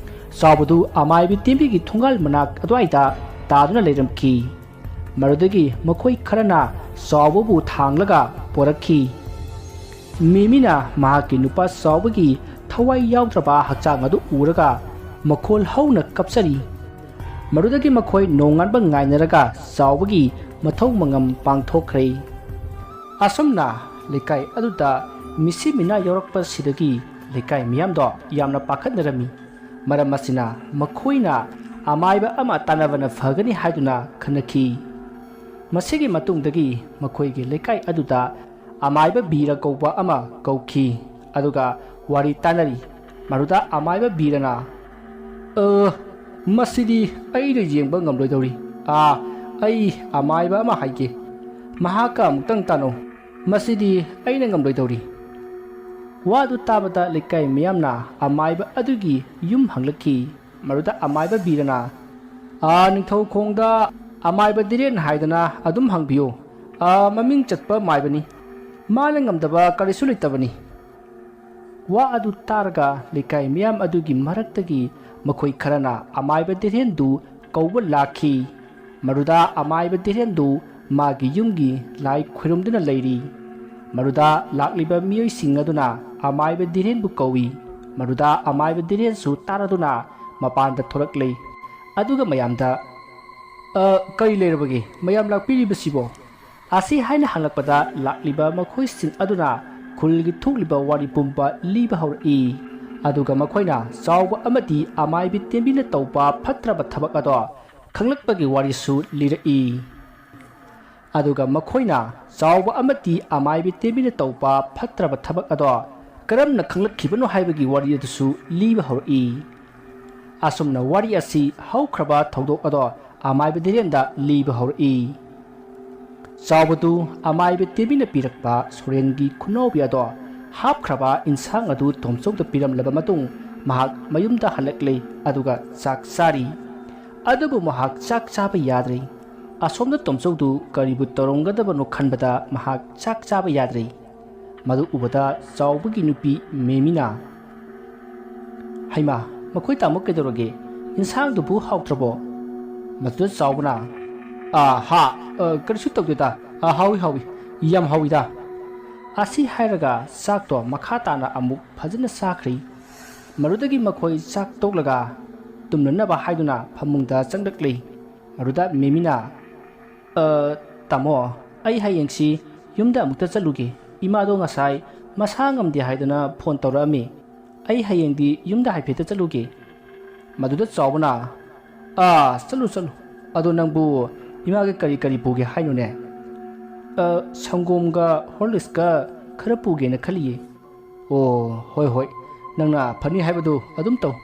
ꯆꯥꯎꯕꯗꯨ ꯑꯃꯥꯏꯕꯤ ꯇꯦꯝꯕꯤꯒꯤ ꯊꯣꯡꯒꯥꯜ ꯃꯅꯥꯛ ꯑꯗꯨꯋꯥꯏꯗ ꯇꯥꯗꯨꯅ ꯂꯩꯔꯝꯈꯤ꯫ ꯃꯗꯨꯗꯒꯤ ꯃꯈꯣꯏ ꯈꯔꯅ ꯆꯥꯎꯕꯕꯨ ꯊꯥꯡꯂꯒ ꯄꯣꯔꯛꯈꯤ꯫ ꯃꯤꯃꯤꯅ ꯃꯍꯥꯛꯀꯤ ꯅꯨꯄꯥ ꯆꯥꯎꯕꯒꯤ ꯊꯋꯥꯏ ꯌꯥꯎꯗ꯭ꯔꯕ ꯍꯛꯆꯥꯡ ꯑꯗꯨ ꯎꯔꯒ ꯃꯈꯣꯜ ꯍꯧꯅ ꯀꯞꯆꯔꯤ꯫ ꯃꯗꯨꯗꯒꯤ ꯃꯈꯣꯏ ꯅꯣꯡꯉꯥꯟꯕ ꯉꯥꯏꯅꯔꯒ ꯆꯥꯎꯕꯒꯤ ꯃꯊꯧ ꯃꯉꯝ ꯄꯥꯡꯊꯣꯛꯈ꯭ꯔꯦ꯫ ꯑꯁꯨꯝꯅ ꯂꯩꯀꯥꯏ ꯑꯗꯨꯗ ꯃꯤꯁꯤ ꯃꯤꯅꯥ ꯌꯥꯎꯔꯛꯄꯁꯤꯗꯒꯤ ꯂꯩꯀꯥꯏ ꯃꯤꯌꯥꯝꯗꯣ ꯌꯥꯝꯅ ꯄꯥꯈꯠꯅꯔꯝꯃꯤ꯫ ꯃꯔꯝ ꯑꯁꯤꯅ ꯃꯈꯣꯏꯅ ꯑꯃꯥꯏꯕ ꯑꯃ ꯇꯥꯟꯅꯕꯅ ꯐꯒꯅꯤ ꯍꯥꯏꯗꯨꯅ ꯈꯟꯅꯈꯤ꯫ ꯃꯁꯤꯒꯤ ꯃꯇꯨꯡꯗꯒꯤ ꯃꯈꯣꯏꯒꯤ ꯂꯩꯀꯥꯏ ꯑꯗꯨꯗ ꯑꯃꯥꯏꯕ ꯕꯤꯔ ꯀꯧꯕ ꯑꯃ ꯀꯧꯈꯤ꯫ ꯑꯗꯨꯒ ꯋꯥꯔꯤ ꯇꯥꯟꯅꯔꯤ꯫ ꯃꯗꯨꯗ ꯑꯃꯥꯏꯕ ꯕꯤꯔꯅ, "ꯑ, ꯃꯁꯤꯗꯤ ꯑꯩꯅ ꯌꯦꯡꯕ ꯉꯝꯂꯣꯏꯗꯧꯔꯤ꯫ ꯑꯥ, ꯑꯩ ꯑꯃꯥꯏꯕ ꯑꯃ ꯍꯥꯏꯒꯦ꯫ ꯃꯍꯥꯛꯀ ꯑꯃꯨꯛꯇꯪ ꯇꯥꯟꯅꯧ꯫ ꯃꯁꯤꯗꯤ ꯑꯩꯅ ꯉꯝꯂꯣꯏꯗꯧꯔꯤ꯫" ꯋꯥꯗꯨ ꯇꯥꯕꯗ ꯂꯩꯀꯥꯏ ꯃꯤꯌꯥꯝꯅ ꯑꯃꯥꯏꯕ ꯑꯗꯨꯒꯤ ꯌꯨꯝ ꯍꯪꯂꯛꯈꯤ꯫ ꯃꯗꯨꯗ ꯑꯃꯥꯏꯕ ꯕꯤꯔꯅ, "ꯑꯥ, ꯅꯤꯡꯊꯧ ꯈꯣꯡꯗ ꯑꯃꯥꯏꯕ ꯙꯤꯔꯦꯟ ꯍꯥꯏꯗꯅ ꯑꯗꯨꯝ ꯍꯪꯕꯤꯌꯨ꯫ ꯑꯥ, ꯃꯃꯤꯡ ꯆꯠꯄ ꯃꯥꯏꯕꯅꯤ꯫ ꯃꯥꯅ ꯉꯝꯗꯕ ꯀꯔꯤꯁꯨ ꯂꯩꯇꯕꯅꯤ꯫" ꯋꯥ ꯑꯗꯨ ꯇꯥꯔꯒ ꯂꯩꯀꯥꯏ ꯃꯤꯌꯥꯝ ꯑꯗꯨꯒꯤ ꯃꯔꯛꯇꯒꯤ ꯃꯈꯣꯏ ꯈꯔꯅ ꯑꯃꯥꯏꯕ ꯙꯤꯔꯦꯟꯗꯨ ꯀꯧꯕ ꯂꯥꯛꯈꯤ꯫ ꯃꯗꯨꯗ ꯑꯃꯥꯏꯕ ꯙꯤꯔꯦꯟꯗꯨ ꯃꯥꯒꯤ ꯌꯨꯝꯒꯤ ꯂꯥꯏ ꯈꯨꯔꯨꯝꯗꯨꯅ ꯂꯩꯔꯤ꯫ ꯃꯗꯨꯗ ꯂꯥꯛꯂꯤꯕ ꯃꯤꯑꯣꯏꯁꯤꯡ ꯑꯗꯨꯅ ꯑꯃꯥꯏꯕ ꯙꯤꯔꯦꯟꯕꯨ ꯀꯧꯏ꯫ ꯃꯗꯨꯗ ꯑꯃꯥꯏꯕ ꯙꯤꯔꯦꯟꯁꯨ ꯇꯥꯔꯗꯨꯅ ꯃꯄꯥꯟꯗ ꯊꯣꯔꯛꯂꯦ꯫ ꯑꯗꯨꯒ ꯃꯌꯥꯝꯗ, "ꯑ, ꯀꯔꯤ ꯂꯩꯔꯕꯒꯦ? ꯃꯌꯥꯝ ꯂꯥꯛꯄꯤꯔꯤꯕꯁꯤꯕꯣ?" ꯑꯁꯤ ꯍꯥꯏꯅ ꯍꯪꯂꯛꯄꯗ ꯂꯥꯛꯂꯤꯕ ꯃꯈꯣꯏꯁꯤꯡ ꯑꯗꯨꯅ ꯈꯨꯜꯒꯤ ꯊꯣꯛꯂꯤꯕ ꯋꯥꯔꯤ ꯄꯨꯝꯕ ꯂꯤꯕ ꯍꯧꯔꯛꯏ꯫ ꯑꯗꯨꯒ ꯃꯈꯣꯏꯅ ꯆꯥꯎꯕ ꯑꯃꯗꯤ ꯑꯃꯥꯏꯕꯤ ꯇꯦꯝꯕꯤꯅ ꯇꯧꯕ ꯐꯠꯇ꯭ꯔꯕ ꯊꯕꯛ ꯑꯗꯣ ꯈꯪꯂꯛꯄꯒꯤ ꯋꯥꯔꯤꯁꯨ ꯂꯤꯔꯛꯏ꯫ ꯑꯗꯨꯒ ꯃꯈꯣꯏꯅ ꯆꯥꯎꯕ ꯑꯃꯗꯤ ꯑꯃꯥꯏꯕꯤ ꯇꯦꯝꯕꯤꯅ ꯇꯧꯕ ꯐꯠꯇ꯭ꯔꯕ ꯊꯕꯛ ꯑꯗꯣ ꯀꯔꯝꯅ ꯈꯪꯂꯛꯈꯤꯕꯅꯣ ꯍꯥꯏꯕꯒꯤ ꯋꯥꯔꯤ ꯑꯗꯨꯁꯨ ꯂꯤꯕ ꯍꯧꯔꯛꯏ꯫ ꯑꯁꯨꯝꯅ ꯋꯥꯔꯤ ꯑꯁꯤ ꯍꯧꯈ꯭ꯔꯕ ꯊꯧꯗꯣꯛ ꯑꯗꯣ ꯑꯃꯥꯏꯕ ꯙꯤꯔꯦꯟꯗ ꯂꯤꯕ ꯍꯧꯔꯛꯏ꯫ ꯆꯥꯎꯕꯗꯨ ꯑꯃꯥꯏꯕ ꯇꯦꯝꯕꯤꯅ ꯄꯤꯔꯛꯄ ꯁꯣꯔꯦꯟꯒꯤ ꯈꯨꯅꯥꯎꯕꯤ ꯑꯗꯣ ꯍꯥꯞꯈ꯭ꯔꯕ ꯏꯟꯁꯥꯡ ꯑꯗꯨ ꯇꯣꯝꯆꯧꯗ ꯄꯤꯔꯝꯂꯕ ꯃꯇꯨꯡ ꯃꯍꯥꯛ ꯃꯌꯨꯝꯗ ꯍꯜꯂꯛꯂꯦ, ꯑꯗꯨꯒ ꯆꯥꯛ ꯆꯥꯔꯤ꯫ ꯑꯗꯨꯕꯨ ꯃꯍꯥꯛ ꯆꯥꯛ ꯆꯥꯕ ꯌꯥꯗ꯭ꯔꯦ꯫ ꯑꯁꯣꯝꯗ ꯇꯣꯝꯆꯧꯗꯨ ꯀꯔꯤꯕꯨ ꯇꯧꯔꯝꯒꯗꯕꯅꯣ ꯈꯟꯕꯗ ꯃꯍꯥꯛ ꯆꯥꯛ ꯆꯥꯕ ꯌꯥꯗ꯭ꯔꯦ꯫ ꯃꯗꯨ ꯎꯕꯗ ꯆꯥꯎꯕꯒꯤ ꯅꯨꯄꯤ ꯃꯦꯃꯤꯅ, "ꯍꯩꯃꯥ, ꯃꯈꯣꯏ ꯇꯥꯃꯣ ꯀꯩꯗꯧꯔꯒꯦ? ꯏꯟꯁꯥꯡꯗꯨꯕꯨ ꯍꯥꯎꯇ꯭ꯔꯕꯣ?" ꯃꯗꯨꯗ ꯆꯥꯎꯕꯅ, "ꯑꯥ, ꯍꯥ, ꯑ, ꯀꯔꯤꯁꯨ ꯇꯧꯗꯦꯗ꯫ ꯑꯥ, ꯍꯥꯎꯏ, ꯍꯥꯎꯏ, ꯌꯥꯝ ꯍꯥꯎꯏꯗ꯫" ꯑꯁꯤ ꯍꯥꯏꯔꯒ ꯆꯥꯛꯇꯣ ꯃꯈꯥ ꯇꯥꯅ ꯑꯃꯨꯛ ꯐꯖꯅ ꯆꯥꯈ꯭ꯔꯦ꯫ ꯃꯗꯨꯗꯒꯤ ꯃꯈꯣꯏ ꯆꯥꯛ ꯇꯣꯛꯂꯒ ꯇꯨꯝꯅꯅꯕ ꯍꯥꯏꯗꯨꯅ ꯐꯃꯨꯡꯗ ꯆꯪꯂꯛꯂꯦ꯫ ꯃꯗꯨꯗ ꯃꯦꯃꯤꯅ, "ꯑ, ꯇꯥꯃꯣ, ꯑꯩ ꯍꯌꯦꯡꯁꯤ ꯌꯨꯝꯗ ꯑꯃꯨꯛꯇ ꯆꯠꯂꯨꯒꯦ꯫ ꯏꯃꯥꯗꯣ ꯉꯁꯥꯏ ꯃꯁꯥ ꯉꯝꯗꯦ ꯍꯥꯏꯗꯅ ꯐꯣꯟ ꯇꯧꯔꯛꯑꯝꯃꯤ꯫ ꯑꯩ ꯍꯌꯦꯡꯗꯤ ꯌꯨꯝꯗ ꯍꯥꯏꯐꯦꯠꯇ ꯆꯠꯂꯨꯒꯦ꯫" ꯃꯗꯨꯗ ꯆꯥꯎꯕꯅ, "ꯑꯥ, ꯆꯠꯂꯨ, ꯆꯠꯂꯨ꯫ ꯑꯗꯣ ꯅꯪꯕꯨ ꯏꯃꯥꯒꯤ ꯀꯔꯤ ꯀꯔꯤ ꯄꯨꯒꯦ ꯍꯥꯏꯅꯣꯅꯦ?" "ꯑ, ꯁꯪꯒꯣꯝꯒ ꯍꯣꯔꯂꯤꯛꯁꯀ ꯈꯔ ꯄꯨꯒꯦꯅ ꯈꯜꯂꯤꯌꯦ꯫" "ꯑꯣ, ꯍꯣꯏ, ꯍꯣꯏ, ꯅꯪꯅ ꯐꯅꯤ ꯍꯥꯏꯕꯗꯨ ꯑꯗꯨꯝ ꯇꯧ꯫"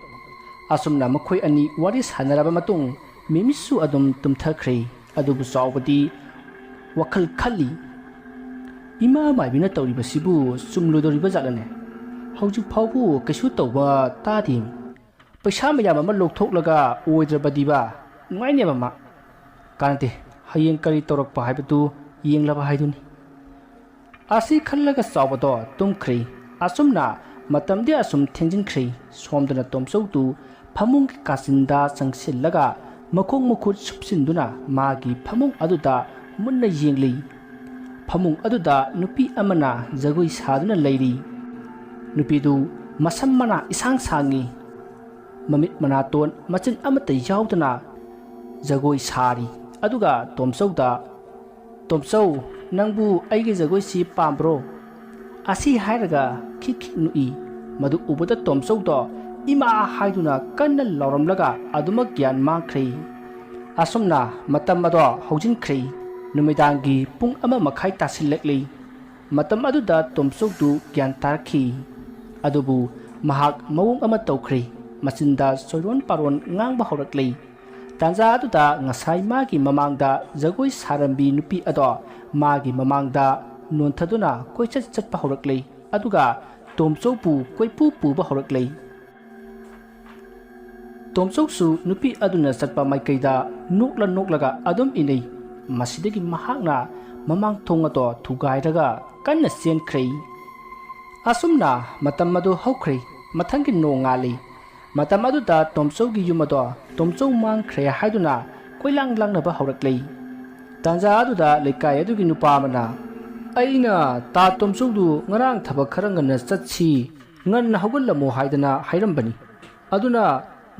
ꯑꯁꯨꯝꯅ ꯃꯈꯣꯏ ꯑꯅꯤ ꯋꯥꯔꯤ ꯁꯥꯟꯅꯔꯕ ꯃꯇꯨꯡ ꯃꯦꯃꯤꯁꯨ ꯑꯗꯨꯝ ꯇꯨꯝꯊꯈ꯭ꯔꯦ꯫ ꯑꯗꯨꯕꯨ ꯆꯥꯎꯕꯗꯤ ꯋꯥꯈꯜ ꯈꯜꯂꯤ, "ꯏꯃꯥ ꯃꯥꯏꯕꯤꯅ ꯇꯧꯔꯤꯕꯁꯤꯕꯨ ꯆꯨꯝꯂꯣꯏꯗꯧꯔꯤꯕ ꯖꯥꯠꯂꯅꯦ?" ꯍꯧꯖꯤꯛ ꯐꯥꯎꯕ ꯀꯩꯁꯨ ꯇꯧꯕ ꯇꯥꯗꯦ꯫ ꯄꯩꯁꯥ ꯃꯌꯥꯝ ꯑꯃ ꯂꯧꯊꯣꯛꯂꯒ ꯑꯣꯏꯗ꯭ꯔꯕꯗꯤꯕ ꯅꯨꯡꯉꯥꯏꯅꯦꯕ ꯃꯥ꯫ ꯀꯥꯟꯅꯗꯦ, ꯍꯌꯦꯡ ꯀꯔꯤ ꯇꯧꯔꯛꯄ ꯍꯥꯏꯕꯗꯨ ꯌꯦꯡꯂꯕ ꯍꯥꯏꯗꯨꯅꯤ꯫ ꯑꯁꯤ ꯈꯜꯂꯒ ꯆꯥꯎꯕꯗꯣ ꯇꯨꯝꯈ꯭ꯔꯦ꯫ ꯑꯁꯨꯝꯅ ꯃꯇꯝꯗꯤ ꯑꯁꯨꯝ ꯊꯦꯡꯖꯤꯟꯈ꯭ꯔꯦ꯫ ꯁꯣꯝꯗꯅ ꯇꯣꯝꯆꯧꯗꯨ ꯐꯃꯨꯡꯒꯤ ꯀꯥꯆꯤꯟꯗ ꯆꯪꯁꯤꯜꯂꯒ ꯃꯈꯣꯡ ꯃꯈꯨꯠ ꯁꯨꯞꯆꯤꯟꯗꯨꯅ ꯃꯥꯒꯤ ꯐꯃꯨꯡ ꯑꯗꯨꯗ ꯃꯨꯟꯅ ꯌꯦꯡꯂꯤ꯫ ꯐꯃꯨꯡ ꯑꯗꯨꯗ ꯅꯨꯄꯤ ꯑꯃꯅ ꯖꯒꯣꯏ ꯁꯥꯗꯨꯅ ꯂꯩꯔꯤ꯫ ꯅꯨꯄꯤꯗꯨ ꯃꯁꯝ ꯃꯅꯥ ꯏꯁꯥꯡ ꯁꯥꯡꯉꯤ꯫ ꯃꯃꯤꯠ ꯃꯅꯥꯇꯣꯟ ꯃꯆꯤꯟ ꯑꯃꯠꯇ ꯌꯥꯎꯗꯅ ꯖꯒꯣꯏ ꯁꯥꯔꯤ꯫ ꯑꯗꯨꯒ ꯇꯣꯝꯆꯧꯗ, "ꯇꯣꯝꯆꯧ, ꯅꯪꯕꯨ ꯑꯩꯒꯤ ꯖꯒꯣꯏꯁꯤ ꯄꯥꯝꯕ꯭ꯔꯣ?" ꯑꯁꯤ ꯍꯥꯏꯔꯒ ꯈꯤꯛ ꯈꯤꯛ ꯅꯣꯛꯏ꯫ ꯃꯗꯨ ꯎꯕꯗ ꯇꯣꯝꯆꯧꯗꯣ ꯏꯃꯥ ꯍꯥꯏꯗꯨꯅ ꯀꯟꯅ ꯂꯥꯎꯔꯝꯂꯒ ꯑꯗꯨꯃꯛ ꯒ꯭ꯌꯥꯟ ꯃꯥꯡꯈ꯭ꯔꯦ꯫ ꯑꯁꯨꯝꯅ ꯃꯇꯝ ꯑꯗꯣ ꯍꯧꯖꯤꯟꯈ꯭ꯔꯦ꯫ ꯅꯨꯃꯤꯗꯥꯡꯒꯤ ꯄꯨꯡ ꯑꯃ ꯃꯈꯥꯏ ꯇꯥꯁꯤꯜꯂꯛꯂꯤ꯫ ꯃꯇꯝ ꯑꯗꯨꯗ ꯇꯣꯝꯆꯧꯗꯨ ꯒ꯭ꯌꯥꯟ ꯇꯥꯔꯛꯈꯤ꯫ ꯑꯗꯨꯕꯨ ꯃꯍꯥꯛ ꯃꯑꯣꯡ ꯑꯃ ꯇꯧꯈ꯭ꯔꯦ꯫ ꯃꯆꯤꯟꯗ ꯆꯣꯏꯔꯣꯟ ꯄꯥꯔꯣꯟ ꯉꯥꯡꯕ ꯍꯧꯔꯛꯂꯦ꯫ ꯇꯥꯟꯖꯥ ꯑꯗꯨꯗ ꯉꯁꯥꯏ ꯃꯥꯒꯤ ꯃꯃꯥꯡꯗ ꯖꯒꯣꯏ ꯁꯥꯔꯝꯕꯤ ꯅꯨꯄꯤ ꯑꯗꯣ ꯃꯥꯒꯤ ꯃꯃꯥꯡꯗ ꯅꯣꯟꯊꯗꯨꯅ ꯀꯣꯏꯆꯠ ꯆꯠꯄ ꯍꯧꯔꯛꯂꯦ꯫ ꯑꯗꯨꯒ ꯇꯣꯝꯆꯧꯕꯨ ꯀꯣꯏꯄꯨ ꯄꯨꯕ ꯍꯧꯔꯛꯂꯦ꯫ ꯇꯣꯝꯆꯧꯁꯨ ꯅꯨꯄꯤ ꯑꯗꯨꯅ ꯆꯠꯄ ꯃꯥꯏꯀꯩꯗ ꯅꯣꯛꯂ ꯅꯣꯛꯂꯒ ꯑꯗꯨꯝ ꯏꯟꯅꯩ꯫ ꯃꯁꯤꯗꯒꯤ ꯃꯍꯥꯛꯅ ꯃꯃꯥꯡ ꯊꯣꯡ ꯑꯗꯣ ꯊꯨꯒꯥꯏꯔꯒ ꯀꯟꯅ ꯆꯦꯟꯈ꯭ꯔꯦ꯫ ꯑꯁꯨꯝꯅ ꯃꯇꯝ ꯑꯗꯨ ꯍꯧꯈ꯭ꯔꯦ꯫ ꯃꯊꯪꯒꯤ ꯅꯣꯡꯉꯥꯜꯂꯤ꯫ ꯃꯇꯝ ꯑꯗꯨꯗ ꯇꯣꯝꯆꯧꯒꯤ ꯌꯨꯝ ꯑꯗꯣ ꯇꯣꯝꯆꯧ ꯃꯥꯡꯈ꯭ꯔꯦ ꯍꯥꯏꯗꯨꯅ ꯀꯣꯏꯂꯥꯡ ꯂꯥꯡꯅꯕ ꯍꯧꯔꯛꯂꯦ꯫ ꯇꯥꯟꯖꯥ ꯑꯗꯨꯗ ꯂꯩꯀꯥꯏ ꯑꯗꯨꯒꯤ ꯅꯨꯄꯥ ꯑꯃꯅ, "ꯑꯩꯅ ꯇꯥ ꯇꯣꯝꯆꯧꯗꯨ ꯉꯔꯥꯡ ꯊꯕꯛ ꯈꯔ ꯉꯟꯅ ꯆꯠꯁꯤ, ꯉꯟꯅ ꯍꯧꯒꯠꯂꯝꯃꯨ ꯍꯥꯏꯗꯅ ꯍꯥꯏꯔꯝꯕꯅꯤ꯫ ꯑꯗꯨꯅ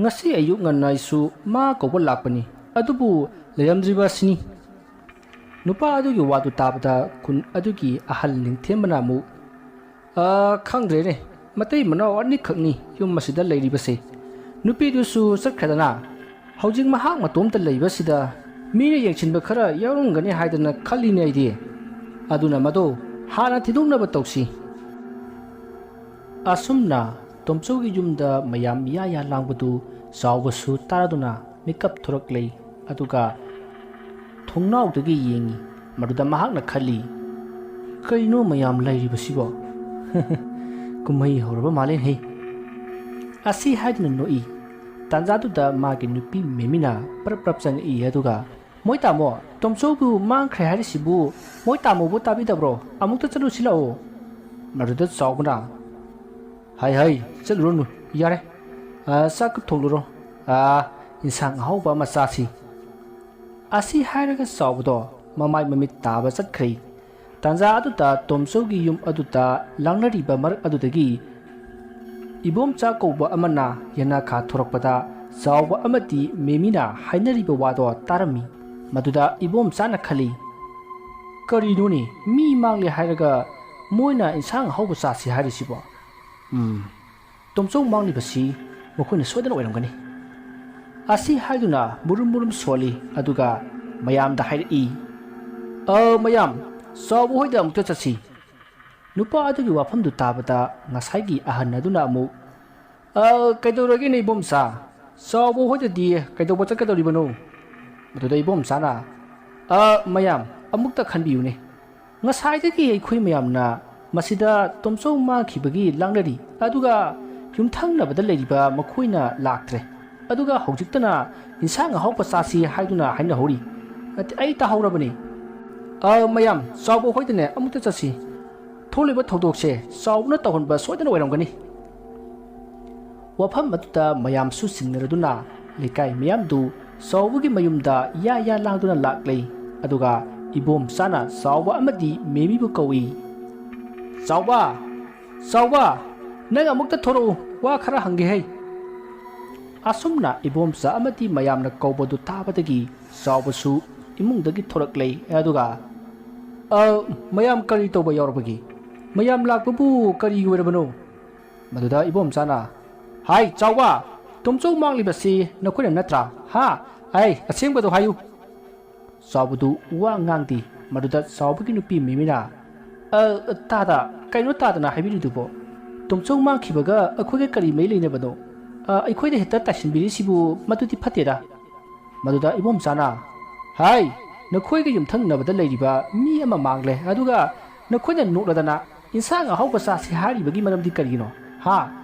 ꯉꯁꯤ ꯑꯌꯨꯛ ꯉꯟꯅ ꯑꯩꯁꯨ ꯃꯥ ꯀꯧꯕ ꯂꯥꯛꯄꯅꯤ, ꯑꯗꯨꯕꯨ ꯂꯩꯔꯝꯗ꯭ꯔꯤꯕ ꯑꯁꯤꯅꯤ꯫" ꯅꯨꯄꯥ ꯑꯗꯨꯒꯤ ꯋꯥꯗꯨ ꯇꯥꯕꯗ ꯈꯨꯟ ꯑꯗꯨꯒꯤ ꯑꯍꯜ ꯅꯤꯡꯊꯦꯝꯕꯅ ꯑꯃꯨꯛ, "ꯑ, ꯈꯪꯗ꯭ꯔꯦꯅꯦ, ꯃꯇꯩ ꯃꯅꯥꯎ ꯑꯅꯤꯈꯛꯅꯤ ꯌꯨꯝ ꯑꯁꯤꯗ ꯂꯩꯔꯤꯕꯁꯦ꯫ ꯅꯨꯄꯤꯗꯨꯁꯨ ꯆꯠꯈ꯭ꯔꯗꯅ ꯍꯧꯖꯤꯛ ꯃꯍꯥꯛ ꯃꯇꯣꯝꯇ ꯂꯩꯕꯁꯤꯗ ꯃꯤꯅ ꯌꯦꯡꯁꯤꯟꯕ ꯈꯔ ꯌꯥꯎꯔꯝꯒꯅꯤ ꯍꯥꯏꯗꯅ ꯈꯜꯂꯤꯅꯦ ꯑꯩꯗꯤ꯫ ꯑꯗꯨꯅ ꯃꯗꯣ ꯍꯥꯟꯅ ꯊꯤꯗꯣꯛꯅꯕ ꯇꯧꯁꯤ꯫" ꯑꯁꯨꯝꯅ ꯇꯣꯝꯆꯧꯒꯤ ꯌꯨꯝꯗ ꯃꯌꯥꯝ ꯌꯥ ꯌꯥ ꯂꯥꯡꯕꯗꯨ ꯆꯥꯎꯕꯁꯨ ꯇꯥꯔꯗꯨꯅ ꯃꯤꯀꯞ ꯊꯣꯔꯛꯂꯦ꯫ ꯑꯗꯨꯒ ꯊꯣꯡꯅꯥꯎꯗꯒꯤ ꯌꯦꯡꯉꯤ꯫ ꯃꯗꯨꯗ ꯃꯍꯥꯛꯅ ꯈꯜꯂꯤ, "ꯀꯩꯅꯣ ꯃꯌꯥꯝ ꯂꯩꯔꯤꯕꯁꯤꯕꯣ?" ꯀꯨꯝꯍꯩ ꯍꯧꯔꯕ ꯃꯥꯜꯂꯦꯅꯦ꯫ ꯑꯁꯤ ꯍꯥꯏꯗꯨꯅ ꯅꯣꯛꯏ꯫ ꯇꯥꯟꯖꯥꯗꯨꯗ ꯃꯥꯒꯤ ꯅꯨꯄꯤ ꯃꯦꯃꯤꯅ ꯄꯔꯞ ꯄꯔꯞ ꯆꯪꯉꯛꯏ, ꯑꯗꯨꯒ, "ꯃꯣꯏ ꯇꯥꯃꯣ, ꯇꯣꯝꯆꯧꯕꯨ ꯃꯥꯡꯈ꯭ꯔꯦ ꯍꯥꯏꯔꯤꯁꯤꯕꯨ ꯃꯣꯏ ꯇꯥꯃꯣꯕꯨ ꯇꯥꯕꯤꯗꯕ꯭ꯔꯣ? ꯑꯃꯨꯛꯇ ꯆꯠꯂꯨꯁꯤ ꯂꯥꯛꯑꯣ꯫" ꯃꯗꯨꯗ ꯆꯥꯎꯕꯅ, "ꯍꯥꯏ ꯍꯥꯏ, ꯆꯠꯂꯨꯔꯅꯨ, ꯌꯥꯔꯦ꯫ ꯑꯥ, ꯆꯥꯛ ꯊꯣꯡꯂꯨꯔꯣ꯫ ꯑꯥ, ꯏꯟꯁꯥꯡ ꯑꯍꯥꯎꯕ ꯑꯃ ꯆꯥꯁꯤ꯫" ꯑꯁꯤ ꯍꯥꯏꯔꯒ ꯆꯥꯎꯕꯗꯣ ꯃꯃꯥꯏ ꯃꯃꯤꯠ ꯇꯥꯕ ꯆꯠꯈ꯭ꯔꯦ꯫ ꯇꯥꯟꯖꯥ ꯑꯗꯨꯗ ꯇꯣꯝꯆꯧꯒꯤ ꯌꯨꯝ ꯑꯗꯨꯗ ꯂꯥꯡꯅꯔꯤꯕ ꯃꯔꯛ ꯑꯗꯨꯗꯒꯤ ꯏꯕꯣꯝꯆꯥ ꯀꯧꯕ ꯑꯃꯅ ꯌꯦꯅꯥꯈꯥ ꯊꯣꯔꯛꯄꯗ ꯆꯥꯎꯕ ꯑꯃꯗꯤ ꯃꯦꯃꯤꯅ ꯍꯥꯏꯅꯔꯤꯕ ꯋꯥꯗꯣ ꯇꯥꯔꯝꯃꯤ꯫ ꯃꯗꯨꯗ ꯏꯕꯣꯝꯆꯥꯅ ꯈꯜꯂꯤ, "ꯀꯔꯤꯅꯣꯅꯦ, ꯃꯤ ꯃꯥꯡꯂꯦ ꯍꯥꯏꯔꯒ ꯃꯣꯏꯅ ꯏꯟꯁꯥꯡ ꯑꯍꯥꯎꯕ ꯆꯥꯁꯤ ꯍꯥꯏꯔꯤꯁꯤꯕꯣ? ꯎꯝ, ꯇꯣꯝꯆꯧ ꯃꯥꯡꯂꯤꯕꯁꯤ ꯃꯈꯣꯏꯅ ꯁꯣꯏꯗꯅ ꯑꯣꯏꯔꯝꯒꯅꯤ꯫" ꯑꯁꯤ ꯍꯥꯏꯗꯨꯅ ꯃꯨꯔꯨꯝ ꯃꯨꯔꯨꯝ ꯁꯣꯜꯂꯤ, ꯑꯗꯨꯒ ꯃꯌꯥꯝꯗ ꯍꯥꯏꯔꯛꯏ, "ꯑ, ꯃꯌꯥꯝ, ꯆꯥꯎꯕ ꯍꯣꯏꯗ ꯑꯃꯨꯛꯇ ꯆꯠꯁꯤ꯫" ꯅꯨꯄꯥ ꯑꯗꯨꯒꯤ ꯋꯥꯐꯝꯗꯨ ꯇꯥꯕꯗ ꯉꯁꯥꯏꯒꯤ ꯑꯍꯟ ꯑꯗꯨꯅ ꯑꯃꯨꯛ, "ꯑ, ꯀꯩꯗꯧꯔꯒꯦꯅꯦ ꯏꯕꯣꯝꯆꯥ? ꯆꯥꯎꯕ ꯍꯣꯏꯗꯗꯤ ꯀꯩꯗꯧꯕ ꯆꯠꯀꯗꯧꯔꯤꯕꯅꯣ?" ꯃꯗꯨꯗ ꯏꯕꯣꯝꯆꯥꯅ, "ꯑ, ꯃꯌꯥꯝ, ꯑꯃꯨꯛꯇ ꯈꯟꯕꯤꯌꯨꯅꯦ꯫ ꯉꯁꯥꯏꯗꯒꯤ ꯑꯩꯈꯣꯏ ꯃꯌꯥꯝꯅ ꯃꯁꯤꯗ ꯇꯣꯝꯆꯧ ꯃꯥꯡꯈꯤꯕꯒꯤ ꯂꯥꯡꯅꯔꯤ, ꯑꯗꯨꯒ ꯌꯨꯝꯊꯪꯅꯕꯗ ꯂꯩꯔꯤꯕ ꯃꯈꯣꯏꯅ ꯂꯥꯛꯇ꯭ꯔꯦ꯫ ꯑꯗꯨꯒ ꯍꯧꯖꯤꯛꯇꯅ ꯏꯟꯁꯥꯡ ꯑꯍꯥꯎꯕ ꯆꯥꯁꯤ ꯍꯥꯏꯗꯨꯅ ꯍꯥꯏꯅꯍꯧꯔꯤ꯫ ꯅꯠꯇꯦ, ꯑꯩ ꯇꯥꯍꯧꯔꯕꯅꯤ꯫ ꯑ, ꯃꯌꯥꯝ, ꯆꯥꯎꯕ ꯍꯣꯏꯗꯅꯦ ꯑꯃꯨꯛꯇ ꯆꯠꯁꯤ꯫ ꯊꯣꯛꯂꯤꯕ ꯊꯧꯗꯣꯛꯁꯦ ꯆꯥꯎꯕꯅ ꯇꯧꯍꯟꯕ ꯁꯣꯏꯗꯅ ꯑꯣꯏꯔꯝꯒꯅꯤ꯫" ꯋꯥꯐꯝ ꯑꯗꯨꯗ ꯃꯌꯥꯝꯁꯨ ꯆꯤꯡꯅꯔꯗꯨꯅ ꯂꯩꯀꯥꯏ ꯃꯤꯌꯥꯝꯗꯨ ꯆꯥꯎꯕꯒꯤ ꯃꯌꯨꯝꯗ ꯌꯥ ꯌꯥ ꯂꯥꯡꯗꯨꯅ ꯂꯥꯛꯂꯦ꯫ ꯑꯗꯨꯒ ꯏꯕꯣꯝꯆꯥꯅ ꯆꯥꯎꯕ ꯑꯃꯗꯤ ꯃꯦꯃꯤꯕꯨ ꯀꯧꯏ꯫ "ꯆꯥꯎꯕ! ꯆꯥꯎꯕ! ꯅꯪ ꯑꯃꯨꯛꯇ ꯊꯣꯔꯛꯎ, ꯋꯥ ꯈꯔ ꯍꯪꯒꯦ ꯍꯩ꯫" ꯑꯁꯨꯝꯅ ꯏꯕꯣꯝꯆꯥ ꯑꯃꯗꯤ ꯃꯌꯥꯝꯅ ꯀꯧꯕꯗꯨ ꯇꯥꯕꯗꯒꯤ ꯆꯥꯎꯕꯁꯨ ꯏꯃꯨꯡꯗꯒꯤ ꯊꯣꯔꯛꯂꯦ꯫ ꯑꯗꯨꯒ, "ꯑ, ꯃꯌꯥꯝ ꯀꯔꯤ ꯇꯧꯕ ꯌꯥꯎꯔꯕꯒꯦ? ꯃꯌꯥꯝ ꯂꯥꯛꯄꯕꯨ ꯀꯔꯤꯒꯤ ꯑꯣꯏꯔꯕꯅꯣ?" ꯃꯗꯨꯗ ꯏꯕꯣꯝꯆꯥꯅ, "ꯍꯥꯏ, ꯆꯥꯎꯕ, ꯇꯣꯝꯆꯧ ꯃꯥꯡꯂꯤꯕꯁꯤ ꯅꯈꯣꯏꯅ ꯅꯠꯇ꯭ꯔꯥ? ꯍꯥ? ꯑꯩ, ꯑꯁꯦꯡꯕꯗꯣ ꯍꯥꯏꯌꯨ꯫" ꯆꯥꯎꯕꯗꯨ ꯋꯥ ꯉꯥꯡꯗꯦ꯫ ꯃꯗꯨꯗ ꯆꯥꯎꯕꯒꯤ ꯅꯨꯄꯤ ꯃꯦꯃꯤꯅ, "ꯑ, ꯇꯥꯗ, ꯀꯩꯅꯣ ꯇꯥꯗꯅ ꯍꯥꯏꯕꯤꯔꯤꯗꯨꯕꯣ? ꯇꯣꯝꯆꯧ ꯃꯥꯡꯈꯤꯕꯒ ꯑꯩꯈꯣꯏꯒ ꯀꯔꯤ ꯃꯔꯤ ꯂꯩꯅꯕꯅꯣ? ꯑ, ꯑꯩꯈꯣꯏꯗ ꯍꯦꯛꯇ ꯇꯥꯏꯁꯤꯟꯕꯤꯔꯤꯁꯤꯕꯨ ꯃꯗꯨꯗꯤ ꯐꯠꯇꯦꯗ꯫" ꯃꯗꯨꯗ ꯏꯕꯣꯝꯆꯥꯅ, "ꯍꯥꯏ, ꯅꯈꯣꯏꯒꯤ ꯌꯨꯝꯊꯪꯅꯕꯗ ꯂꯩꯔꯤꯕ ꯃꯤ ꯑꯃ ꯃꯥꯡꯂꯦ, ꯑꯗꯨꯒ ꯅꯈꯣꯏꯅ ꯅꯣꯛꯂꯗꯅ "ꯏꯟꯁꯥꯡ ꯑꯍꯥꯎꯕ ꯆꯥꯁꯤ ꯍꯥꯏꯔꯤꯕꯒꯤ ꯃꯔꯝꯗꯤ ꯀꯔꯤꯒꯤꯅꯣ? ꯍꯥ?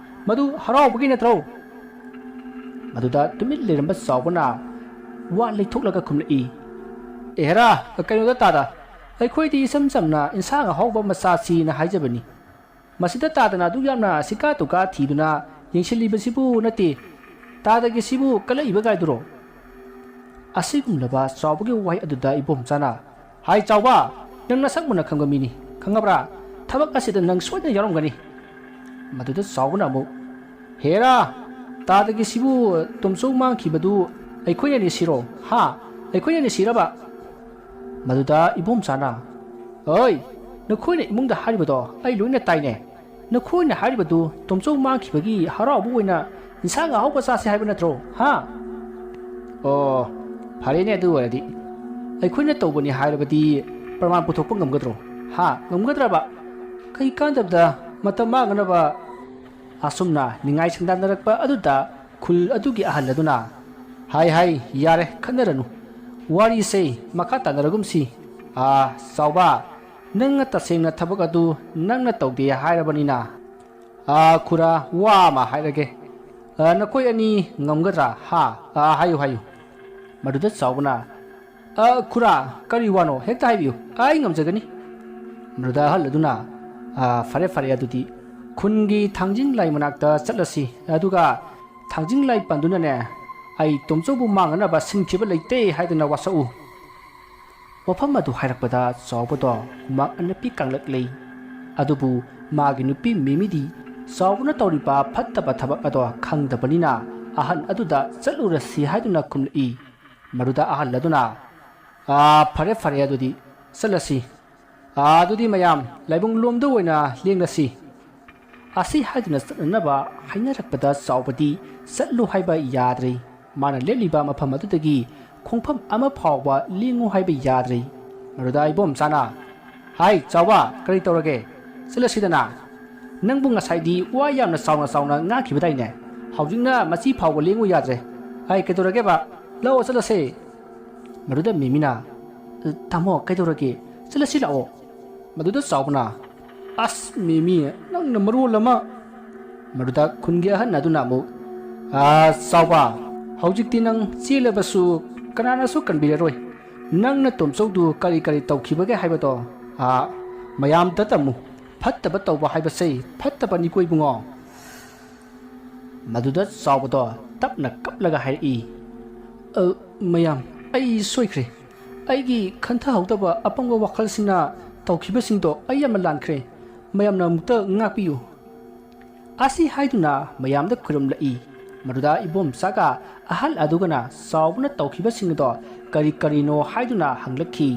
ꯃꯗꯨ ꯍꯔꯥꯎꯕꯒꯤ ꯅꯠꯇ꯭ꯔꯣ?" ꯃꯗꯨꯗ ꯇꯨꯃꯤꯟ ꯂꯩꯔꯝꯕ ꯆꯥꯎꯕꯅ ꯋꯥ ꯂꯩꯊꯣꯛꯂꯒ ꯈꯨꯝꯂꯛꯏ, "ꯑꯦꯍꯦꯔꯥ, ꯀꯩꯅꯣꯗ ꯇꯥꯗ, ꯑꯩꯈꯣꯏꯗꯤ ꯏꯆꯝ ꯆꯝꯅ ꯏꯟꯁꯥꯡ ꯑꯍꯥꯎꯕ ꯑꯃ ꯆꯥꯁꯤꯅ ꯍꯥꯏꯖꯕꯅꯤ꯫ ꯃꯁꯤꯗ ꯇꯥꯗꯅ ꯑꯗꯨꯛ ꯌꯥꯝꯅ ꯁꯤꯀꯥ ꯇꯨꯀꯥ ꯊꯤꯗꯨꯅ ꯌꯦꯡꯁꯤꯜꯂꯤꯕꯁꯤꯕꯨ ꯅꯠꯇꯦ, ꯇꯥꯗꯒꯤꯁꯤꯕꯨ ꯀꯜꯂꯛꯏꯕ ꯒꯥꯏꯗꯨꯔꯣ?" ꯑꯁꯤꯒꯨꯝꯂꯕ ꯆꯥꯎꯕꯒꯤ ꯋꯥꯍꯩ ꯑꯗꯨꯗ ꯏꯕꯣꯝꯆꯥꯅ, "ꯍꯥꯏ ꯆꯥꯎꯕ, ꯅꯪ ꯅꯁꯛ ꯃꯨꯟꯅ ꯈꯪꯕ ꯃꯤꯅꯤ, ꯈꯪꯉꯕ꯭ꯔꯥ? ꯊꯕꯛ ꯑꯁꯤꯗ ꯅꯪ ꯁꯣꯏꯗꯅ ꯌꯥꯎꯔꯝꯒꯅꯤ꯫" ꯃꯗꯨꯗ ꯆꯥꯎꯕꯅ ꯑꯃꯨꯛ, "ꯍꯦꯔꯥ, ꯇꯥꯗꯒꯤꯁꯤꯕꯨ ꯇꯣꯝꯆꯧ ꯃꯥꯡꯈꯤꯕꯗꯨ ꯑꯩꯈꯣꯏꯅꯅꯤ ꯁꯤꯔꯣ? ꯍꯥ? ꯑꯩꯈꯣꯏꯅꯅꯤ ꯁꯤꯔꯕ?" ꯃꯗꯨꯗ ꯏꯕꯣꯝꯆꯥꯅ, "ꯑꯣꯏ, ꯅꯈꯣꯏꯅ ꯏꯃꯨꯡꯗ ꯍꯥꯏꯔꯤꯕꯗꯣ ꯑꯩ ꯂꯣꯏꯅ ꯇꯥꯏꯅꯦ꯫ ꯅꯈꯣꯏꯅ ꯍꯥꯏꯔꯤꯕꯗꯨ ꯇꯣꯝꯆꯧ ꯃꯥꯡꯈꯤꯕꯒꯤ ꯍꯔꯥꯎꯕ ꯑꯣꯏꯅ ꯏꯟꯁꯥꯡ ꯑꯍꯥꯎꯕ ꯆꯥꯁꯦ ꯍꯥꯏꯕ ꯅꯠꯇ꯭ꯔꯣ? ꯍꯥ?" "ꯑꯣ, ꯐꯔꯦꯅꯦ, ꯑꯗꯨ ꯑꯣꯏꯔꯗꯤ꯫ ꯑꯩꯈꯣꯏꯅ ꯇꯧꯕꯅꯤ ꯍꯥꯏꯔꯕꯗꯤ ꯄ꯭ꯔꯃꯥꯟ ꯄꯨꯊꯣꯛꯄ ꯉꯝꯒꯗ꯭ꯔꯣ? ꯍꯥ? ꯉꯝꯒꯗ꯭ꯔꯕ? ꯀꯩ ꯀꯥꯟꯗꯕꯗ ꯃꯇꯝ ꯃꯥꯡꯅꯅꯕ?" ꯑꯁꯨꯝꯅ ꯅꯤꯡꯉꯥꯏ ꯁꯪꯗꯥꯟꯅꯔꯛꯄ ꯑꯗꯨꯗ ꯈꯨꯜ ꯑꯗꯨꯒꯤ ꯑꯍꯜ ꯑꯗꯨꯅ, "ꯍꯥꯏ, ꯍꯥꯏ, ꯌꯥꯔꯦ, ꯈꯠꯅꯔꯅꯨ꯫ ꯋꯥꯔꯤꯁꯦ ꯃꯈꯥ ꯇꯥꯅꯔꯒꯨꯝꯁꯤ꯫ ꯑꯥ, ꯆꯥꯎꯕ, ꯅꯪꯅ ꯇꯁꯦꯡꯅ ꯊꯕꯛ ꯑꯗꯨ ꯅꯪꯅ ꯇꯧꯗꯦ ꯍꯥꯏꯔꯕꯅꯤꯅ, ꯑꯥ, ꯈꯨꯔꯥ, ꯋꯥ ꯑꯃ ꯍꯥꯏꯔꯒꯦ꯫ ꯑꯥ, ꯅꯈꯣꯏ ꯑꯅꯤ ꯉꯝꯒꯗ꯭ꯔꯥ? ꯍꯥ? ꯑꯥ, ꯍꯥꯏꯌꯨ, ꯍꯥꯏꯌꯨ꯫" ꯃꯗꯨꯗ ꯆꯥꯎꯕꯅ, "ꯑ, ꯈꯨꯔꯥ, ꯀꯔꯤ ꯋꯥꯅꯣ? ꯍꯦꯛꯇ ꯍꯥꯏꯕꯤꯌꯨ, ꯑꯩ ꯉꯝꯖꯒꯅꯤ꯫" ꯃꯗꯨꯗ ꯑꯍꯜ ꯑꯗꯨꯅ, "ꯑ, ꯐꯔꯦ, ꯐꯔꯦ, ꯑꯗꯨꯗꯤ ꯈꯨꯟꯒꯤ ꯊꯥꯡꯖꯤꯡ ꯂꯥꯏ ꯃꯅꯥꯛꯇ ꯆꯠꯂꯁꯤ, ꯑꯗꯨꯒ ꯊꯥꯡꯖꯤꯡ ꯂꯥꯏ ꯄꯟꯗꯨꯅꯅꯦ, ꯑꯩ ꯇꯣꯝꯆꯧꯕꯨ ꯃꯥꯡꯅꯅꯕ ꯁꯤꯟꯈꯤꯕ ꯂꯩꯇꯦ ꯍꯥꯏꯗꯨꯅ ꯋꯥꯁꯛꯎ꯫" ꯋꯥꯐꯝ ꯑꯗꯨ ꯍꯥꯏꯔꯛꯄꯗ ꯆꯥꯎꯕꯗꯣ ꯍꯨꯃꯥꯡ ꯑꯅꯞꯄꯤ ꯀꯥꯡꯂꯛꯂꯦ꯫ ꯑꯗꯨꯕꯨ ꯃꯥꯒꯤ ꯅꯨꯄꯤ ꯃꯤꯃꯤꯗꯤ ꯆꯥꯎꯕꯅ ꯇꯧꯔꯤꯕ ꯐꯠꯇꯕ ꯊꯕꯛ ꯑꯗꯣ ꯈꯪꯗꯕꯅꯤꯅ ꯑꯍꯜ ꯑꯗꯨꯗ ꯆꯠꯂꯨꯔꯁꯤ ꯍꯥꯏꯗꯨꯅ ꯈꯨꯝꯂꯛꯏ꯫ ꯃꯗꯨꯗ ꯑꯍꯜ ꯑꯗꯨꯅ, "ꯑꯥ, ꯐꯔꯦ, ꯐꯔꯦ, ꯑꯗꯨꯗꯤ ꯆꯠꯂꯁꯤ꯫ ꯑꯥ, ꯑꯗꯨꯗꯤ ꯃꯌꯥꯝ ꯂꯥꯏꯕꯨꯡ ꯂꯣꯝꯗ ꯑꯣꯏꯅ ꯂꯦꯡꯂꯁꯤ꯫" ꯑꯁꯤ ꯍꯥꯏꯗꯨꯅ ꯆꯠꯅꯅꯕ ꯍꯥꯏꯅꯔꯛꯄꯗ ꯆꯥꯎꯕꯗꯤ ꯆꯠꯂꯨ ꯍꯥꯏꯕ ꯌꯥꯗ꯭ꯔꯦ꯫ ꯃꯥꯅ ꯂꯦꯞꯂꯤꯕ ꯃꯐꯝ ꯑꯗꯨꯗꯒꯤ ꯈꯣꯡꯐꯝ ꯑꯃ ꯐꯥꯎꯕ ꯂꯦꯡꯉꯨ ꯍꯥꯏꯕ ꯌꯥꯗ꯭ꯔꯦ꯫ ꯃꯗꯨꯗ ꯏꯕꯣꯝꯆꯥꯅ, "ꯍꯥꯏ, ꯆꯥꯎꯕ, ꯀꯔꯤ ꯇꯧꯔꯒꯦ? ꯆꯠꯂꯁꯤꯗꯅ꯫ ꯅꯪꯕꯨ ꯉꯁꯥꯏꯗꯤ ꯋꯥ ꯌꯥꯝꯅ ꯆꯥꯎꯅ ꯆꯥꯎꯅ ꯉꯥꯡꯈꯤꯕꯗꯥꯏꯅꯦ? ꯍꯧꯖꯤꯛꯅ ꯃꯆꯤ ꯐꯥꯎꯕ ꯂꯦꯡꯉꯨ ꯌꯥꯗ꯭ꯔꯦ꯫ ꯍꯥꯏ, ꯀꯩꯗꯧꯔꯒꯦꯕ? ꯂꯥꯛꯑꯣ, ꯆꯠꯂꯁꯦ꯫" ꯃꯗꯨꯗ ꯃꯤꯃꯤꯅ, "ꯇꯥꯃꯣ, ꯀꯩꯗꯧꯔꯒꯦ? ꯆꯠꯂꯁꯤ ꯂꯥꯛꯑꯣ꯫" ꯃꯗꯨꯗ ꯆꯥꯎꯕꯅ, "ꯑꯁ ꯃꯦꯃꯤ, ꯅꯪꯅ ꯃꯔꯣꯜ ꯑꯃ!" ꯃꯗꯨꯗ ꯈꯨꯟꯒꯤ ꯑꯍꯟ ꯑꯗꯨꯅ ꯑꯃꯨꯛ, "ꯑꯥ, ꯆꯥꯎꯕ, ꯍꯧꯖꯤꯛꯇꯤ ꯅꯪ ꯆꯦꯜꯂꯕꯁꯨ ꯀꯅꯥꯅꯁꯨ ꯀꯟꯕꯤꯔꯔꯣꯏ꯫ ꯅꯪꯅ ꯇꯣꯝꯆꯧꯗꯨ ꯀꯔꯤ ꯀꯔꯤ ꯇꯧꯈꯤꯕꯒꯦ ꯍꯥꯏꯕꯗꯣ, ꯑꯥ, ꯃꯌꯥꯝꯗ ꯇꯝꯃꯨ꯫ ꯐꯠꯇꯕ ꯇꯧꯕ ꯍꯥꯏꯕꯁꯦ ꯐꯠꯇꯕꯅꯤꯀꯣ ꯏꯕꯨꯡꯉꯣ꯫" ꯃꯗꯨꯗ ꯆꯥꯎꯕꯗꯣ ꯇꯞꯅ ꯀꯞꯂꯒ ꯍꯥꯏꯔꯛꯏ, "ꯑ, ꯃꯌꯥꯝ, ꯑꯩ ꯁꯣꯏꯈ꯭ꯔꯦ꯫ ꯑꯩꯒꯤ ꯈꯟꯊꯍꯧꯗꯕ ꯑꯄꯪꯕ ꯋꯥꯈꯜꯁꯤꯡꯅ ꯇꯧꯈꯤꯕꯁꯤꯡꯗꯣ ꯑꯩ ꯌꯥꯝꯅ ꯂꯥꯟꯈ꯭ꯔꯦ꯫ ꯃꯌꯥꯝꯅ ꯑꯃꯨꯛꯇ ꯉꯥꯛꯄꯤꯌꯨ꯫" ꯑꯁꯤ ꯍꯥꯏꯗꯨꯅ ꯃꯌꯥꯝꯗ ꯈꯨꯔꯨꯝꯂꯛꯏ꯫ ꯃꯗꯨꯗ ꯏꯕꯣꯝꯆꯥꯒ ꯑꯍꯜ ꯑꯗꯨꯒꯅ ꯆꯥꯎꯕꯅ ꯇꯧꯈꯤꯕꯁꯤꯡ ꯑꯗꯣ ꯀꯔꯤ ꯀꯔꯤꯅꯣ ꯍꯥꯏꯗꯨꯅ ꯍꯪꯂꯛꯈꯤ꯫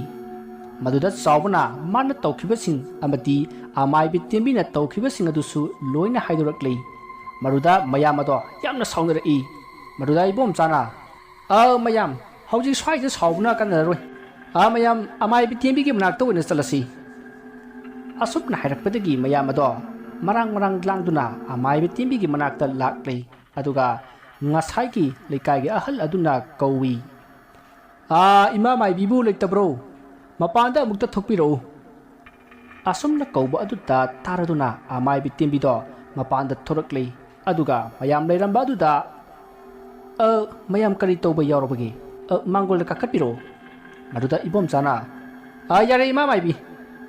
ꯃꯗꯨꯗ ꯆꯥꯎꯕꯅ ꯃꯥꯅ ꯇꯧꯈꯤꯕꯁꯤꯡ ꯑꯃꯗꯤ ꯑꯃꯥꯏꯕꯤ ꯇꯦꯝꯕꯤꯅ ꯇꯧꯈꯤꯕꯁꯤꯡ ꯑꯗꯨꯁꯨ ꯂꯣꯏꯅ ꯍꯥꯏꯗꯣꯔꯛꯂꯤ꯫ ꯃꯗꯨꯗ ꯃꯌꯥꯝ ꯑꯗꯣ ꯌꯥꯝꯅ ꯁꯥꯎꯅꯔꯛꯏ꯫ ꯃꯗꯨꯗ ꯏꯕꯣꯝꯆꯥꯅ, "ꯑ, ꯃꯌꯥꯝ, ꯍꯧꯖꯤꯛ ꯁ꯭ꯋꯥꯏꯗ ꯁꯥꯎꯕꯅ ꯀꯥꯟꯅꯔꯔꯣꯏ꯫ ꯑ, ꯃꯌꯥꯝ, ꯑꯃꯥꯏꯕꯤ ꯇꯦꯝꯕꯤꯒꯤ ꯃꯅꯥꯛꯇ ꯑꯣꯏꯅ ꯆꯠꯂꯁꯤ꯫" ꯑꯁꯨꯝꯅ ꯍꯥꯏꯔꯛꯄꯗꯒꯤ ꯃꯌꯥꯝ ꯑꯗꯣ ꯃꯔꯥꯡ ꯃꯔꯥꯡ ꯂꯥꯡꯗꯨꯅ ꯑꯃꯥꯏꯕꯤ ꯇꯦꯝꯕꯤꯒꯤ ꯃꯅꯥꯛꯇ ꯂꯥꯛꯂꯤ꯫ ꯑꯗꯨꯒ ꯉꯁꯥꯏꯒꯤ ꯂꯩꯀꯥꯏꯒꯤ ꯑꯍꯜ ꯑꯗꯨꯅ ꯀꯧꯏ, "ꯑꯥ, ꯏꯃꯥ ꯃꯥꯏꯕꯤꯕꯨ ꯂꯩꯇꯕ꯭ꯔꯣ? ꯃꯄꯥꯟꯗ ꯑꯃꯨꯛꯇ ꯊꯣꯛꯄꯤꯔꯛꯎ꯫" ꯑꯁꯨꯝꯅ ꯀꯧꯕ ꯑꯗꯨꯗ ꯇꯥꯔꯗꯨꯅ ꯑꯃꯥꯏꯕꯤ ꯇꯦꯝꯕꯤꯗꯣ ꯃꯄꯥꯟꯗ ꯊꯣꯔꯛꯂꯤ꯫ ꯑꯗꯨꯒ ꯃꯌꯥꯝ ꯂꯩꯔꯝꯕ ꯑꯗꯨꯗ, "ꯑ, ꯃꯌꯥꯝ ꯀꯔꯤ ꯇꯧꯕ ꯌꯥꯎꯔꯕꯒꯦ? ꯑ, ꯃꯥꯡꯒꯣꯜꯗ ꯀꯥꯈꯠꯄꯤꯔꯛꯑꯣ꯫" ꯃꯗꯨꯗ ꯏꯕꯣꯝꯆꯥꯅ, "ꯑ, ꯌꯥꯔꯦ ꯏꯃꯥ ꯃꯥꯏꯕꯤ,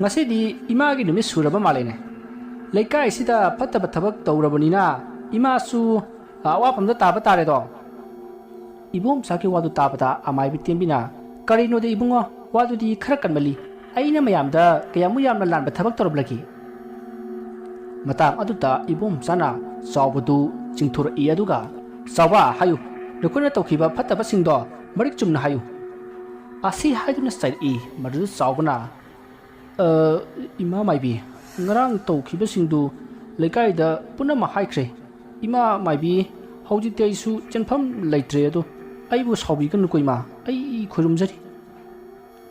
ꯉꯁꯤꯗꯤ ꯏꯃꯥꯒꯤ ꯅꯨꯃꯤꯠ ꯁꯨꯔꯕ ꯃꯥꯜꯂꯦꯅꯦ꯫ ꯂꯩꯀꯥꯏꯁꯤꯗ ꯐꯠꯇꯕ ꯊꯕꯛ ꯇꯧꯔꯕꯅꯤꯅ ꯏꯃꯥꯁꯨ, ꯑ, ꯑꯋꯥꯐꯝꯗ ꯇꯥꯕ ꯇꯥꯔꯦꯗꯣ꯫" ꯏꯕꯣꯝꯆꯥꯒꯤ ꯋꯥꯗꯨ ꯇꯥꯕꯗ ꯑꯃꯥꯏꯕꯤ ꯇꯦꯝꯕꯤꯅ, "ꯀꯔꯤꯅꯣꯗ ꯏꯕꯨꯡꯉꯣ, ꯋꯥꯗꯨꯗꯤ ꯈꯔ ꯀꯟꯃꯜꯂꯤ꯫ ꯑꯩꯅ ꯃꯌꯥꯝꯗ ꯀꯌꯥꯃꯨꯛ ꯌꯥꯝꯅ ꯂꯥꯟꯕ ꯊꯕꯛ ꯇꯧꯔꯝꯂꯒꯦ?" ꯃꯇꯥꯡ ꯑꯗꯨꯗ ꯏꯕꯣꯝꯆꯥꯅ ꯆꯥꯎꯕꯗꯨ ꯆꯤꯡꯊꯣꯔꯛꯏ꯫ ꯑꯗꯨꯒ, "ꯆꯥꯎꯕ, ꯍꯥꯏꯌꯨ, ꯅꯈꯣꯏꯅ ꯇꯧꯈꯤꯕ ꯐꯠꯇꯕꯁꯤꯡꯗꯣ ꯃꯔꯤꯛ ꯆꯨꯝꯅ ꯍꯥꯏꯌꯨ꯫" ꯑꯁꯤ ꯍꯥꯏꯗꯨꯅ ꯆꯩꯔꯛꯏ꯫ ꯃꯗꯨꯗ ꯆꯥꯎꯕꯅ, "ꯑ, ꯏꯃꯥ ꯃꯥꯏꯕꯤ, ꯉꯔꯥꯡ ꯇꯧꯈꯤꯕꯁꯤꯡꯗꯨ ꯂꯩꯀꯥꯏꯗ ꯄꯨꯝꯅꯃꯛ ꯍꯥꯏꯈ꯭ꯔꯦ꯫ ꯏꯃꯥ ꯃꯥꯏꯕꯤ, ꯍꯧꯖꯤꯛꯇꯤ ꯑꯩꯁꯨ ꯆꯦꯟꯐꯝ ꯂꯩꯇ꯭ꯔꯦ꯫ ꯑꯗꯣ ꯑꯩꯕꯨ ꯁꯥꯎꯕꯤꯒꯅꯨꯀꯣ ꯏꯃꯥ, ꯑꯩ ꯈꯨꯔꯨꯝꯖꯔꯤ꯫"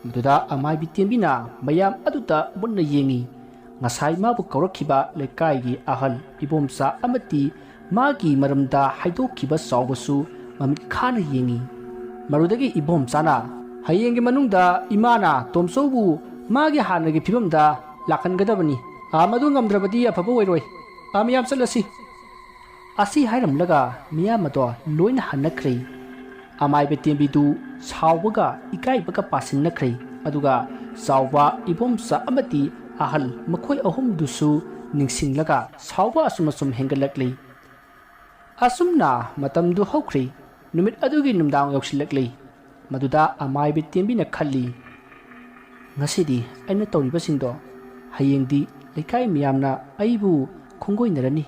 ꯃꯗꯨꯗ ꯑꯃꯥꯏꯕꯤ ꯇꯦꯝꯕꯤꯅ ꯃꯌꯥꯝ ꯑꯗꯨꯗ ꯃꯨꯟꯅ ꯌꯦꯡꯉꯤ꯫ ꯉꯁꯥꯏ ꯃꯥꯕꯨ ꯀꯧꯔꯛꯈꯤꯕ ꯂꯩꯀꯥꯏꯒꯤ ꯑꯍꯜ ꯏꯕꯣꯝꯆꯥ ꯑꯃꯗꯤ ꯃꯥꯒꯤ ꯃꯔꯝꯗ ꯍꯥꯏꯗꯣꯛꯈꯤꯕ ꯆꯥꯎꯕꯁꯨ ꯃꯃꯤꯠ ꯈꯥꯅ ꯌꯦꯡꯉꯤ꯫ ꯃꯗꯨꯗꯒꯤ ꯏꯕꯣꯝꯆꯥꯅ, "ꯍꯌꯦꯡꯒꯤ ꯃꯅꯨꯡꯗ ꯏꯃꯥꯅ ꯇꯣꯝꯆꯧꯕꯨ ꯃꯥꯒꯤ ꯍꯥꯟꯅꯒꯤ ꯐꯤꯕꯝꯗ ꯂꯥꯛꯍꯟꯒꯗꯕꯅꯤ꯫ "ꯑꯥ, ꯃꯗꯨ ꯉꯝꯗ꯭ꯔꯕꯗꯤ ꯑꯐꯕ ꯑꯣꯏꯔꯣꯏ꯫ ꯑꯥ, ꯃꯤꯌꯥꯝ ꯆꯠꯂꯁꯤ꯫" ꯑꯁꯤ ꯍꯥꯏꯔꯝꯂꯒ ꯃꯤꯌꯥꯝ ꯑꯗꯣ ꯂꯣꯏꯅ ꯍꯟꯅꯈ꯭ꯔꯦ꯫ ꯑꯃꯥꯏꯕ ꯇꯦꯝꯕꯤꯗꯨ ꯁꯥꯎꯕꯒ ꯏꯀꯥꯏꯕꯒ ꯄꯥꯁꯤꯟꯅꯈ꯭ꯔꯦ꯫ ꯑꯗꯨꯒ ꯆꯥꯎꯕ, ꯏꯕꯣꯝꯆꯥ ꯑꯃꯗꯤ ꯑꯍꯜ ꯃꯈꯣꯏ ꯑꯍꯨꯝꯗꯨꯁꯨ ꯅꯤꯡꯁꯤꯡꯂꯒ ꯁꯥꯎꯕ ꯑꯁꯨꯝ ꯑꯁꯨꯝ ꯍꯦꯟꯒꯠꯂꯛꯂꯤ꯫ ꯑꯁꯨꯝꯅ ꯃꯇꯝꯗꯨ ꯍꯧꯈ꯭ꯔꯦ꯫ ꯅꯨꯃꯤꯠ ꯑꯗꯨꯒꯤ ꯅꯨꯡꯗꯥꯡ ꯌꯧꯁꯤꯜꯂꯛꯂꯤ꯫ ꯃꯗꯨꯗ ꯑꯃꯥꯏꯕ ꯇꯦꯝꯕꯤꯅ ꯈꯜꯂꯤ, "ꯉꯁꯤꯗꯤ ꯑꯩꯅ ꯇꯧꯔꯤꯕꯁꯤꯡꯗꯣ ꯍꯌꯦꯡꯗꯤ ꯂꯩꯀꯥꯏ ꯃꯤꯌꯥꯝꯅ ꯑꯩꯕꯨ ꯈꯣꯡꯒꯣꯏꯅꯔꯅꯤ꯫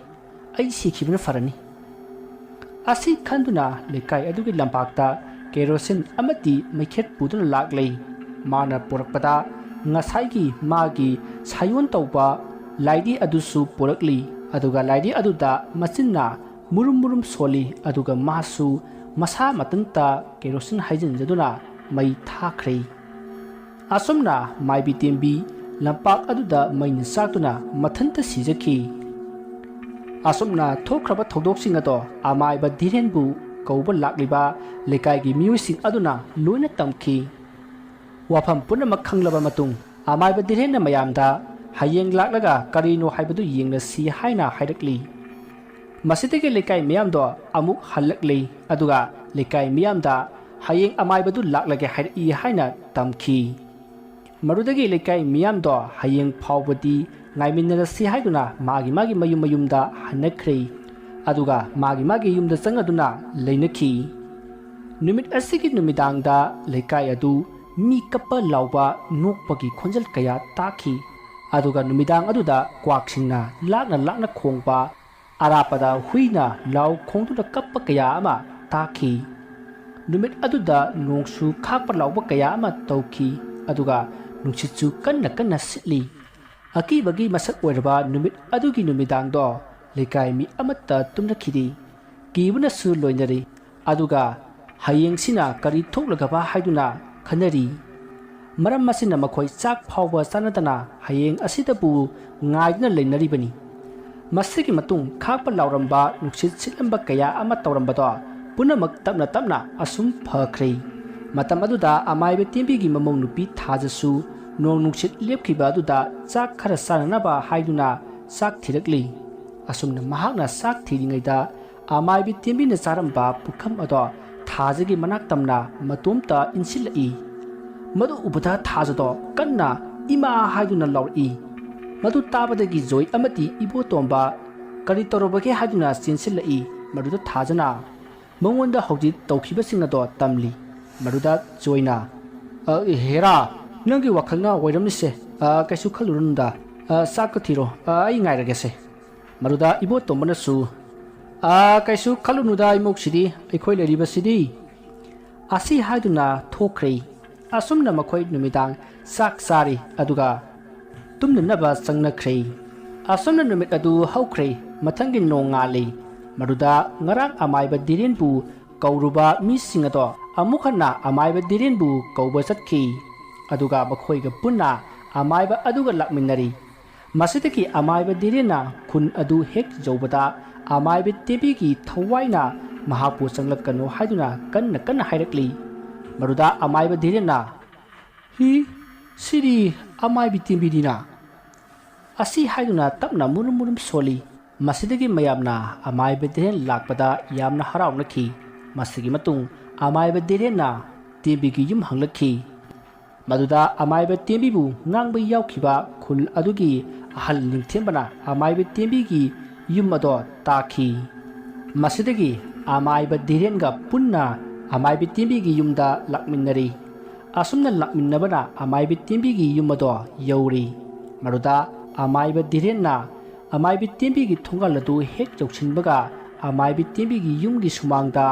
ꯑꯩ ꯁꯤꯈꯤꯕꯅ ꯐꯔꯅꯤ꯫" ꯑꯁꯤ ꯈꯟꯗꯨꯅ ꯂꯩꯀꯥꯏ ꯑꯗꯨꯒꯤ ꯂꯝꯄꯥꯛꯇ ꯀꯦꯔꯣꯁꯤꯟ ꯑꯃꯗꯤ ꯃꯩꯈꯦꯠ ꯄꯨꯗꯨꯅ ꯂꯥꯛꯂꯦ꯫ ꯃꯥꯅ ꯄꯨꯔꯛꯄꯗ ꯉꯁꯥꯏꯒꯤ ꯃꯥꯒꯤ ꯁꯥꯌꯣꯟ ꯇꯧꯕ ꯂꯥꯏꯙꯤ ꯑꯗꯨꯁꯨ ꯄꯨꯔꯛꯂꯤ꯫ ꯑꯗꯨꯒ ꯂꯥꯏꯙꯤ ꯑꯗꯨꯗ ꯃꯆꯤꯟꯅ ꯃꯨꯔꯨꯝ ꯃꯨꯔꯨꯝ ꯁꯣꯜꯂꯤ꯫ ꯑꯗꯨꯒ ꯃꯥꯁꯨ ꯃꯁꯥ ꯃꯊꯟꯇ ꯀꯦꯔꯣꯁꯤꯟ ꯍꯩꯖꯤꯟꯖꯗꯨꯅ ꯃꯩ ꯊꯥꯈ꯭ꯔꯦ꯫ ꯑꯁꯨꯝꯅ ꯃꯥꯏꯕꯤ ꯇꯦꯝꯕꯤ ꯂꯝꯄꯥꯛ ꯑꯗꯨꯗ ꯃꯩꯅ ꯆꯥꯛꯇꯨꯅ ꯃꯊꯟꯇ ꯁꯤꯖꯈꯤ꯫ ꯑꯁꯨꯝꯅ ꯊꯣꯛꯈ꯭ꯔꯕ ꯊꯧꯗꯣꯛꯁꯤꯡ ꯑꯗꯣ ꯑꯃꯥꯏꯕ ꯙꯤꯔꯦꯟꯕꯨ ꯀꯧꯕ ꯂꯥꯛꯂꯤꯕ ꯂꯩꯀꯥꯏꯒꯤ ꯃꯤꯑꯣꯏꯁꯤꯡ ꯑꯗꯨꯅ ꯂꯣꯏꯅ ꯇꯝꯈꯤ꯫ ꯋꯥꯐꯝ ꯄꯨꯝꯅꯃꯛ ꯈꯪꯂꯕ ꯃꯇꯨꯡ, ꯑꯃꯥꯏꯕ ꯙꯤꯔꯦꯟꯅ ꯃꯌꯥꯝꯗ "ꯍꯌꯦꯡ ꯂꯥꯛꯂꯒ ꯀꯔꯤꯅꯣ ꯍꯥꯏꯕꯗꯨ ꯌꯦꯡꯂꯁꯤ" ꯍꯥꯏꯅ ꯍꯥꯏꯔꯛꯂꯤ꯫ ꯃꯁꯤꯗꯒꯤ ꯂꯩꯀꯥꯏ ꯃꯤꯌꯥꯝꯗꯣ ꯑꯃꯨꯛ ꯍꯜꯂꯛꯂꯤ꯫ ꯑꯗꯨꯒ ꯂꯩꯀꯥꯏ ꯃꯤꯌꯥꯝꯗ "ꯍꯌꯦꯡ ꯑꯃꯥꯏꯕꯗꯨ ꯂꯥꯛꯂꯒꯦ ꯍꯥꯏꯔꯛꯏ" ꯍꯥꯏꯅ ꯇꯝꯈꯤ꯫ ꯃꯗꯨꯗꯒꯤ ꯂꯩꯀꯥꯏ ꯃꯤꯌꯥꯝꯗꯣ ꯍꯌꯦꯡ ꯐꯥꯎꯕꯗꯤ ꯉꯥꯏꯃꯤꯟꯅꯔꯁꯤ ꯍꯥꯏꯗꯨꯅ ꯃꯥꯒꯤ ꯃꯥꯒꯤ ꯃꯌꯨꯝ ꯃꯌꯨꯝꯗ ꯍꯟꯅꯈ꯭ꯔꯦ꯫ ꯑꯗꯨꯒ ꯃꯥꯒꯤ ꯃꯥꯒꯤ ꯌꯨꯝꯗ ꯆꯪꯂꯗꯨꯅ ꯂꯩꯅꯈꯤ꯫ ꯅꯨꯃꯤꯠ ꯑꯁꯤꯒꯤ ꯅꯨꯃꯤꯗꯥꯡꯗ ꯂꯩꯀꯥꯏ ꯑꯗꯨ ꯃꯤ ꯀꯞꯄ ꯂꯥꯎꯕ, ꯅꯣꯛꯄꯒꯤ ꯈꯣꯟꯖꯦꯜ ꯀꯌꯥ ꯇꯥꯈꯤ꯫ ꯑꯗꯨꯒ ꯅꯨꯃꯤꯗꯥꯡ ꯑꯗꯨꯗ ꯀ꯭ꯋꯥꯛꯁꯤꯡꯅ ꯂꯥꯛꯅ ꯂꯥꯛꯅ ꯈꯣꯡꯕ, ꯑꯔꯥꯞꯄꯗ ꯍꯨꯏꯅ ꯂꯥꯎ ꯈꯣꯡꯗꯨꯅ ꯀꯞꯄ ꯀꯌꯥ ꯑꯃ ꯇꯥꯈꯤ꯫ ꯅꯨꯃꯤꯠ ꯑꯗꯨꯗ ꯅꯣꯡꯁꯨ ꯈꯥꯛꯄ ꯂꯥꯎꯕ ꯀꯌꯥ ꯑꯃ ꯇꯧꯈꯤ꯫ ꯑꯗꯨꯒ ꯅꯨꯡꯁꯤꯠꯁꯨ ꯀꯟꯅ ꯀꯟꯅ ꯁꯤꯠꯂꯤ꯫ ꯑꯀꯤꯕꯒꯤ ꯃꯁꯛ ꯑꯣꯏꯔꯕ ꯅꯨꯃꯤꯠ ꯑꯗꯨꯒꯤ ꯅꯨꯃꯤꯗꯥꯡꯗꯣ ꯂꯩꯀꯥꯏ ꯃꯤ ꯑꯃꯠꯇ ꯇꯨꯝꯅꯈꯤꯗꯦ꯫ ꯀꯤꯕꯅꯁꯨ ꯂꯣꯏꯅꯔꯤ꯫ ꯑꯗꯨꯒ "ꯍꯌꯦꯡꯁꯤꯅ ꯀꯔꯤ ꯊꯣꯛꯂꯒꯕ?" ꯍꯥꯏꯗꯨꯅ ꯈꯟꯅꯔꯤ꯫ ꯃꯔꯝ ꯑꯁꯤꯅ ꯃꯈꯣꯏ ꯆꯥꯛ ꯐꯥꯎꯕ ꯆꯥꯅꯗꯅ ꯍꯌꯦꯡ ꯑꯁꯤꯗꯕꯨ ꯉꯥꯏꯗꯨꯅ ꯂꯩꯅꯔꯤꯕꯅꯤ꯫ ꯃꯁꯤꯒꯤ ꯃꯇꯨꯡ ꯈꯥꯛꯄ ꯂꯥꯎꯔꯝꯕ, ꯅꯨꯡꯁꯤꯠ ꯁꯤꯠꯂꯝꯕ ꯀꯌꯥ ꯑꯃ ꯇꯧꯔꯝꯕꯗꯣ ꯄꯨꯝꯅꯃꯛ ꯇꯞꯅ ꯇꯞꯅ ꯑꯁꯨꯝ ꯐꯈ꯭ꯔꯦ꯫ ꯃꯇꯝ ꯑꯗꯨꯗ ꯑꯃꯥꯏꯕ ꯇꯦꯝꯕꯤꯒꯤ ꯃꯃꯧ ꯅꯨꯄꯤ ꯊꯥꯖꯁꯨ ꯅꯣꯡ ꯅꯨꯡꯁꯤꯠ ꯂꯦꯞꯈꯤꯕ ꯑꯗꯨꯗ ꯆꯥꯛ ꯈꯔ ꯆꯥꯅꯅꯕ ꯍꯥꯏꯗꯨꯅ ꯆꯥꯛ ꯊꯤꯔꯛꯂꯤ꯫ ꯑꯁꯨꯝꯅ ꯃꯍꯥꯛꯅ ꯆꯥꯛ ꯊꯤꯔꯤꯉꯩꯗ ꯑꯃꯥꯏꯕꯤ ꯇꯦꯝꯕꯤꯅ ꯆꯥꯔꯝꯕ ꯄꯨꯈꯝ ꯑꯗꯣ ꯊꯥꯖꯒꯤ ꯃꯅꯥꯛ ꯇꯝꯅ ꯃꯇꯣꯝꯇ ꯏꯟꯁꯤꯜꯂꯛꯏ꯫ ꯃꯗꯨ ꯎꯕꯗ ꯊꯥꯖꯗꯣ ꯀꯟꯅ "ꯏꯃꯥ" ꯍꯥꯏꯗꯨꯅ ꯂꯥꯎꯔꯛꯏ꯫ ꯃꯗꯨ ꯇꯥꯕꯗꯒꯤ ꯖꯣꯏ ꯑꯃꯗꯤ ꯏꯕꯣꯇꯣꯝꯕ ꯀꯔꯤ ꯇꯧꯔꯕꯒꯦ ꯍꯥꯏꯗꯨꯅ ꯆꯦꯟꯁꯤꯜꯂꯛꯏ꯫ ꯃꯗꯨꯗ ꯊꯥꯖꯅ ꯃꯉꯣꯟꯗ ꯍꯧꯖꯤꯛ ꯇꯧꯈꯤꯕꯁꯤꯡ ꯑꯗꯣ ꯇꯝꯂꯤ꯫ ꯃꯗꯨꯗ ꯖꯣꯏꯅ, "ꯑ, ꯍꯦꯔꯥ, ꯅꯪꯒꯤ ꯋꯥꯈꯜꯅ ꯑꯣꯏꯔꯝꯅꯤꯁꯦ꯫ ꯑ, ꯀꯩꯁꯨ ꯈꯜꯂꯨꯔꯅꯨꯗ꯫ ꯑ, ꯆꯥꯛꯇ ꯊꯤꯔꯣ꯫ ꯑ, ꯑꯩ ꯉꯥꯏꯔꯒꯦꯁꯦ꯫" ꯃꯗꯨꯗ ꯏꯕꯣꯇꯣꯝꯕꯅꯁꯨ, "ꯑ, ꯀꯩꯁꯨ ꯈꯜꯂꯨꯅꯨꯗ ꯏꯃꯧꯁꯤꯗꯤ, ꯑꯩꯈꯣꯏ ꯂꯩꯔꯤꯕꯁꯤꯗꯤ꯫" ꯑꯁꯤ ꯍꯥꯏꯗꯨꯅ ꯊꯣꯛꯈ꯭ꯔꯦ꯫ ꯑꯁꯨꯝꯅ ꯃꯈꯣꯏ ꯅꯨꯃꯤꯗꯥꯡ ꯆꯥꯛ ꯆꯥꯔꯤ, ꯑꯗꯨꯒ ꯇꯨꯝꯅꯅꯕ ꯆꯪꯅꯈ꯭ꯔꯦ꯫ ꯑꯁꯨꯝꯅ ꯅꯨꯃꯤꯠ ꯑꯗꯨ ꯍꯧꯈ꯭ꯔꯦ꯫ ꯃꯊꯪꯒꯤ ꯅꯣꯡꯉꯥꯜꯂꯤ꯫ ꯃꯗꯨꯗ ꯉꯔꯥꯡ ꯑꯃꯥꯏꯕ ꯙꯤꯔꯦꯟꯕꯨ ꯀꯧꯔꯨꯕ ꯃꯤꯁꯤꯡ ꯑꯗꯣ ꯑꯃꯨꯛ ꯍꯟꯅ ꯑꯃꯥꯏꯕ ꯙꯤꯔꯦꯟꯕꯨ ꯀꯧꯕ ꯆꯠꯈꯤ꯫ ꯑꯗꯨꯒ ꯃꯈꯣꯏꯒ ꯄꯨꯟꯅ ꯑꯃꯥꯏꯕ ꯑꯗꯨꯒ ꯂꯥꯛꯃꯤꯟꯅꯔꯤ꯫ ꯃꯁꯤꯗꯒꯤ ꯑꯃꯥꯏꯕ ꯙꯤꯔꯦꯟꯅ ꯈꯨꯟ ꯑꯗꯨ ꯍꯦꯛ ꯌꯧꯕꯗ, ꯑꯃꯥꯏꯕ ꯇꯦꯝꯕꯤꯒꯤ ꯊꯋꯥꯏꯅ ꯃꯍꯥꯛꯄꯨ ꯆꯪꯂꯛꯀꯅꯨ ꯍꯥꯏꯗꯨꯅ ꯀꯟꯅ ꯀꯟꯅ ꯍꯥꯏꯔꯛꯂꯤ꯫ ꯃꯗꯨꯗ ꯑꯃꯥꯏꯕ ꯙꯤꯔꯦꯟꯅ, "ꯍꯤ, ꯁꯤꯗꯤ ꯑꯃꯥꯏꯕꯤ ꯇꯦꯝꯕꯤꯅꯤꯅ" ꯑꯁꯤ ꯍꯥꯏꯗꯨꯅ ꯇꯞꯅ ꯃꯨꯔꯨꯝ ꯃꯨꯔꯨꯝ ꯁꯣꯜꯂꯤ꯫ ꯃꯁꯤꯗꯒꯤ ꯃꯌꯥꯝꯅ ꯑꯃꯥꯏꯕ ꯙꯤꯔꯦꯟ ꯂꯥꯛꯄꯗ ꯌꯥꯝꯅ ꯍꯔꯥꯎꯅꯈꯤ꯫ ꯃꯁꯤꯒꯤ ꯃꯇꯨꯡ ꯑꯃꯥꯏꯕ ꯙꯤꯔꯦꯟꯅ ꯇꯦꯝꯕꯤꯒꯤ ꯌꯨꯝ ꯍꯪꯂꯛꯈꯤ꯫ ꯃꯗꯨꯗ ꯑꯃꯥꯏꯕ ꯇꯦꯝꯕꯤꯕꯨ ꯉꯥꯡꯕ ꯌꯥꯎꯈꯤꯕ ꯈꯨꯜ ꯑꯗꯨꯒꯤ ꯑꯍꯜ ꯅꯤꯡꯊꯦꯝꯕꯅ ꯑꯃꯥꯏꯕ ꯇꯦꯝꯕꯤꯒꯤ ꯌꯨꯝ ꯑꯗꯣ ꯇꯥꯈꯤ꯫ ꯃꯁꯤꯗꯒꯤ ꯑꯃꯥꯏꯕ ꯙꯤꯔꯦꯟꯒ ꯄꯨꯟꯅ ꯑꯃꯥꯏꯕ ꯇꯦꯝꯕꯤꯒꯤ ꯌꯨꯝꯗ ꯂꯥꯛꯃꯤꯟꯅꯔꯤ꯫ ꯑꯁꯨꯝꯅ ꯂꯥꯛꯃꯤꯟꯅꯕꯅ ꯑꯃꯥꯏꯕ ꯇꯦꯝꯕꯤꯒꯤ ꯌꯨꯝ ꯑꯗꯣ ꯌꯧꯔꯤ꯫ ꯃꯗꯨꯗ ꯑꯃꯥꯏꯕ ꯙꯤꯔꯦꯟꯅ ꯑꯃꯥꯏꯕ ꯇꯦꯝꯕꯤꯒꯤ ꯊꯣꯡꯒꯥꯜ ꯑꯗꯨ ꯍꯦꯛ ꯌꯧꯁꯤꯟꯕꯒ, ꯑꯃꯥꯏꯕ ꯇꯦꯝꯕꯤꯒꯤ ꯌꯨꯝꯒꯤ ꯁꯨꯃꯥꯡꯗ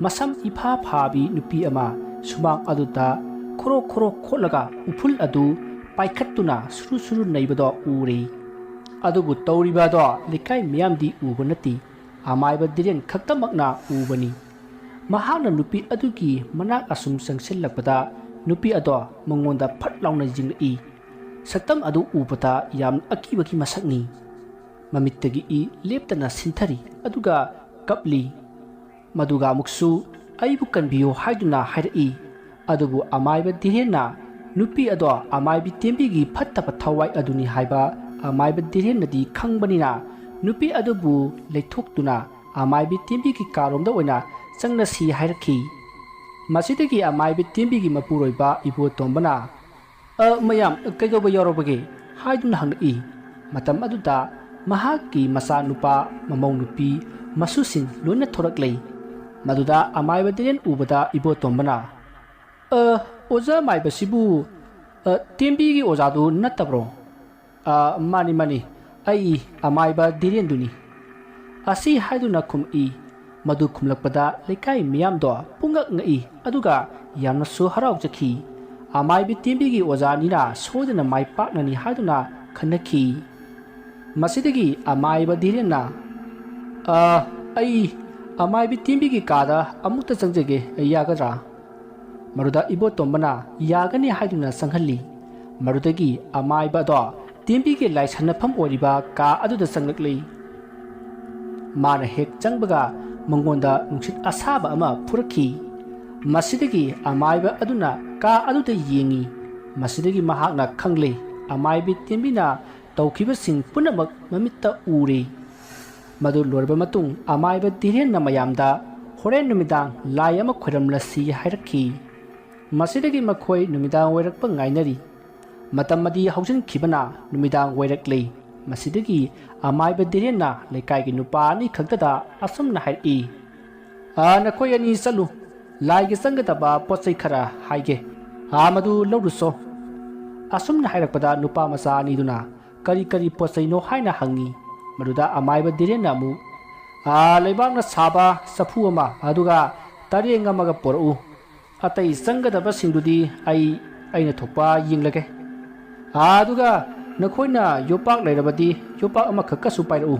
ꯃꯁꯝ ꯏꯐꯥ ꯐꯥꯕꯤ ꯅꯨꯄꯤ ꯑꯃ ꯁꯨꯃꯥꯡ ꯑꯗꯨꯗ ꯈꯣꯔꯣ ꯈꯣꯔꯣ ꯈꯣꯠꯂꯒ ꯎꯐꯨꯜ ꯑꯗꯨ ꯄꯥꯏꯈꯠꯇꯨꯅ ꯁꯨꯔꯨ ꯁꯨꯔꯨ ꯅꯩꯕꯗꯣ ꯎꯔꯤ꯫ ꯑꯗꯨꯕꯨ ꯇꯧꯔꯤꯕ ꯑꯗꯣ ꯂꯩꯀꯥꯏ ꯃꯤꯌꯥꯝꯗꯤ ꯎꯕ ꯅꯠꯇꯦ꯫ ꯑꯃꯥꯏꯕ ꯙꯤꯔꯦꯟ ꯈꯛꯇꯃꯛꯅ ꯎꯕꯅꯤ꯫ ꯃꯍꯥꯛꯅ ꯅꯨꯄꯤ ꯑꯗꯨꯒꯤ ꯃꯅꯥꯛ ꯑꯁꯨꯝ ꯆꯪꯁꯤꯜꯂꯛꯄꯗ, ꯅꯨꯄꯤ ꯑꯗꯣ ꯃꯉꯣꯟꯗ ꯐꯠ ꯂꯥꯎꯅ ꯌꯦꯡꯂꯛꯏ꯫ ꯁꯛꯇꯝ ꯑꯗꯨ ꯎꯕꯗ ꯌꯥꯝ ꯑꯀꯤꯕꯒꯤ ꯃꯁꯛꯅꯤ꯫ ꯃꯃꯤꯠꯇꯒꯤ ꯏ ꯂꯦꯞꯇꯅ ꯁꯤꯟꯊꯔꯤ, ꯑꯗꯨꯒ ꯀꯞꯂꯤ꯫ ꯃꯗꯨꯒ ꯑꯃꯨꯛꯁꯨ "ꯑꯩꯕꯨ ꯀꯟꯕꯤꯌꯨ" ꯍꯥꯏꯗꯨꯅ ꯍꯥꯏꯔꯛꯏ꯫ ꯑꯗꯨꯕꯨ ꯑꯃꯥꯏꯕ ꯙꯤꯔꯦꯟꯅ ꯅꯨꯄꯤ ꯑꯗꯣ ꯑꯃꯥꯏꯕꯤ ꯇꯦꯝꯕꯤꯒꯤ ꯐꯠꯇꯕ ꯊꯋꯥꯏ ꯑꯗꯨꯅꯤ ꯍꯥꯏꯕ ꯑꯃꯥꯏꯕ ꯙꯤꯔꯦꯟꯅꯗꯤ ꯈꯪꯕꯅꯤꯅ, ꯅꯨꯄꯤ ꯑꯗꯨꯕꯨ ꯂꯩꯊꯣꯛꯇꯨꯅ ꯑꯃꯥꯏꯕꯤ ꯇꯦꯝꯕꯤꯒꯤ ꯀꯥꯔꯣꯝꯗ ꯑꯣꯏꯅ ꯆꯪꯅꯁꯤ ꯍꯥꯏꯔꯛꯈꯤ꯫ ꯃꯁꯤꯗꯒꯤ ꯑꯃꯥꯏꯕ ꯇꯦꯝꯕꯤꯒꯤ ꯃꯄꯨꯔꯣꯏꯕ ꯏꯕꯣꯇꯣꯝꯕꯅ, "ꯑ, ꯃꯌꯥꯝ, ꯀꯩꯗꯧꯕ ꯌꯥꯎꯔꯕꯒꯦ?" ꯍꯥꯏꯗꯨꯅ ꯍꯪꯂꯛꯏ꯫ ꯃꯇꯝ ꯑꯗꯨꯗ ꯃꯍꯥꯛꯀꯤ ꯃꯆꯥꯅꯨꯄꯥ, ꯃꯃꯧ ꯅꯨꯄꯤ, ꯃꯁꯨꯁꯤꯡ ꯂꯣꯏꯅ ꯊꯣꯔꯛꯂꯦ꯫ ꯃꯗꯨꯗ ꯑꯃꯥꯏꯕ ꯙꯤꯔꯦꯟ ꯎꯕꯗ ꯏꯕꯣꯇꯣꯝꯕꯅ, "ꯑ, ꯑꯣꯖꯥ ꯃꯥꯏꯕꯁꯤꯕꯨ, ꯑ, ꯇꯦꯝꯕꯤꯒꯤ ꯑꯣꯖꯥꯗꯨ ꯅꯠꯇꯕ꯭ꯔꯣ?" "ꯑ, ꯃꯥꯅꯤ, ꯃꯥꯅꯤ, ꯑꯩ ꯑꯃꯥꯏꯕ ꯙꯤꯔꯦꯟꯗꯨꯅꯤ" ꯑꯁꯤ ꯍꯥꯏꯗꯨꯅ ꯈꯨꯝꯃꯛꯏ꯫ ꯃꯗꯨ ꯈꯨꯝꯂꯛꯄꯗ ꯂꯩꯀꯥꯏ ꯃꯤꯌꯥꯝꯗꯣ ꯄꯨꯡꯉꯛ ꯉꯛꯏ, ꯑꯗꯨꯒ ꯌꯥꯝꯅꯁꯨ ꯍꯔꯥꯎꯖꯈꯤ꯫ ꯑꯃꯥꯏꯕꯤ ꯇꯦꯝꯕꯤꯒꯤ ꯑꯣꯖꯥꯅꯤꯅ ꯁꯣꯏꯗꯅ ꯃꯥꯏ ꯄꯥꯛꯅꯅꯤ ꯍꯥꯏꯗꯨꯅ ꯈꯟꯅꯈꯤ꯫ ꯃꯁꯤꯗꯒꯤ ꯑꯃꯥꯏꯕ ꯙꯤꯔꯦꯟꯅ, "ꯑ, ꯑꯩ ꯑꯃꯥꯏꯕꯤ ꯇꯦꯝꯕꯤꯒꯤ ꯀꯥꯗ ꯑꯃꯨꯛꯇ ꯆꯪꯖꯒꯦ, ꯌꯥꯒꯗ꯭ꯔꯥ?" ꯃꯗꯨꯗ ꯏꯕꯣꯇꯣꯝꯕꯅ ꯌꯥꯒꯅꯤ ꯍꯥꯏꯗꯨꯅ ꯆꯪꯍꯜꯂꯤ꯫ ꯃꯗꯨꯗꯒꯤ ꯑꯃꯥꯏꯕ ꯑꯗꯣ ꯇꯦꯝꯕꯤꯒꯤ ꯂꯥꯏ ꯁꯥꯟꯅꯐꯝ ꯑꯣꯏꯔꯤꯕ ꯀꯥ ꯑꯗꯨꯗ ꯆꯪꯂꯛꯂꯤ꯫ ꯃꯥꯅ ꯍꯦꯛ ꯆꯪꯕꯒ ꯃꯉꯣꯟꯗ ꯅꯨꯡꯁꯤꯠ ꯑꯁꯥꯕ ꯑꯃ ꯐꯨꯔꯛꯈꯤ꯫ ꯃꯁꯤꯗꯒꯤ ꯑꯃꯥꯏꯕ ꯑꯗꯨꯅ ꯀꯥ ꯑꯗꯨꯗ ꯌꯦꯡꯉꯤ꯫ ꯃꯁꯤꯗꯒꯤ ꯃꯍꯥꯛꯅ ꯈꯪꯂꯦ, ꯑꯃꯥꯏꯕꯤ ꯇꯦꯝꯕꯤꯅ ꯇꯧꯈꯤꯕꯁꯤꯡ ꯄꯨꯝꯅꯃꯛ ꯃꯃꯤꯠꯇ ꯎꯔꯦ꯫ ꯃꯗꯨ ꯂꯣꯏꯔꯕ ꯃꯇꯨꯡ ꯑꯃꯥꯏꯕ ꯙꯤꯔꯦꯟꯅ ꯃꯌꯥꯝꯗ ꯍꯣꯔꯦꯟ ꯅꯨꯃꯤꯗꯥꯡ ꯂꯥꯏ ꯑꯃ ꯈꯣꯏꯔꯝꯂꯁꯤ ꯍꯥꯏꯔꯛꯈꯤ꯫ ꯃꯁꯤꯗꯒꯤ ꯃꯈꯣꯏ ꯅꯨꯃꯤꯗꯥꯡ ꯑꯣꯏꯔꯛꯄ ꯉꯥꯏꯅꯔꯤ꯫ ꯃꯇꯝ ꯑꯗꯤ ꯍꯧꯖꯤꯟꯈꯤꯕꯅ ꯅꯨꯃꯤꯗꯥꯡ ꯑꯣꯏꯔꯛꯂꯦ꯫ ꯃꯁꯤꯗꯒꯤ ꯑꯃꯥꯏꯕ ꯙꯤꯔꯦꯟꯅ ꯂꯩꯀꯥꯏꯒꯤ ꯅꯨꯄꯥ ꯑꯅꯤ ꯈꯛꯇꯗ ꯑꯁꯨꯝꯅ ꯍꯥꯏꯔꯛꯏ, "ꯑ, ꯅꯈꯣꯏ ꯑꯅꯤ ꯆꯠꯂꯨ, ꯂꯥꯏꯒꯤ ꯆꯪꯒꯗꯕ ꯄꯣꯠ ꯆꯩ ꯈꯔ ꯍꯥꯏꯒꯦ, ꯑ, ꯃꯗꯨ ꯂꯧꯔꯨꯆꯣ"꯫ ꯑꯁꯨꯝꯅ ꯍꯥꯏꯔꯛꯄꯗ ꯅꯨꯄꯥ ꯃꯆꯥ ꯑꯅꯤꯗꯨꯅ ꯀꯔꯤ ꯀꯔꯤ ꯄꯣꯠ ꯆꯩꯅꯣ ꯍꯥꯏꯅ ꯍꯪꯉꯤ꯫ ꯃꯗꯨꯗ ꯑꯃꯥꯏꯕ ꯙꯤꯔꯦꯟꯅ ꯑꯃꯨꯛ, "ꯑ, ꯂꯩꯕꯥꯛꯅ ꯁꯥꯕ ꯆꯐꯨ ꯑꯃ, ꯑꯗꯨꯒ ꯇꯔꯦꯡ ꯑꯃꯒ ꯄꯣꯔꯛꯎ꯫ ꯑꯇꯩ ꯆꯪꯒꯗꯕꯁꯤꯡꯗꯨꯗꯤ ꯑꯩ, ꯑꯩꯅ ꯊꯣꯛꯄ ꯌꯦꯡꯂꯒꯦ꯫ ꯑꯗꯨꯒ ꯅꯈꯣꯏꯅ ꯌꯣꯄꯥꯛ ꯂꯩꯔꯕꯗꯤ ꯌꯣꯄꯥꯛ ꯑꯃꯈꯛꯀꯁꯨ ꯄꯥꯏꯔꯛꯎ"꯫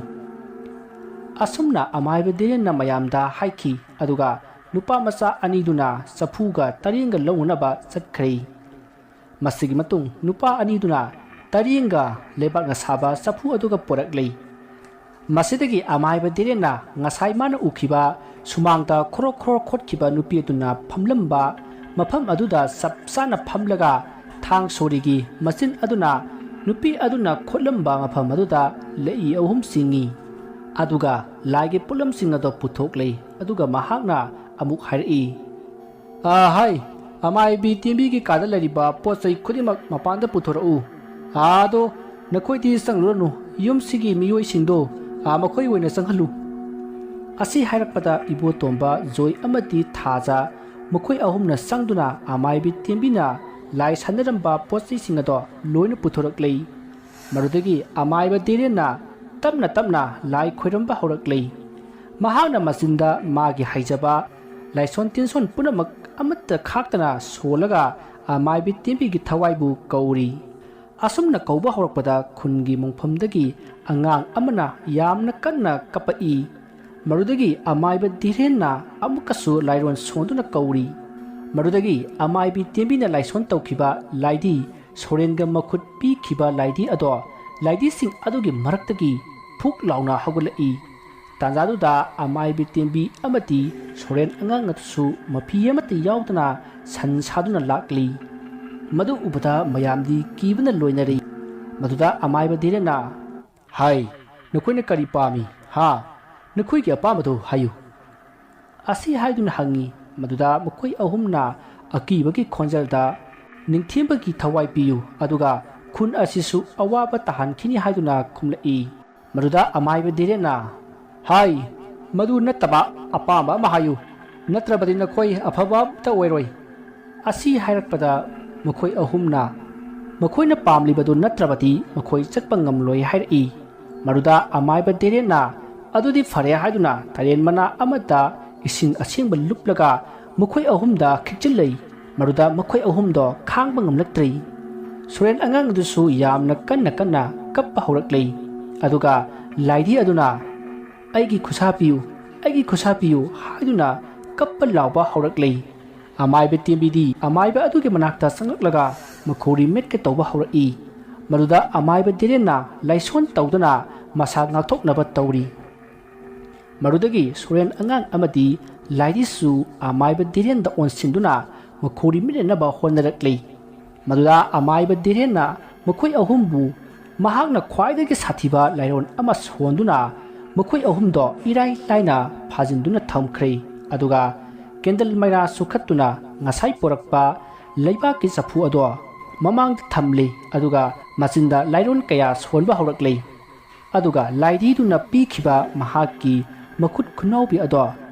ꯑꯁꯨꯝꯅ ꯑꯃꯥꯏꯕ ꯙꯤꯔꯦꯟꯅ ꯃꯌꯥꯝꯗ ꯍꯥꯏꯈꯤ꯫ ꯑꯗꯨꯒ ꯅꯨꯄꯥ ꯃꯆꯥ ꯑꯅꯤꯗꯨꯅ ꯆꯐꯨꯒ ꯇꯔꯦꯡꯒ ꯂꯧꯅꯅꯕ ꯆꯠꯈ꯭ꯔꯦ꯫ ꯃꯁꯤꯒꯤ ꯃꯇꯨꯡ ꯅꯨꯄꯥ ꯑꯅꯤꯗꯨꯅ ꯇꯔꯦꯡꯒ ꯂꯩꯕꯥꯛꯅ ꯁꯥꯕ ꯆꯐꯨ ꯑꯗꯨꯒ ꯄꯨꯔꯛꯂꯦ꯫ ꯃꯁꯤꯗꯒꯤ ꯑꯃꯥꯏꯕ ꯙꯤꯔꯦꯟꯅ ꯉꯁꯥꯏ ꯃꯥꯅ ꯎꯈꯤꯕ ꯁꯨꯃꯥꯡꯗ ꯈꯣꯔꯣꯛ ꯈꯣꯔꯣꯛ ꯈꯣꯠꯈꯤꯕ ꯅꯨꯄꯤ ꯑꯗꯨꯅ ꯐꯝꯂꯝꯕ ꯃꯐꯝ ꯑꯗꯨꯗ ꯆꯞ ꯆꯥꯅ ꯐꯝꯂꯒ ꯀꯥꯡꯁꯣꯔꯤꯒꯤ ꯃꯆꯤꯟ ꯑꯗꯨꯅ ꯅꯨꯄꯤ ꯑꯗꯨꯅ ꯈꯣꯠꯂꯝꯕ ꯃꯐꯝ ꯑꯗꯨꯗ ꯂꯩꯏ ꯑꯍꯨꯝ ꯆꯤꯡꯏ꯫ ꯑꯗꯨꯒ ꯂꯥꯏꯒꯤ ꯄꯣꯠꯂꯝꯁꯤꯡ ꯑꯗꯨ ꯄꯨꯊꯣꯛꯂꯦ꯫ ꯑꯗꯨꯒ ꯃꯍꯥꯛꯅ ꯑꯃꯨꯛ ꯍꯥꯏꯔꯛꯏ, "ꯑꯥ, ꯍꯥꯏ, ꯑꯃꯥꯏꯕꯤ ꯇꯦꯝꯕꯤꯒꯤ ꯀꯥꯗ ꯂꯩꯔꯤꯕ ꯄꯣꯠ ꯆꯩ ꯈꯨꯗꯤꯡꯃꯛ ꯃꯄꯥꯟꯗ ꯄꯨꯊꯣꯔꯛꯎ꯫ ꯑꯥꯗꯣ ꯅꯈꯣꯏꯗꯤ ꯆꯪꯂꯨꯔꯅꯨ, ꯌꯨꯝꯁꯤꯒꯤ ꯃꯤꯑꯣꯏꯁꯤꯡꯗꯣ ꯑꯥ ꯃꯈꯣꯏ ꯑꯣꯏꯅ ꯆꯪꯍꯜꯂꯨ"꯫ ꯑꯁꯤ ꯍꯥꯏꯔꯛꯄꯗ ꯏꯕꯣꯇꯣꯝꯕ, ꯖꯣꯏ ꯑꯃꯗꯤ ꯊꯥꯖ ꯃꯈꯣꯏ ꯑꯍꯨꯝꯅ ꯆꯪꯗꯨꯅ ꯑꯃꯥꯏꯕꯤ ꯇꯦꯝꯕꯤꯅ ꯂꯥꯏ ꯁꯥꯟꯅꯔꯝꯕ ꯄꯣꯠ ꯆꯩꯁꯤꯡ ꯑꯗꯣ ꯂꯣꯏꯅ ꯄꯨꯊꯣꯔꯛꯂꯦ꯫ ꯃꯗꯨꯗꯒꯤ ꯑꯃꯥꯏꯕ ꯙꯤꯔꯦꯟꯅ ꯇꯞꯅ ꯇꯞꯅ ꯂꯥꯏ ꯈꯣꯏꯔꯝꯕ ꯍꯧꯔꯛꯂꯦ꯫ ꯃꯍꯥꯛꯅ ꯃꯆꯤꯟꯗ ꯃꯥꯒꯤ ꯍꯩꯖꯕ ꯂꯥꯏꯁꯣꯟ ꯇꯤꯟꯁꯣꯟ ꯄꯨꯝꯅꯃꯛ ꯑꯃꯠꯇ ꯈꯥꯛꯇꯅ ꯁꯣꯜꯂꯒ ꯑꯃꯥꯏꯕꯤ ꯇꯦꯝꯕꯤꯒꯤ ꯊꯋꯥꯏꯕꯨ ꯀꯧꯔꯤ꯫ ꯑꯁꯨꯝꯅ ꯀꯧꯕ ꯍꯧꯔꯛꯄꯗ ꯈꯨꯟꯒꯤ ꯃꯣꯡꯐꯝꯗꯒꯤ ꯑꯉꯥꯡ ꯑꯃꯅ ꯌꯥꯝꯅ ꯀꯟꯅ ꯀꯞꯄꯛꯏ꯫ ꯃꯗꯨꯗꯒꯤ ꯑꯃꯥꯏꯕ ꯙꯤꯔꯦꯟꯅ ꯑꯃꯨꯛꯀꯁꯨ ꯂꯥꯏꯔꯣꯟ ꯁꯣꯟꯗꯨꯅ ꯀꯧꯔꯤ꯫ ꯃꯗꯨꯗꯒꯤ ꯑꯃꯥꯏꯕꯤ ꯇꯦꯝꯕꯤꯅ ꯂꯥꯏꯁꯣꯟ ꯇꯧꯈꯤꯕ ꯂꯥꯏꯙꯤ, ꯁꯣꯔꯦꯟꯒ ꯃꯈꯨꯠ ꯄꯤꯈꯤꯕ ꯂꯥꯏꯙꯤ ꯑꯗꯣ ꯂꯥꯏꯙꯤꯁꯤꯡ ꯑꯗꯨꯒꯤ ꯃꯔꯛꯇꯒꯤ ꯐꯨꯛ ꯂꯥꯎꯅ ꯍꯧꯒꯠꯂꯛꯏ꯫ ꯇꯥꯟꯖꯥꯗꯨꯗ ꯑꯃꯥꯏꯕꯤ ꯇꯦꯝꯕꯤ ꯑꯃꯗꯤ ꯁꯣꯔꯦꯟ ꯑꯉꯥꯡ ꯑꯗꯨꯁꯨ ꯃꯐꯤ ꯑꯃꯠꯇ ꯌꯥꯎꯗꯅ ꯁꯟ ꯁꯥꯗꯨꯅ ꯂꯥꯛꯂꯤ꯫ ꯃꯗꯨ ꯎꯕꯗ ꯃꯌꯥꯝꯗꯤ ꯀꯤꯕꯅ ꯂꯣꯏꯅꯔꯤ꯫ ꯃꯗꯨꯗ ꯑꯃꯥꯏꯕ ꯙꯤꯔꯦꯟꯅ, "ꯍꯥꯏ, ꯅꯈꯣꯏꯅ ꯀꯔꯤ ꯄꯥꯝꯃꯤ? ꯍꯥ? ꯅꯈꯣꯏꯒꯤ ꯑꯄꯥꯝꯕꯗꯨ ꯍꯥꯏꯌꯨ"꯫ ꯑꯁꯤ ꯍꯥꯏꯗꯨꯅ ꯍꯪꯉꯤ꯫ ꯃꯗꯨꯗ ꯃꯈꯣꯏ ꯑꯍꯨꯝꯅ ꯑꯀꯤꯕꯒꯤ ꯈꯣꯟꯖꯦꯜꯗ, "ꯅꯤꯡꯊꯤꯕꯒꯤ ꯊꯋꯥꯏ ꯄꯤꯌꯨ, ꯑꯗꯨꯒ ꯈꯨꯟ ꯑꯁꯤꯁꯨ ꯑꯋꯥꯕ ꯇꯥꯍꯟꯈꯤꯅꯤ" ꯍꯥꯏꯗꯨꯅ ꯈꯨꯝꯂꯛꯏ꯫ ꯃꯗꯨꯗ ꯑꯃꯥꯏꯕ ꯙꯤꯔꯦꯟꯅ, "ꯍꯥꯏ, ꯃꯗꯨ ꯅꯠꯇꯕ ꯑꯄꯥꯝꯕ ꯑꯃ ꯍꯥꯏꯌꯨ, ꯅꯠꯇ꯭ꯔꯕꯗꯤ ꯅꯈꯣꯏ ꯑꯐꯕ ꯑꯝꯇ ꯑꯣꯏꯔꯣꯏ"꯫ ꯑꯁꯤ ꯍꯥꯏꯔꯛꯄꯗ ꯃꯈꯣꯏ ꯑꯍꯨꯝꯅ ꯃꯈꯣꯏꯅ ꯄꯥꯝꯂꯤꯕꯗꯨ ꯅꯠꯇ꯭ꯔꯕꯗꯤ ꯃꯈꯣꯏ ꯆꯠꯄ ꯉꯝꯂꯣꯏ ꯍꯥꯏꯔꯛꯏ꯫ ꯃꯗꯨꯗ ꯑꯃꯥꯏꯕ ꯙꯤꯔꯦꯟꯅ, "ꯑꯗꯨꯗꯤ ꯐꯔꯦ" ꯍꯥꯏꯗꯨꯅ ꯇꯔꯦꯟ ꯃꯅꯥ ꯑꯃꯗ ꯏꯁꯤꯡ ꯑꯁꯦꯡꯕ ꯂꯨꯞꯂꯒ ꯃꯈꯣꯏ ꯑꯍꯨꯝꯗ ꯈꯤꯛꯆꯤꯜꯂꯤ꯫ ꯃꯗꯨꯗ ꯃꯈꯣꯏ ꯑꯍꯨꯝꯗꯣ ꯈꯥꯡꯕ ꯉꯝꯂꯛꯇ꯭ꯔꯤ꯫ ꯁꯣꯔꯦꯟ ꯑꯉꯥꯡ ꯑꯗꯨꯁꯨ ꯌꯥꯝꯅ ꯀꯟꯅ ꯀꯟꯅ ꯀꯞꯄ ꯍꯧꯔꯛꯂꯤ꯫ ꯑꯗꯨꯒ ꯂꯥꯏꯙꯤ ꯑꯗꯨꯅ, "ꯑꯩꯒꯤ ꯈꯨꯠꯁꯥ ꯄꯤꯌꯨ, ꯑꯩꯒꯤ ꯈꯨꯠꯁꯥ ꯄꯤꯌꯨ" ꯍꯥꯏꯗꯨꯅ ꯀꯞꯄ ꯂꯥꯎꯕ ꯍꯧꯔꯛꯂꯤ꯫ ꯑꯃꯥꯏꯕ ꯇꯦꯝꯕꯤꯗꯤ ꯑꯃꯥꯏꯕ ꯑꯗꯨꯒꯤ ꯃꯅꯥꯛꯇ ꯆꯪꯂꯛꯂꯒ ꯃꯈꯧꯔꯤ ꯃꯦꯠꯀꯦ ꯇꯧꯕ ꯍꯧꯔꯛꯏ꯫ ꯃꯗꯨꯗ ꯑꯃꯥꯏꯕ ꯙꯤꯔꯦꯟꯅ ꯂꯥꯏꯁꯣꯟ ꯇꯧꯗꯨꯅ ꯃꯁꯥ ꯉꯥꯛꯊꯣꯛꯅꯕ ꯇꯧꯔꯤ꯫ ꯃꯗꯨꯗꯒꯤ ꯁꯣꯔꯦꯟ ꯑꯉꯥꯡ ꯑꯃꯗꯤ ꯂꯥꯏꯙꯤꯁꯨ ꯑꯃꯥꯏꯕ ꯙꯤꯔꯦꯟꯗ ꯑꯣꯟꯁꯤꯟꯗꯨꯅ ꯃꯈꯧꯔꯤ ꯃꯦꯠꯅꯅꯕ ꯍꯣꯠꯅꯔꯛꯂꯤ꯫ ꯃꯗꯨꯗ ꯑꯃꯥꯏꯕ ꯗꯦꯔꯦꯟꯅ ꯃꯈꯣꯏ ꯑꯍꯨꯝꯕꯨ ꯃꯍꯥꯛꯅ ꯈ꯭ꯋꯥꯏꯗꯒꯤ ꯁꯥꯊꯤꯕ ꯂꯥꯏꯔꯣꯟ ꯑꯃ ꯁꯣꯟꯗꯨꯅ ꯃꯈꯣꯏ ꯑꯍꯨꯝꯗꯣ ꯏꯔꯥꯏ ꯂꯥꯏꯅ ꯐꯥꯖꯤꯟꯗꯨꯅ ꯊꯝꯈ꯭ꯔꯦ꯫ ꯑꯗꯨꯒ ꯀꯦꯟꯗꯜ ꯃꯩꯔꯥ ꯆꯨꯈꯠꯇꯨꯅ ꯉꯁꯥꯏ ꯄꯣꯔꯛꯄ ꯂꯩꯕꯥꯛꯀꯤ ꯆꯐꯨ ꯑꯗꯣ ꯃꯃꯥꯡꯗ ꯊꯝꯂꯤ꯫ ꯑꯗꯨꯒ ꯃꯆꯤꯟꯗ ꯂꯥꯏꯔꯣꯟ ꯀꯌꯥ ꯁꯣꯟꯕ ꯍꯧꯔꯛꯂꯤ꯫ ꯑꯗꯨꯒ ꯂꯥꯏꯙꯤꯗꯨꯅ ꯄꯤꯈꯤꯕ ꯃꯍꯥꯛꯀꯤ ꯃꯈꯨꯠ ꯈꯨꯅꯥꯎꯕꯤ ꯑꯗꯣ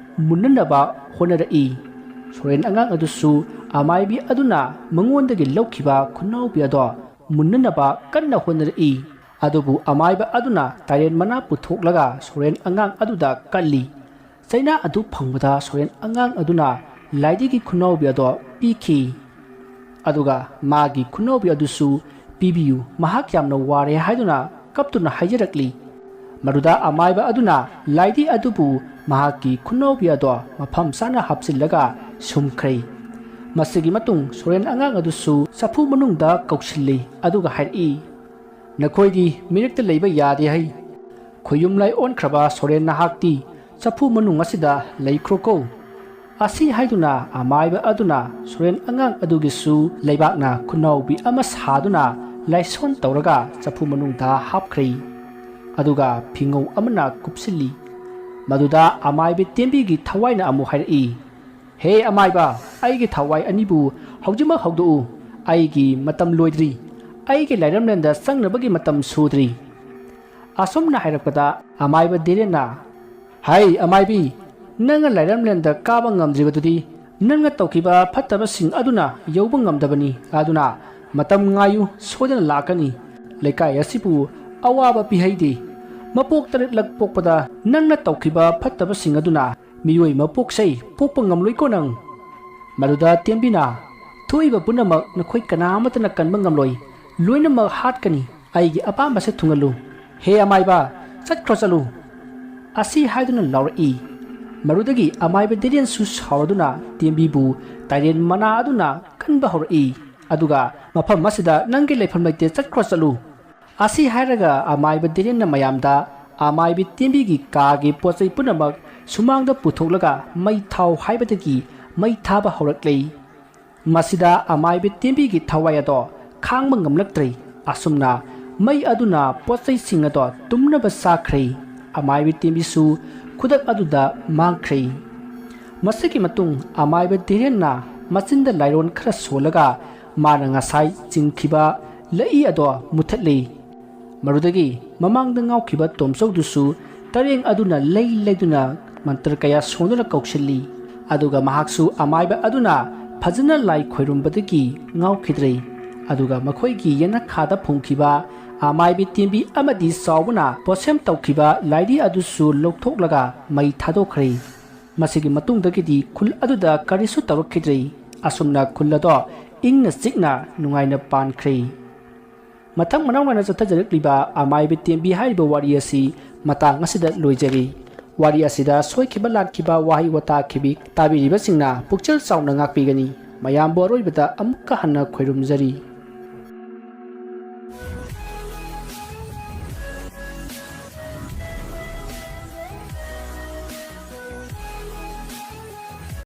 ꯃꯨꯟꯅꯅꯕ ꯍꯣꯠꯅꯔꯛꯏ꯫ ꯁꯣꯔꯦꯟ ꯑꯉꯥꯡ ꯑꯗꯨꯁꯨ ꯑꯃꯥꯏꯕꯤ ꯑꯗꯨꯅ ꯃꯉꯣꯟꯗꯒꯤ ꯂꯧꯈꯤꯕ ꯈꯨꯅꯥꯎꯕꯤ ꯑꯗꯣ ꯃꯨꯟꯅꯅꯕ ꯀꯟꯅ ꯍꯣꯠꯅꯔꯛꯏ꯫ ꯑꯗꯨꯕꯨ ꯑꯃꯥꯏꯕ ꯑꯗꯨꯅ ꯇꯥꯏꯔꯦꯟ ꯃꯅꯥ ꯄꯨꯊꯣꯛꯂꯒ ꯁꯣꯔꯦꯟ ꯑꯉꯥꯡ ꯑꯗꯨꯗ ꯀꯜꯂꯤ꯫ ꯆꯩꯅꯥ ꯑꯗꯨ ꯐꯪꯕꯗ ꯁꯣꯔꯦꯟ ꯑꯉꯥꯡ ꯑꯗꯨꯅ ꯂꯥꯏꯙꯤꯒꯤ ꯈꯨꯅꯥꯎꯕꯤ ꯑꯗꯣ ꯄꯤꯈꯤ꯫ ꯑꯗꯨꯒ ꯃꯥꯒꯤ ꯈꯨꯅꯥꯎꯕꯤ ꯑꯗꯨꯁꯨ ꯄꯤꯕꯤꯌꯨ, ꯃꯍꯥꯛ ꯌꯥꯝꯅ ꯋꯥꯔꯦ ꯍꯥꯏꯗꯨꯅ ꯀꯞꯇꯨꯅ ꯍꯥꯏꯖꯔꯛꯂꯤ꯫ ꯃꯗꯨꯗ ꯑꯃꯥꯏꯕ ꯑꯗꯨꯅ ꯂꯥꯏꯙꯤ ꯑꯗꯨꯕꯨ ꯃꯍꯥꯛꯀꯤ ꯈꯨꯅꯥꯎꯕꯤ ꯑꯗꯣ ꯃꯐꯝ ꯆꯥꯅ ꯍꯥꯞꯆꯤꯜꯂꯒ ꯁꯨꯝꯈ꯭ꯔꯦ꯫ ꯃꯁꯤꯒꯤ ꯃꯇꯨꯡ ꯁꯣꯔꯦꯟ ꯑꯉꯥꯡ ꯑꯗꯨꯁꯨ ꯆꯐꯨ ꯃꯅꯨꯡꯗ ꯀꯧꯁꯤꯜꯂꯤ꯫ ꯑꯗꯨꯒ ꯍꯥꯏꯔꯛꯏ, "ꯅꯈꯣꯏꯗꯤ ꯃꯤꯔꯛꯇ ꯂꯩꯕ ꯌꯥꯗꯦ ꯍꯥꯏ꯫ ꯈꯣꯌꯨꯝ ꯂꯥꯏ ꯑꯣꯟꯈ꯭ꯔꯕ ꯁꯣꯔꯦꯟ ꯅꯍꯥꯛꯇꯤ ꯆꯐꯨ ꯃꯅꯨꯡ ꯑꯁꯤꯗ ꯂꯩꯈ꯭ꯔꯣꯀꯣ꯫" ꯑꯁꯤ ꯍꯥꯏꯗꯨꯅ ꯑꯃꯥꯏꯕ ꯑꯗꯨꯅ ꯁꯣꯔꯦꯟ ꯑꯉꯥꯡ ꯑꯗꯨꯒꯤꯁꯨ ꯂꯩꯕꯥꯛꯅ ꯈꯨꯅꯥꯎꯕꯤ ꯑꯃ ꯁꯥꯗꯨꯅ ꯂꯥꯏꯁꯣꯟ ꯇꯧꯔꯒ ꯆꯐꯨ ꯃꯅꯨꯡꯗ ꯍꯥꯞꯈ꯭ꯔꯦ꯫ ꯑꯗꯨꯒ ꯐꯤꯉꯧ ꯑꯃꯅ ꯀꯨꯞꯁꯤꯜꯂꯤ꯫ ꯃꯗꯨꯗ ꯑꯃꯥꯏꯕ ꯇꯦꯝꯕꯤꯒꯤ ꯊꯋꯥꯏꯅ ꯑꯃꯨꯛ ꯍꯥꯏꯔꯛꯏ, "ꯍꯦ ꯑꯃꯥꯏꯕ, ꯑꯩꯒꯤ ꯊꯋꯥꯏ ꯑꯅꯤꯕꯨ ꯍꯧꯖꯤꯛꯃꯛ ꯍꯧꯗꯣꯛꯎ꯫ ꯑꯩꯒꯤ ꯃꯇꯝ ꯂꯣꯏꯗ꯭ꯔꯤ꯫ ꯑꯩꯒꯤ ꯂꯥꯏꯔꯝꯂꯦꯟꯗ ꯆꯪꯅꯕꯒꯤ ꯃꯇꯝ ꯁꯨꯗ꯭ꯔꯤ꯫" ꯑꯁꯨꯝꯅ ꯍꯥꯏꯔꯛꯄꯗ ꯑꯃꯥꯏꯕ ꯗꯦꯔꯦꯟꯅ, "ꯍꯩ ꯑꯃꯥꯏꯕꯤ, ꯅꯪꯅ ꯂꯥꯏꯔꯝꯂꯦꯟꯗ ꯀꯥꯕ ꯉꯝꯗ꯭ꯔꯤꯕꯗꯨꯗꯤ ꯅꯪꯅ ꯇꯧꯈꯤꯕ ꯐꯠꯇꯕꯁꯤꯡ ꯑꯗꯨꯅ ꯌꯧꯕ ꯉꯝꯗꯕꯅꯤ꯫ ꯑꯗꯨꯅ ꯃꯇꯝ ꯉꯥꯏꯌꯨ, ꯁꯣꯏꯗꯅ ꯂꯥꯛꯀꯅꯤ꯫ ꯂꯩꯀꯥꯏ ꯑꯁꯤꯕꯨ ꯑꯋꯥꯕ ꯄꯤꯍꯩꯗꯦ꯫ ꯃꯄꯣꯛ ꯇꯔꯦꯠꯂꯛ ꯄꯣꯛꯄꯗ ꯅꯪꯅ ꯇꯧꯈꯤꯕ ꯐꯠꯇꯕꯁꯤꯡ ꯑꯗꯨꯅ ꯃꯤꯑꯣꯏ ꯃꯄꯣꯛꯁꯦ ꯄꯣꯛꯄ ꯉꯝꯂꯣꯏꯀꯣ ꯅꯪ꯫" ꯃꯗꯨꯗ ꯇꯦꯝꯕꯤꯅ, "ꯊꯣꯛꯏꯕ ꯄꯨꯝꯅꯃꯛ ꯅꯈꯣꯏ ꯀꯅꯥ ꯑꯃꯠꯇꯅ ꯀꯟꯕ ꯉꯝꯂꯣꯏ꯫ ꯂꯣꯏꯅꯃꯛ ꯍꯥꯠꯀꯅꯤ꯫ ꯑꯩꯒꯤ ꯑꯄꯥꯝꯕꯁꯦ ꯊꯨꯡꯍꯜꯂꯨ꯫ ꯍꯦ ꯑꯃꯥꯏꯕ, ꯆꯠꯈ꯭ꯔꯣ ꯆꯠꯂꯨ꯫" ꯑꯁꯤ ꯍꯥꯏꯗꯨꯅ ꯂꯥꯎꯔꯛꯏ꯫ ꯃꯗꯨꯗꯒꯤ ꯑꯃꯥꯏꯕ ꯗꯦꯔꯦꯟꯁꯨ ꯁꯥꯎꯔꯗꯨꯅ ꯇꯦꯝꯕꯤꯕꯨ ꯇꯥꯏꯔꯦꯟ ꯃꯅꯥ ꯑꯗꯨꯅ ꯀꯟꯕ ꯍꯧꯔꯛꯏ꯫ ꯑꯗꯨꯒ, "ꯃꯐꯝ ꯑꯁꯤꯗ ꯅꯪꯒꯤ ꯂꯩꯐꯝ ꯂꯩꯇꯦ, ꯆꯠꯈ꯭ꯔꯣ ꯆꯠꯂꯨ꯫" ꯑꯁꯤ ꯍꯥꯏꯔꯒ ꯑꯃꯥꯏꯕ ꯗꯦꯔꯦꯟꯅ ꯃꯌꯥꯝꯗ ꯑꯃꯥꯏꯕꯤ ꯇꯦꯝꯕꯤꯒꯤ ꯀꯥꯒꯤ ꯄꯣꯠ ꯆꯩ ꯄꯨꯝꯅꯃꯛ ꯁꯨꯃꯥꯡꯗ ꯄꯨꯊꯣꯛꯂꯒ ꯃꯩ ꯊꯥꯎ ꯍꯥꯏꯕꯗꯒꯤ ꯃꯩ ꯊꯥꯕ ꯍꯧꯔꯛꯂꯦ꯫ ꯃꯁꯤꯗ ꯑꯃꯥꯏꯕ ꯇꯦꯝꯕꯤꯒꯤ ꯊꯋꯥꯏ ꯑꯗꯣ ꯈꯥꯡꯕ ꯉꯝꯂꯛꯇ꯭ꯔꯦ꯫ ꯑꯁꯨꯝꯅ ꯃꯩ ꯑꯗꯨꯅ ꯄꯣꯠ ꯆꯩꯁꯤꯡ ꯑꯗꯣ ꯇꯨꯝꯅꯕ ꯆꯥꯈ꯭ꯔꯦ꯫ ꯑꯃꯥꯏꯕ ꯇꯦꯝꯕꯤꯁꯨ ꯈꯨꯗꯛ ꯑꯗꯨꯗ ꯃꯥꯡꯈ꯭ꯔꯦ꯫ ꯃꯁꯤꯒꯤ ꯃꯇꯨꯡ ꯑꯃꯥꯏꯕ ꯙꯤꯔꯦꯟꯅ ꯃꯆꯤꯟꯗ ꯂꯥꯏꯔꯣꯟ ꯈꯔ ꯁꯣꯜꯂꯒ ꯃꯥꯅ ꯉꯁꯥꯏ ꯆꯤꯡꯈꯤꯕ ꯂꯩꯏ ꯑꯗꯣ ꯃꯨꯊꯠꯂꯤ꯫ ꯃꯗꯨꯗꯒꯤ ꯃꯃꯥꯡꯗ ꯉꯥꯎꯈꯤꯕ ꯇꯣꯝꯆꯧꯗꯨꯁꯨ ꯇꯔꯦꯡ ꯑꯗꯨꯅ ꯂꯩ ꯂꯩꯗꯨꯅ ꯃꯟꯇ꯭ꯔ ꯀꯌꯥ ꯁꯣꯟꯗꯨꯅ ꯀꯧꯁꯤꯜꯂꯤ꯫ ꯑꯗꯨꯒ ꯃꯍꯥꯛꯁꯨ ꯑꯃꯥꯏꯕ ꯑꯗꯨꯅ ꯐꯖꯅ ꯂꯥꯏ ꯈꯣꯏꯔꯨꯝꯕꯗꯒꯤ ꯉꯥꯎꯈꯤꯗ꯭ꯔꯦ꯫ ꯑꯗꯨꯒ ꯃꯈꯣꯏꯒꯤ ꯌꯦꯅꯈꯥꯗ ꯐꯨꯝꯈꯤꯕ ꯑꯃꯥꯏꯕꯤ ꯇꯦꯝꯕꯤ ꯑꯃꯗꯤ ꯆꯥꯎꯕꯅ ꯄꯣꯠꯁꯦꯝ ꯇꯧꯈꯤꯕ ꯂꯥꯏꯔꯤ ꯑꯗꯨꯁꯨ ꯂꯧꯊꯣꯛꯂꯒ ꯃꯩ ꯊꯥꯗꯣꯛꯈ꯭ꯔꯦ꯫ ꯃꯁꯤꯒꯤ ꯃꯇꯨꯡꯗꯒꯤꯗꯤ ꯈꯨꯜ ꯑꯗꯨꯗ ꯀꯔꯤꯁꯨ ꯇꯧꯔꯛꯈꯤꯗ꯭ꯔꯦ꯫ ꯑꯁꯨꯝꯅ ꯈꯨꯜ ꯑꯗꯣ ꯏꯪꯅ ꯆꯤꯛꯅ ꯅꯨꯡꯉꯥꯏꯅ ꯄꯥꯟꯈ꯭ꯔꯦ꯫ ꯃꯊꯪ ꯃꯅꯥꯎ ꯅꯥꯏꯅ ꯆꯠꯊꯖꯔꯛꯂꯤꯕ ꯑꯃꯥꯏꯕ ꯇꯦꯝꯕꯤ ꯍꯥꯏꯔꯤꯕ ꯋꯥꯔꯤ ꯑꯁꯤ ꯃꯇꯥꯡ ꯑꯁꯤꯗ ꯂꯣꯏꯖꯔꯤ꯫ ꯋꯥꯔꯤ ꯑꯁꯤꯗ ꯁꯣꯏꯈꯤꯕ ꯂꯥꯟꯈꯤꯕ ꯋꯥꯍꯩ ꯋꯥꯇꯥ ꯈꯤꯕꯤ ꯇꯥꯕꯤꯔꯤꯕꯁꯤꯡꯅ ꯄꯨꯛꯆꯦꯜ ꯆꯥꯎꯅ ꯉꯥꯛꯄꯤꯒꯅꯤ꯫ ꯃꯌꯥꯝꯕꯨ ꯑꯔꯣꯏꯕꯗ ꯑꯃꯨꯛꯀ ꯍꯟꯅ ꯈꯣꯏꯔꯨꯝꯖꯔꯤ꯫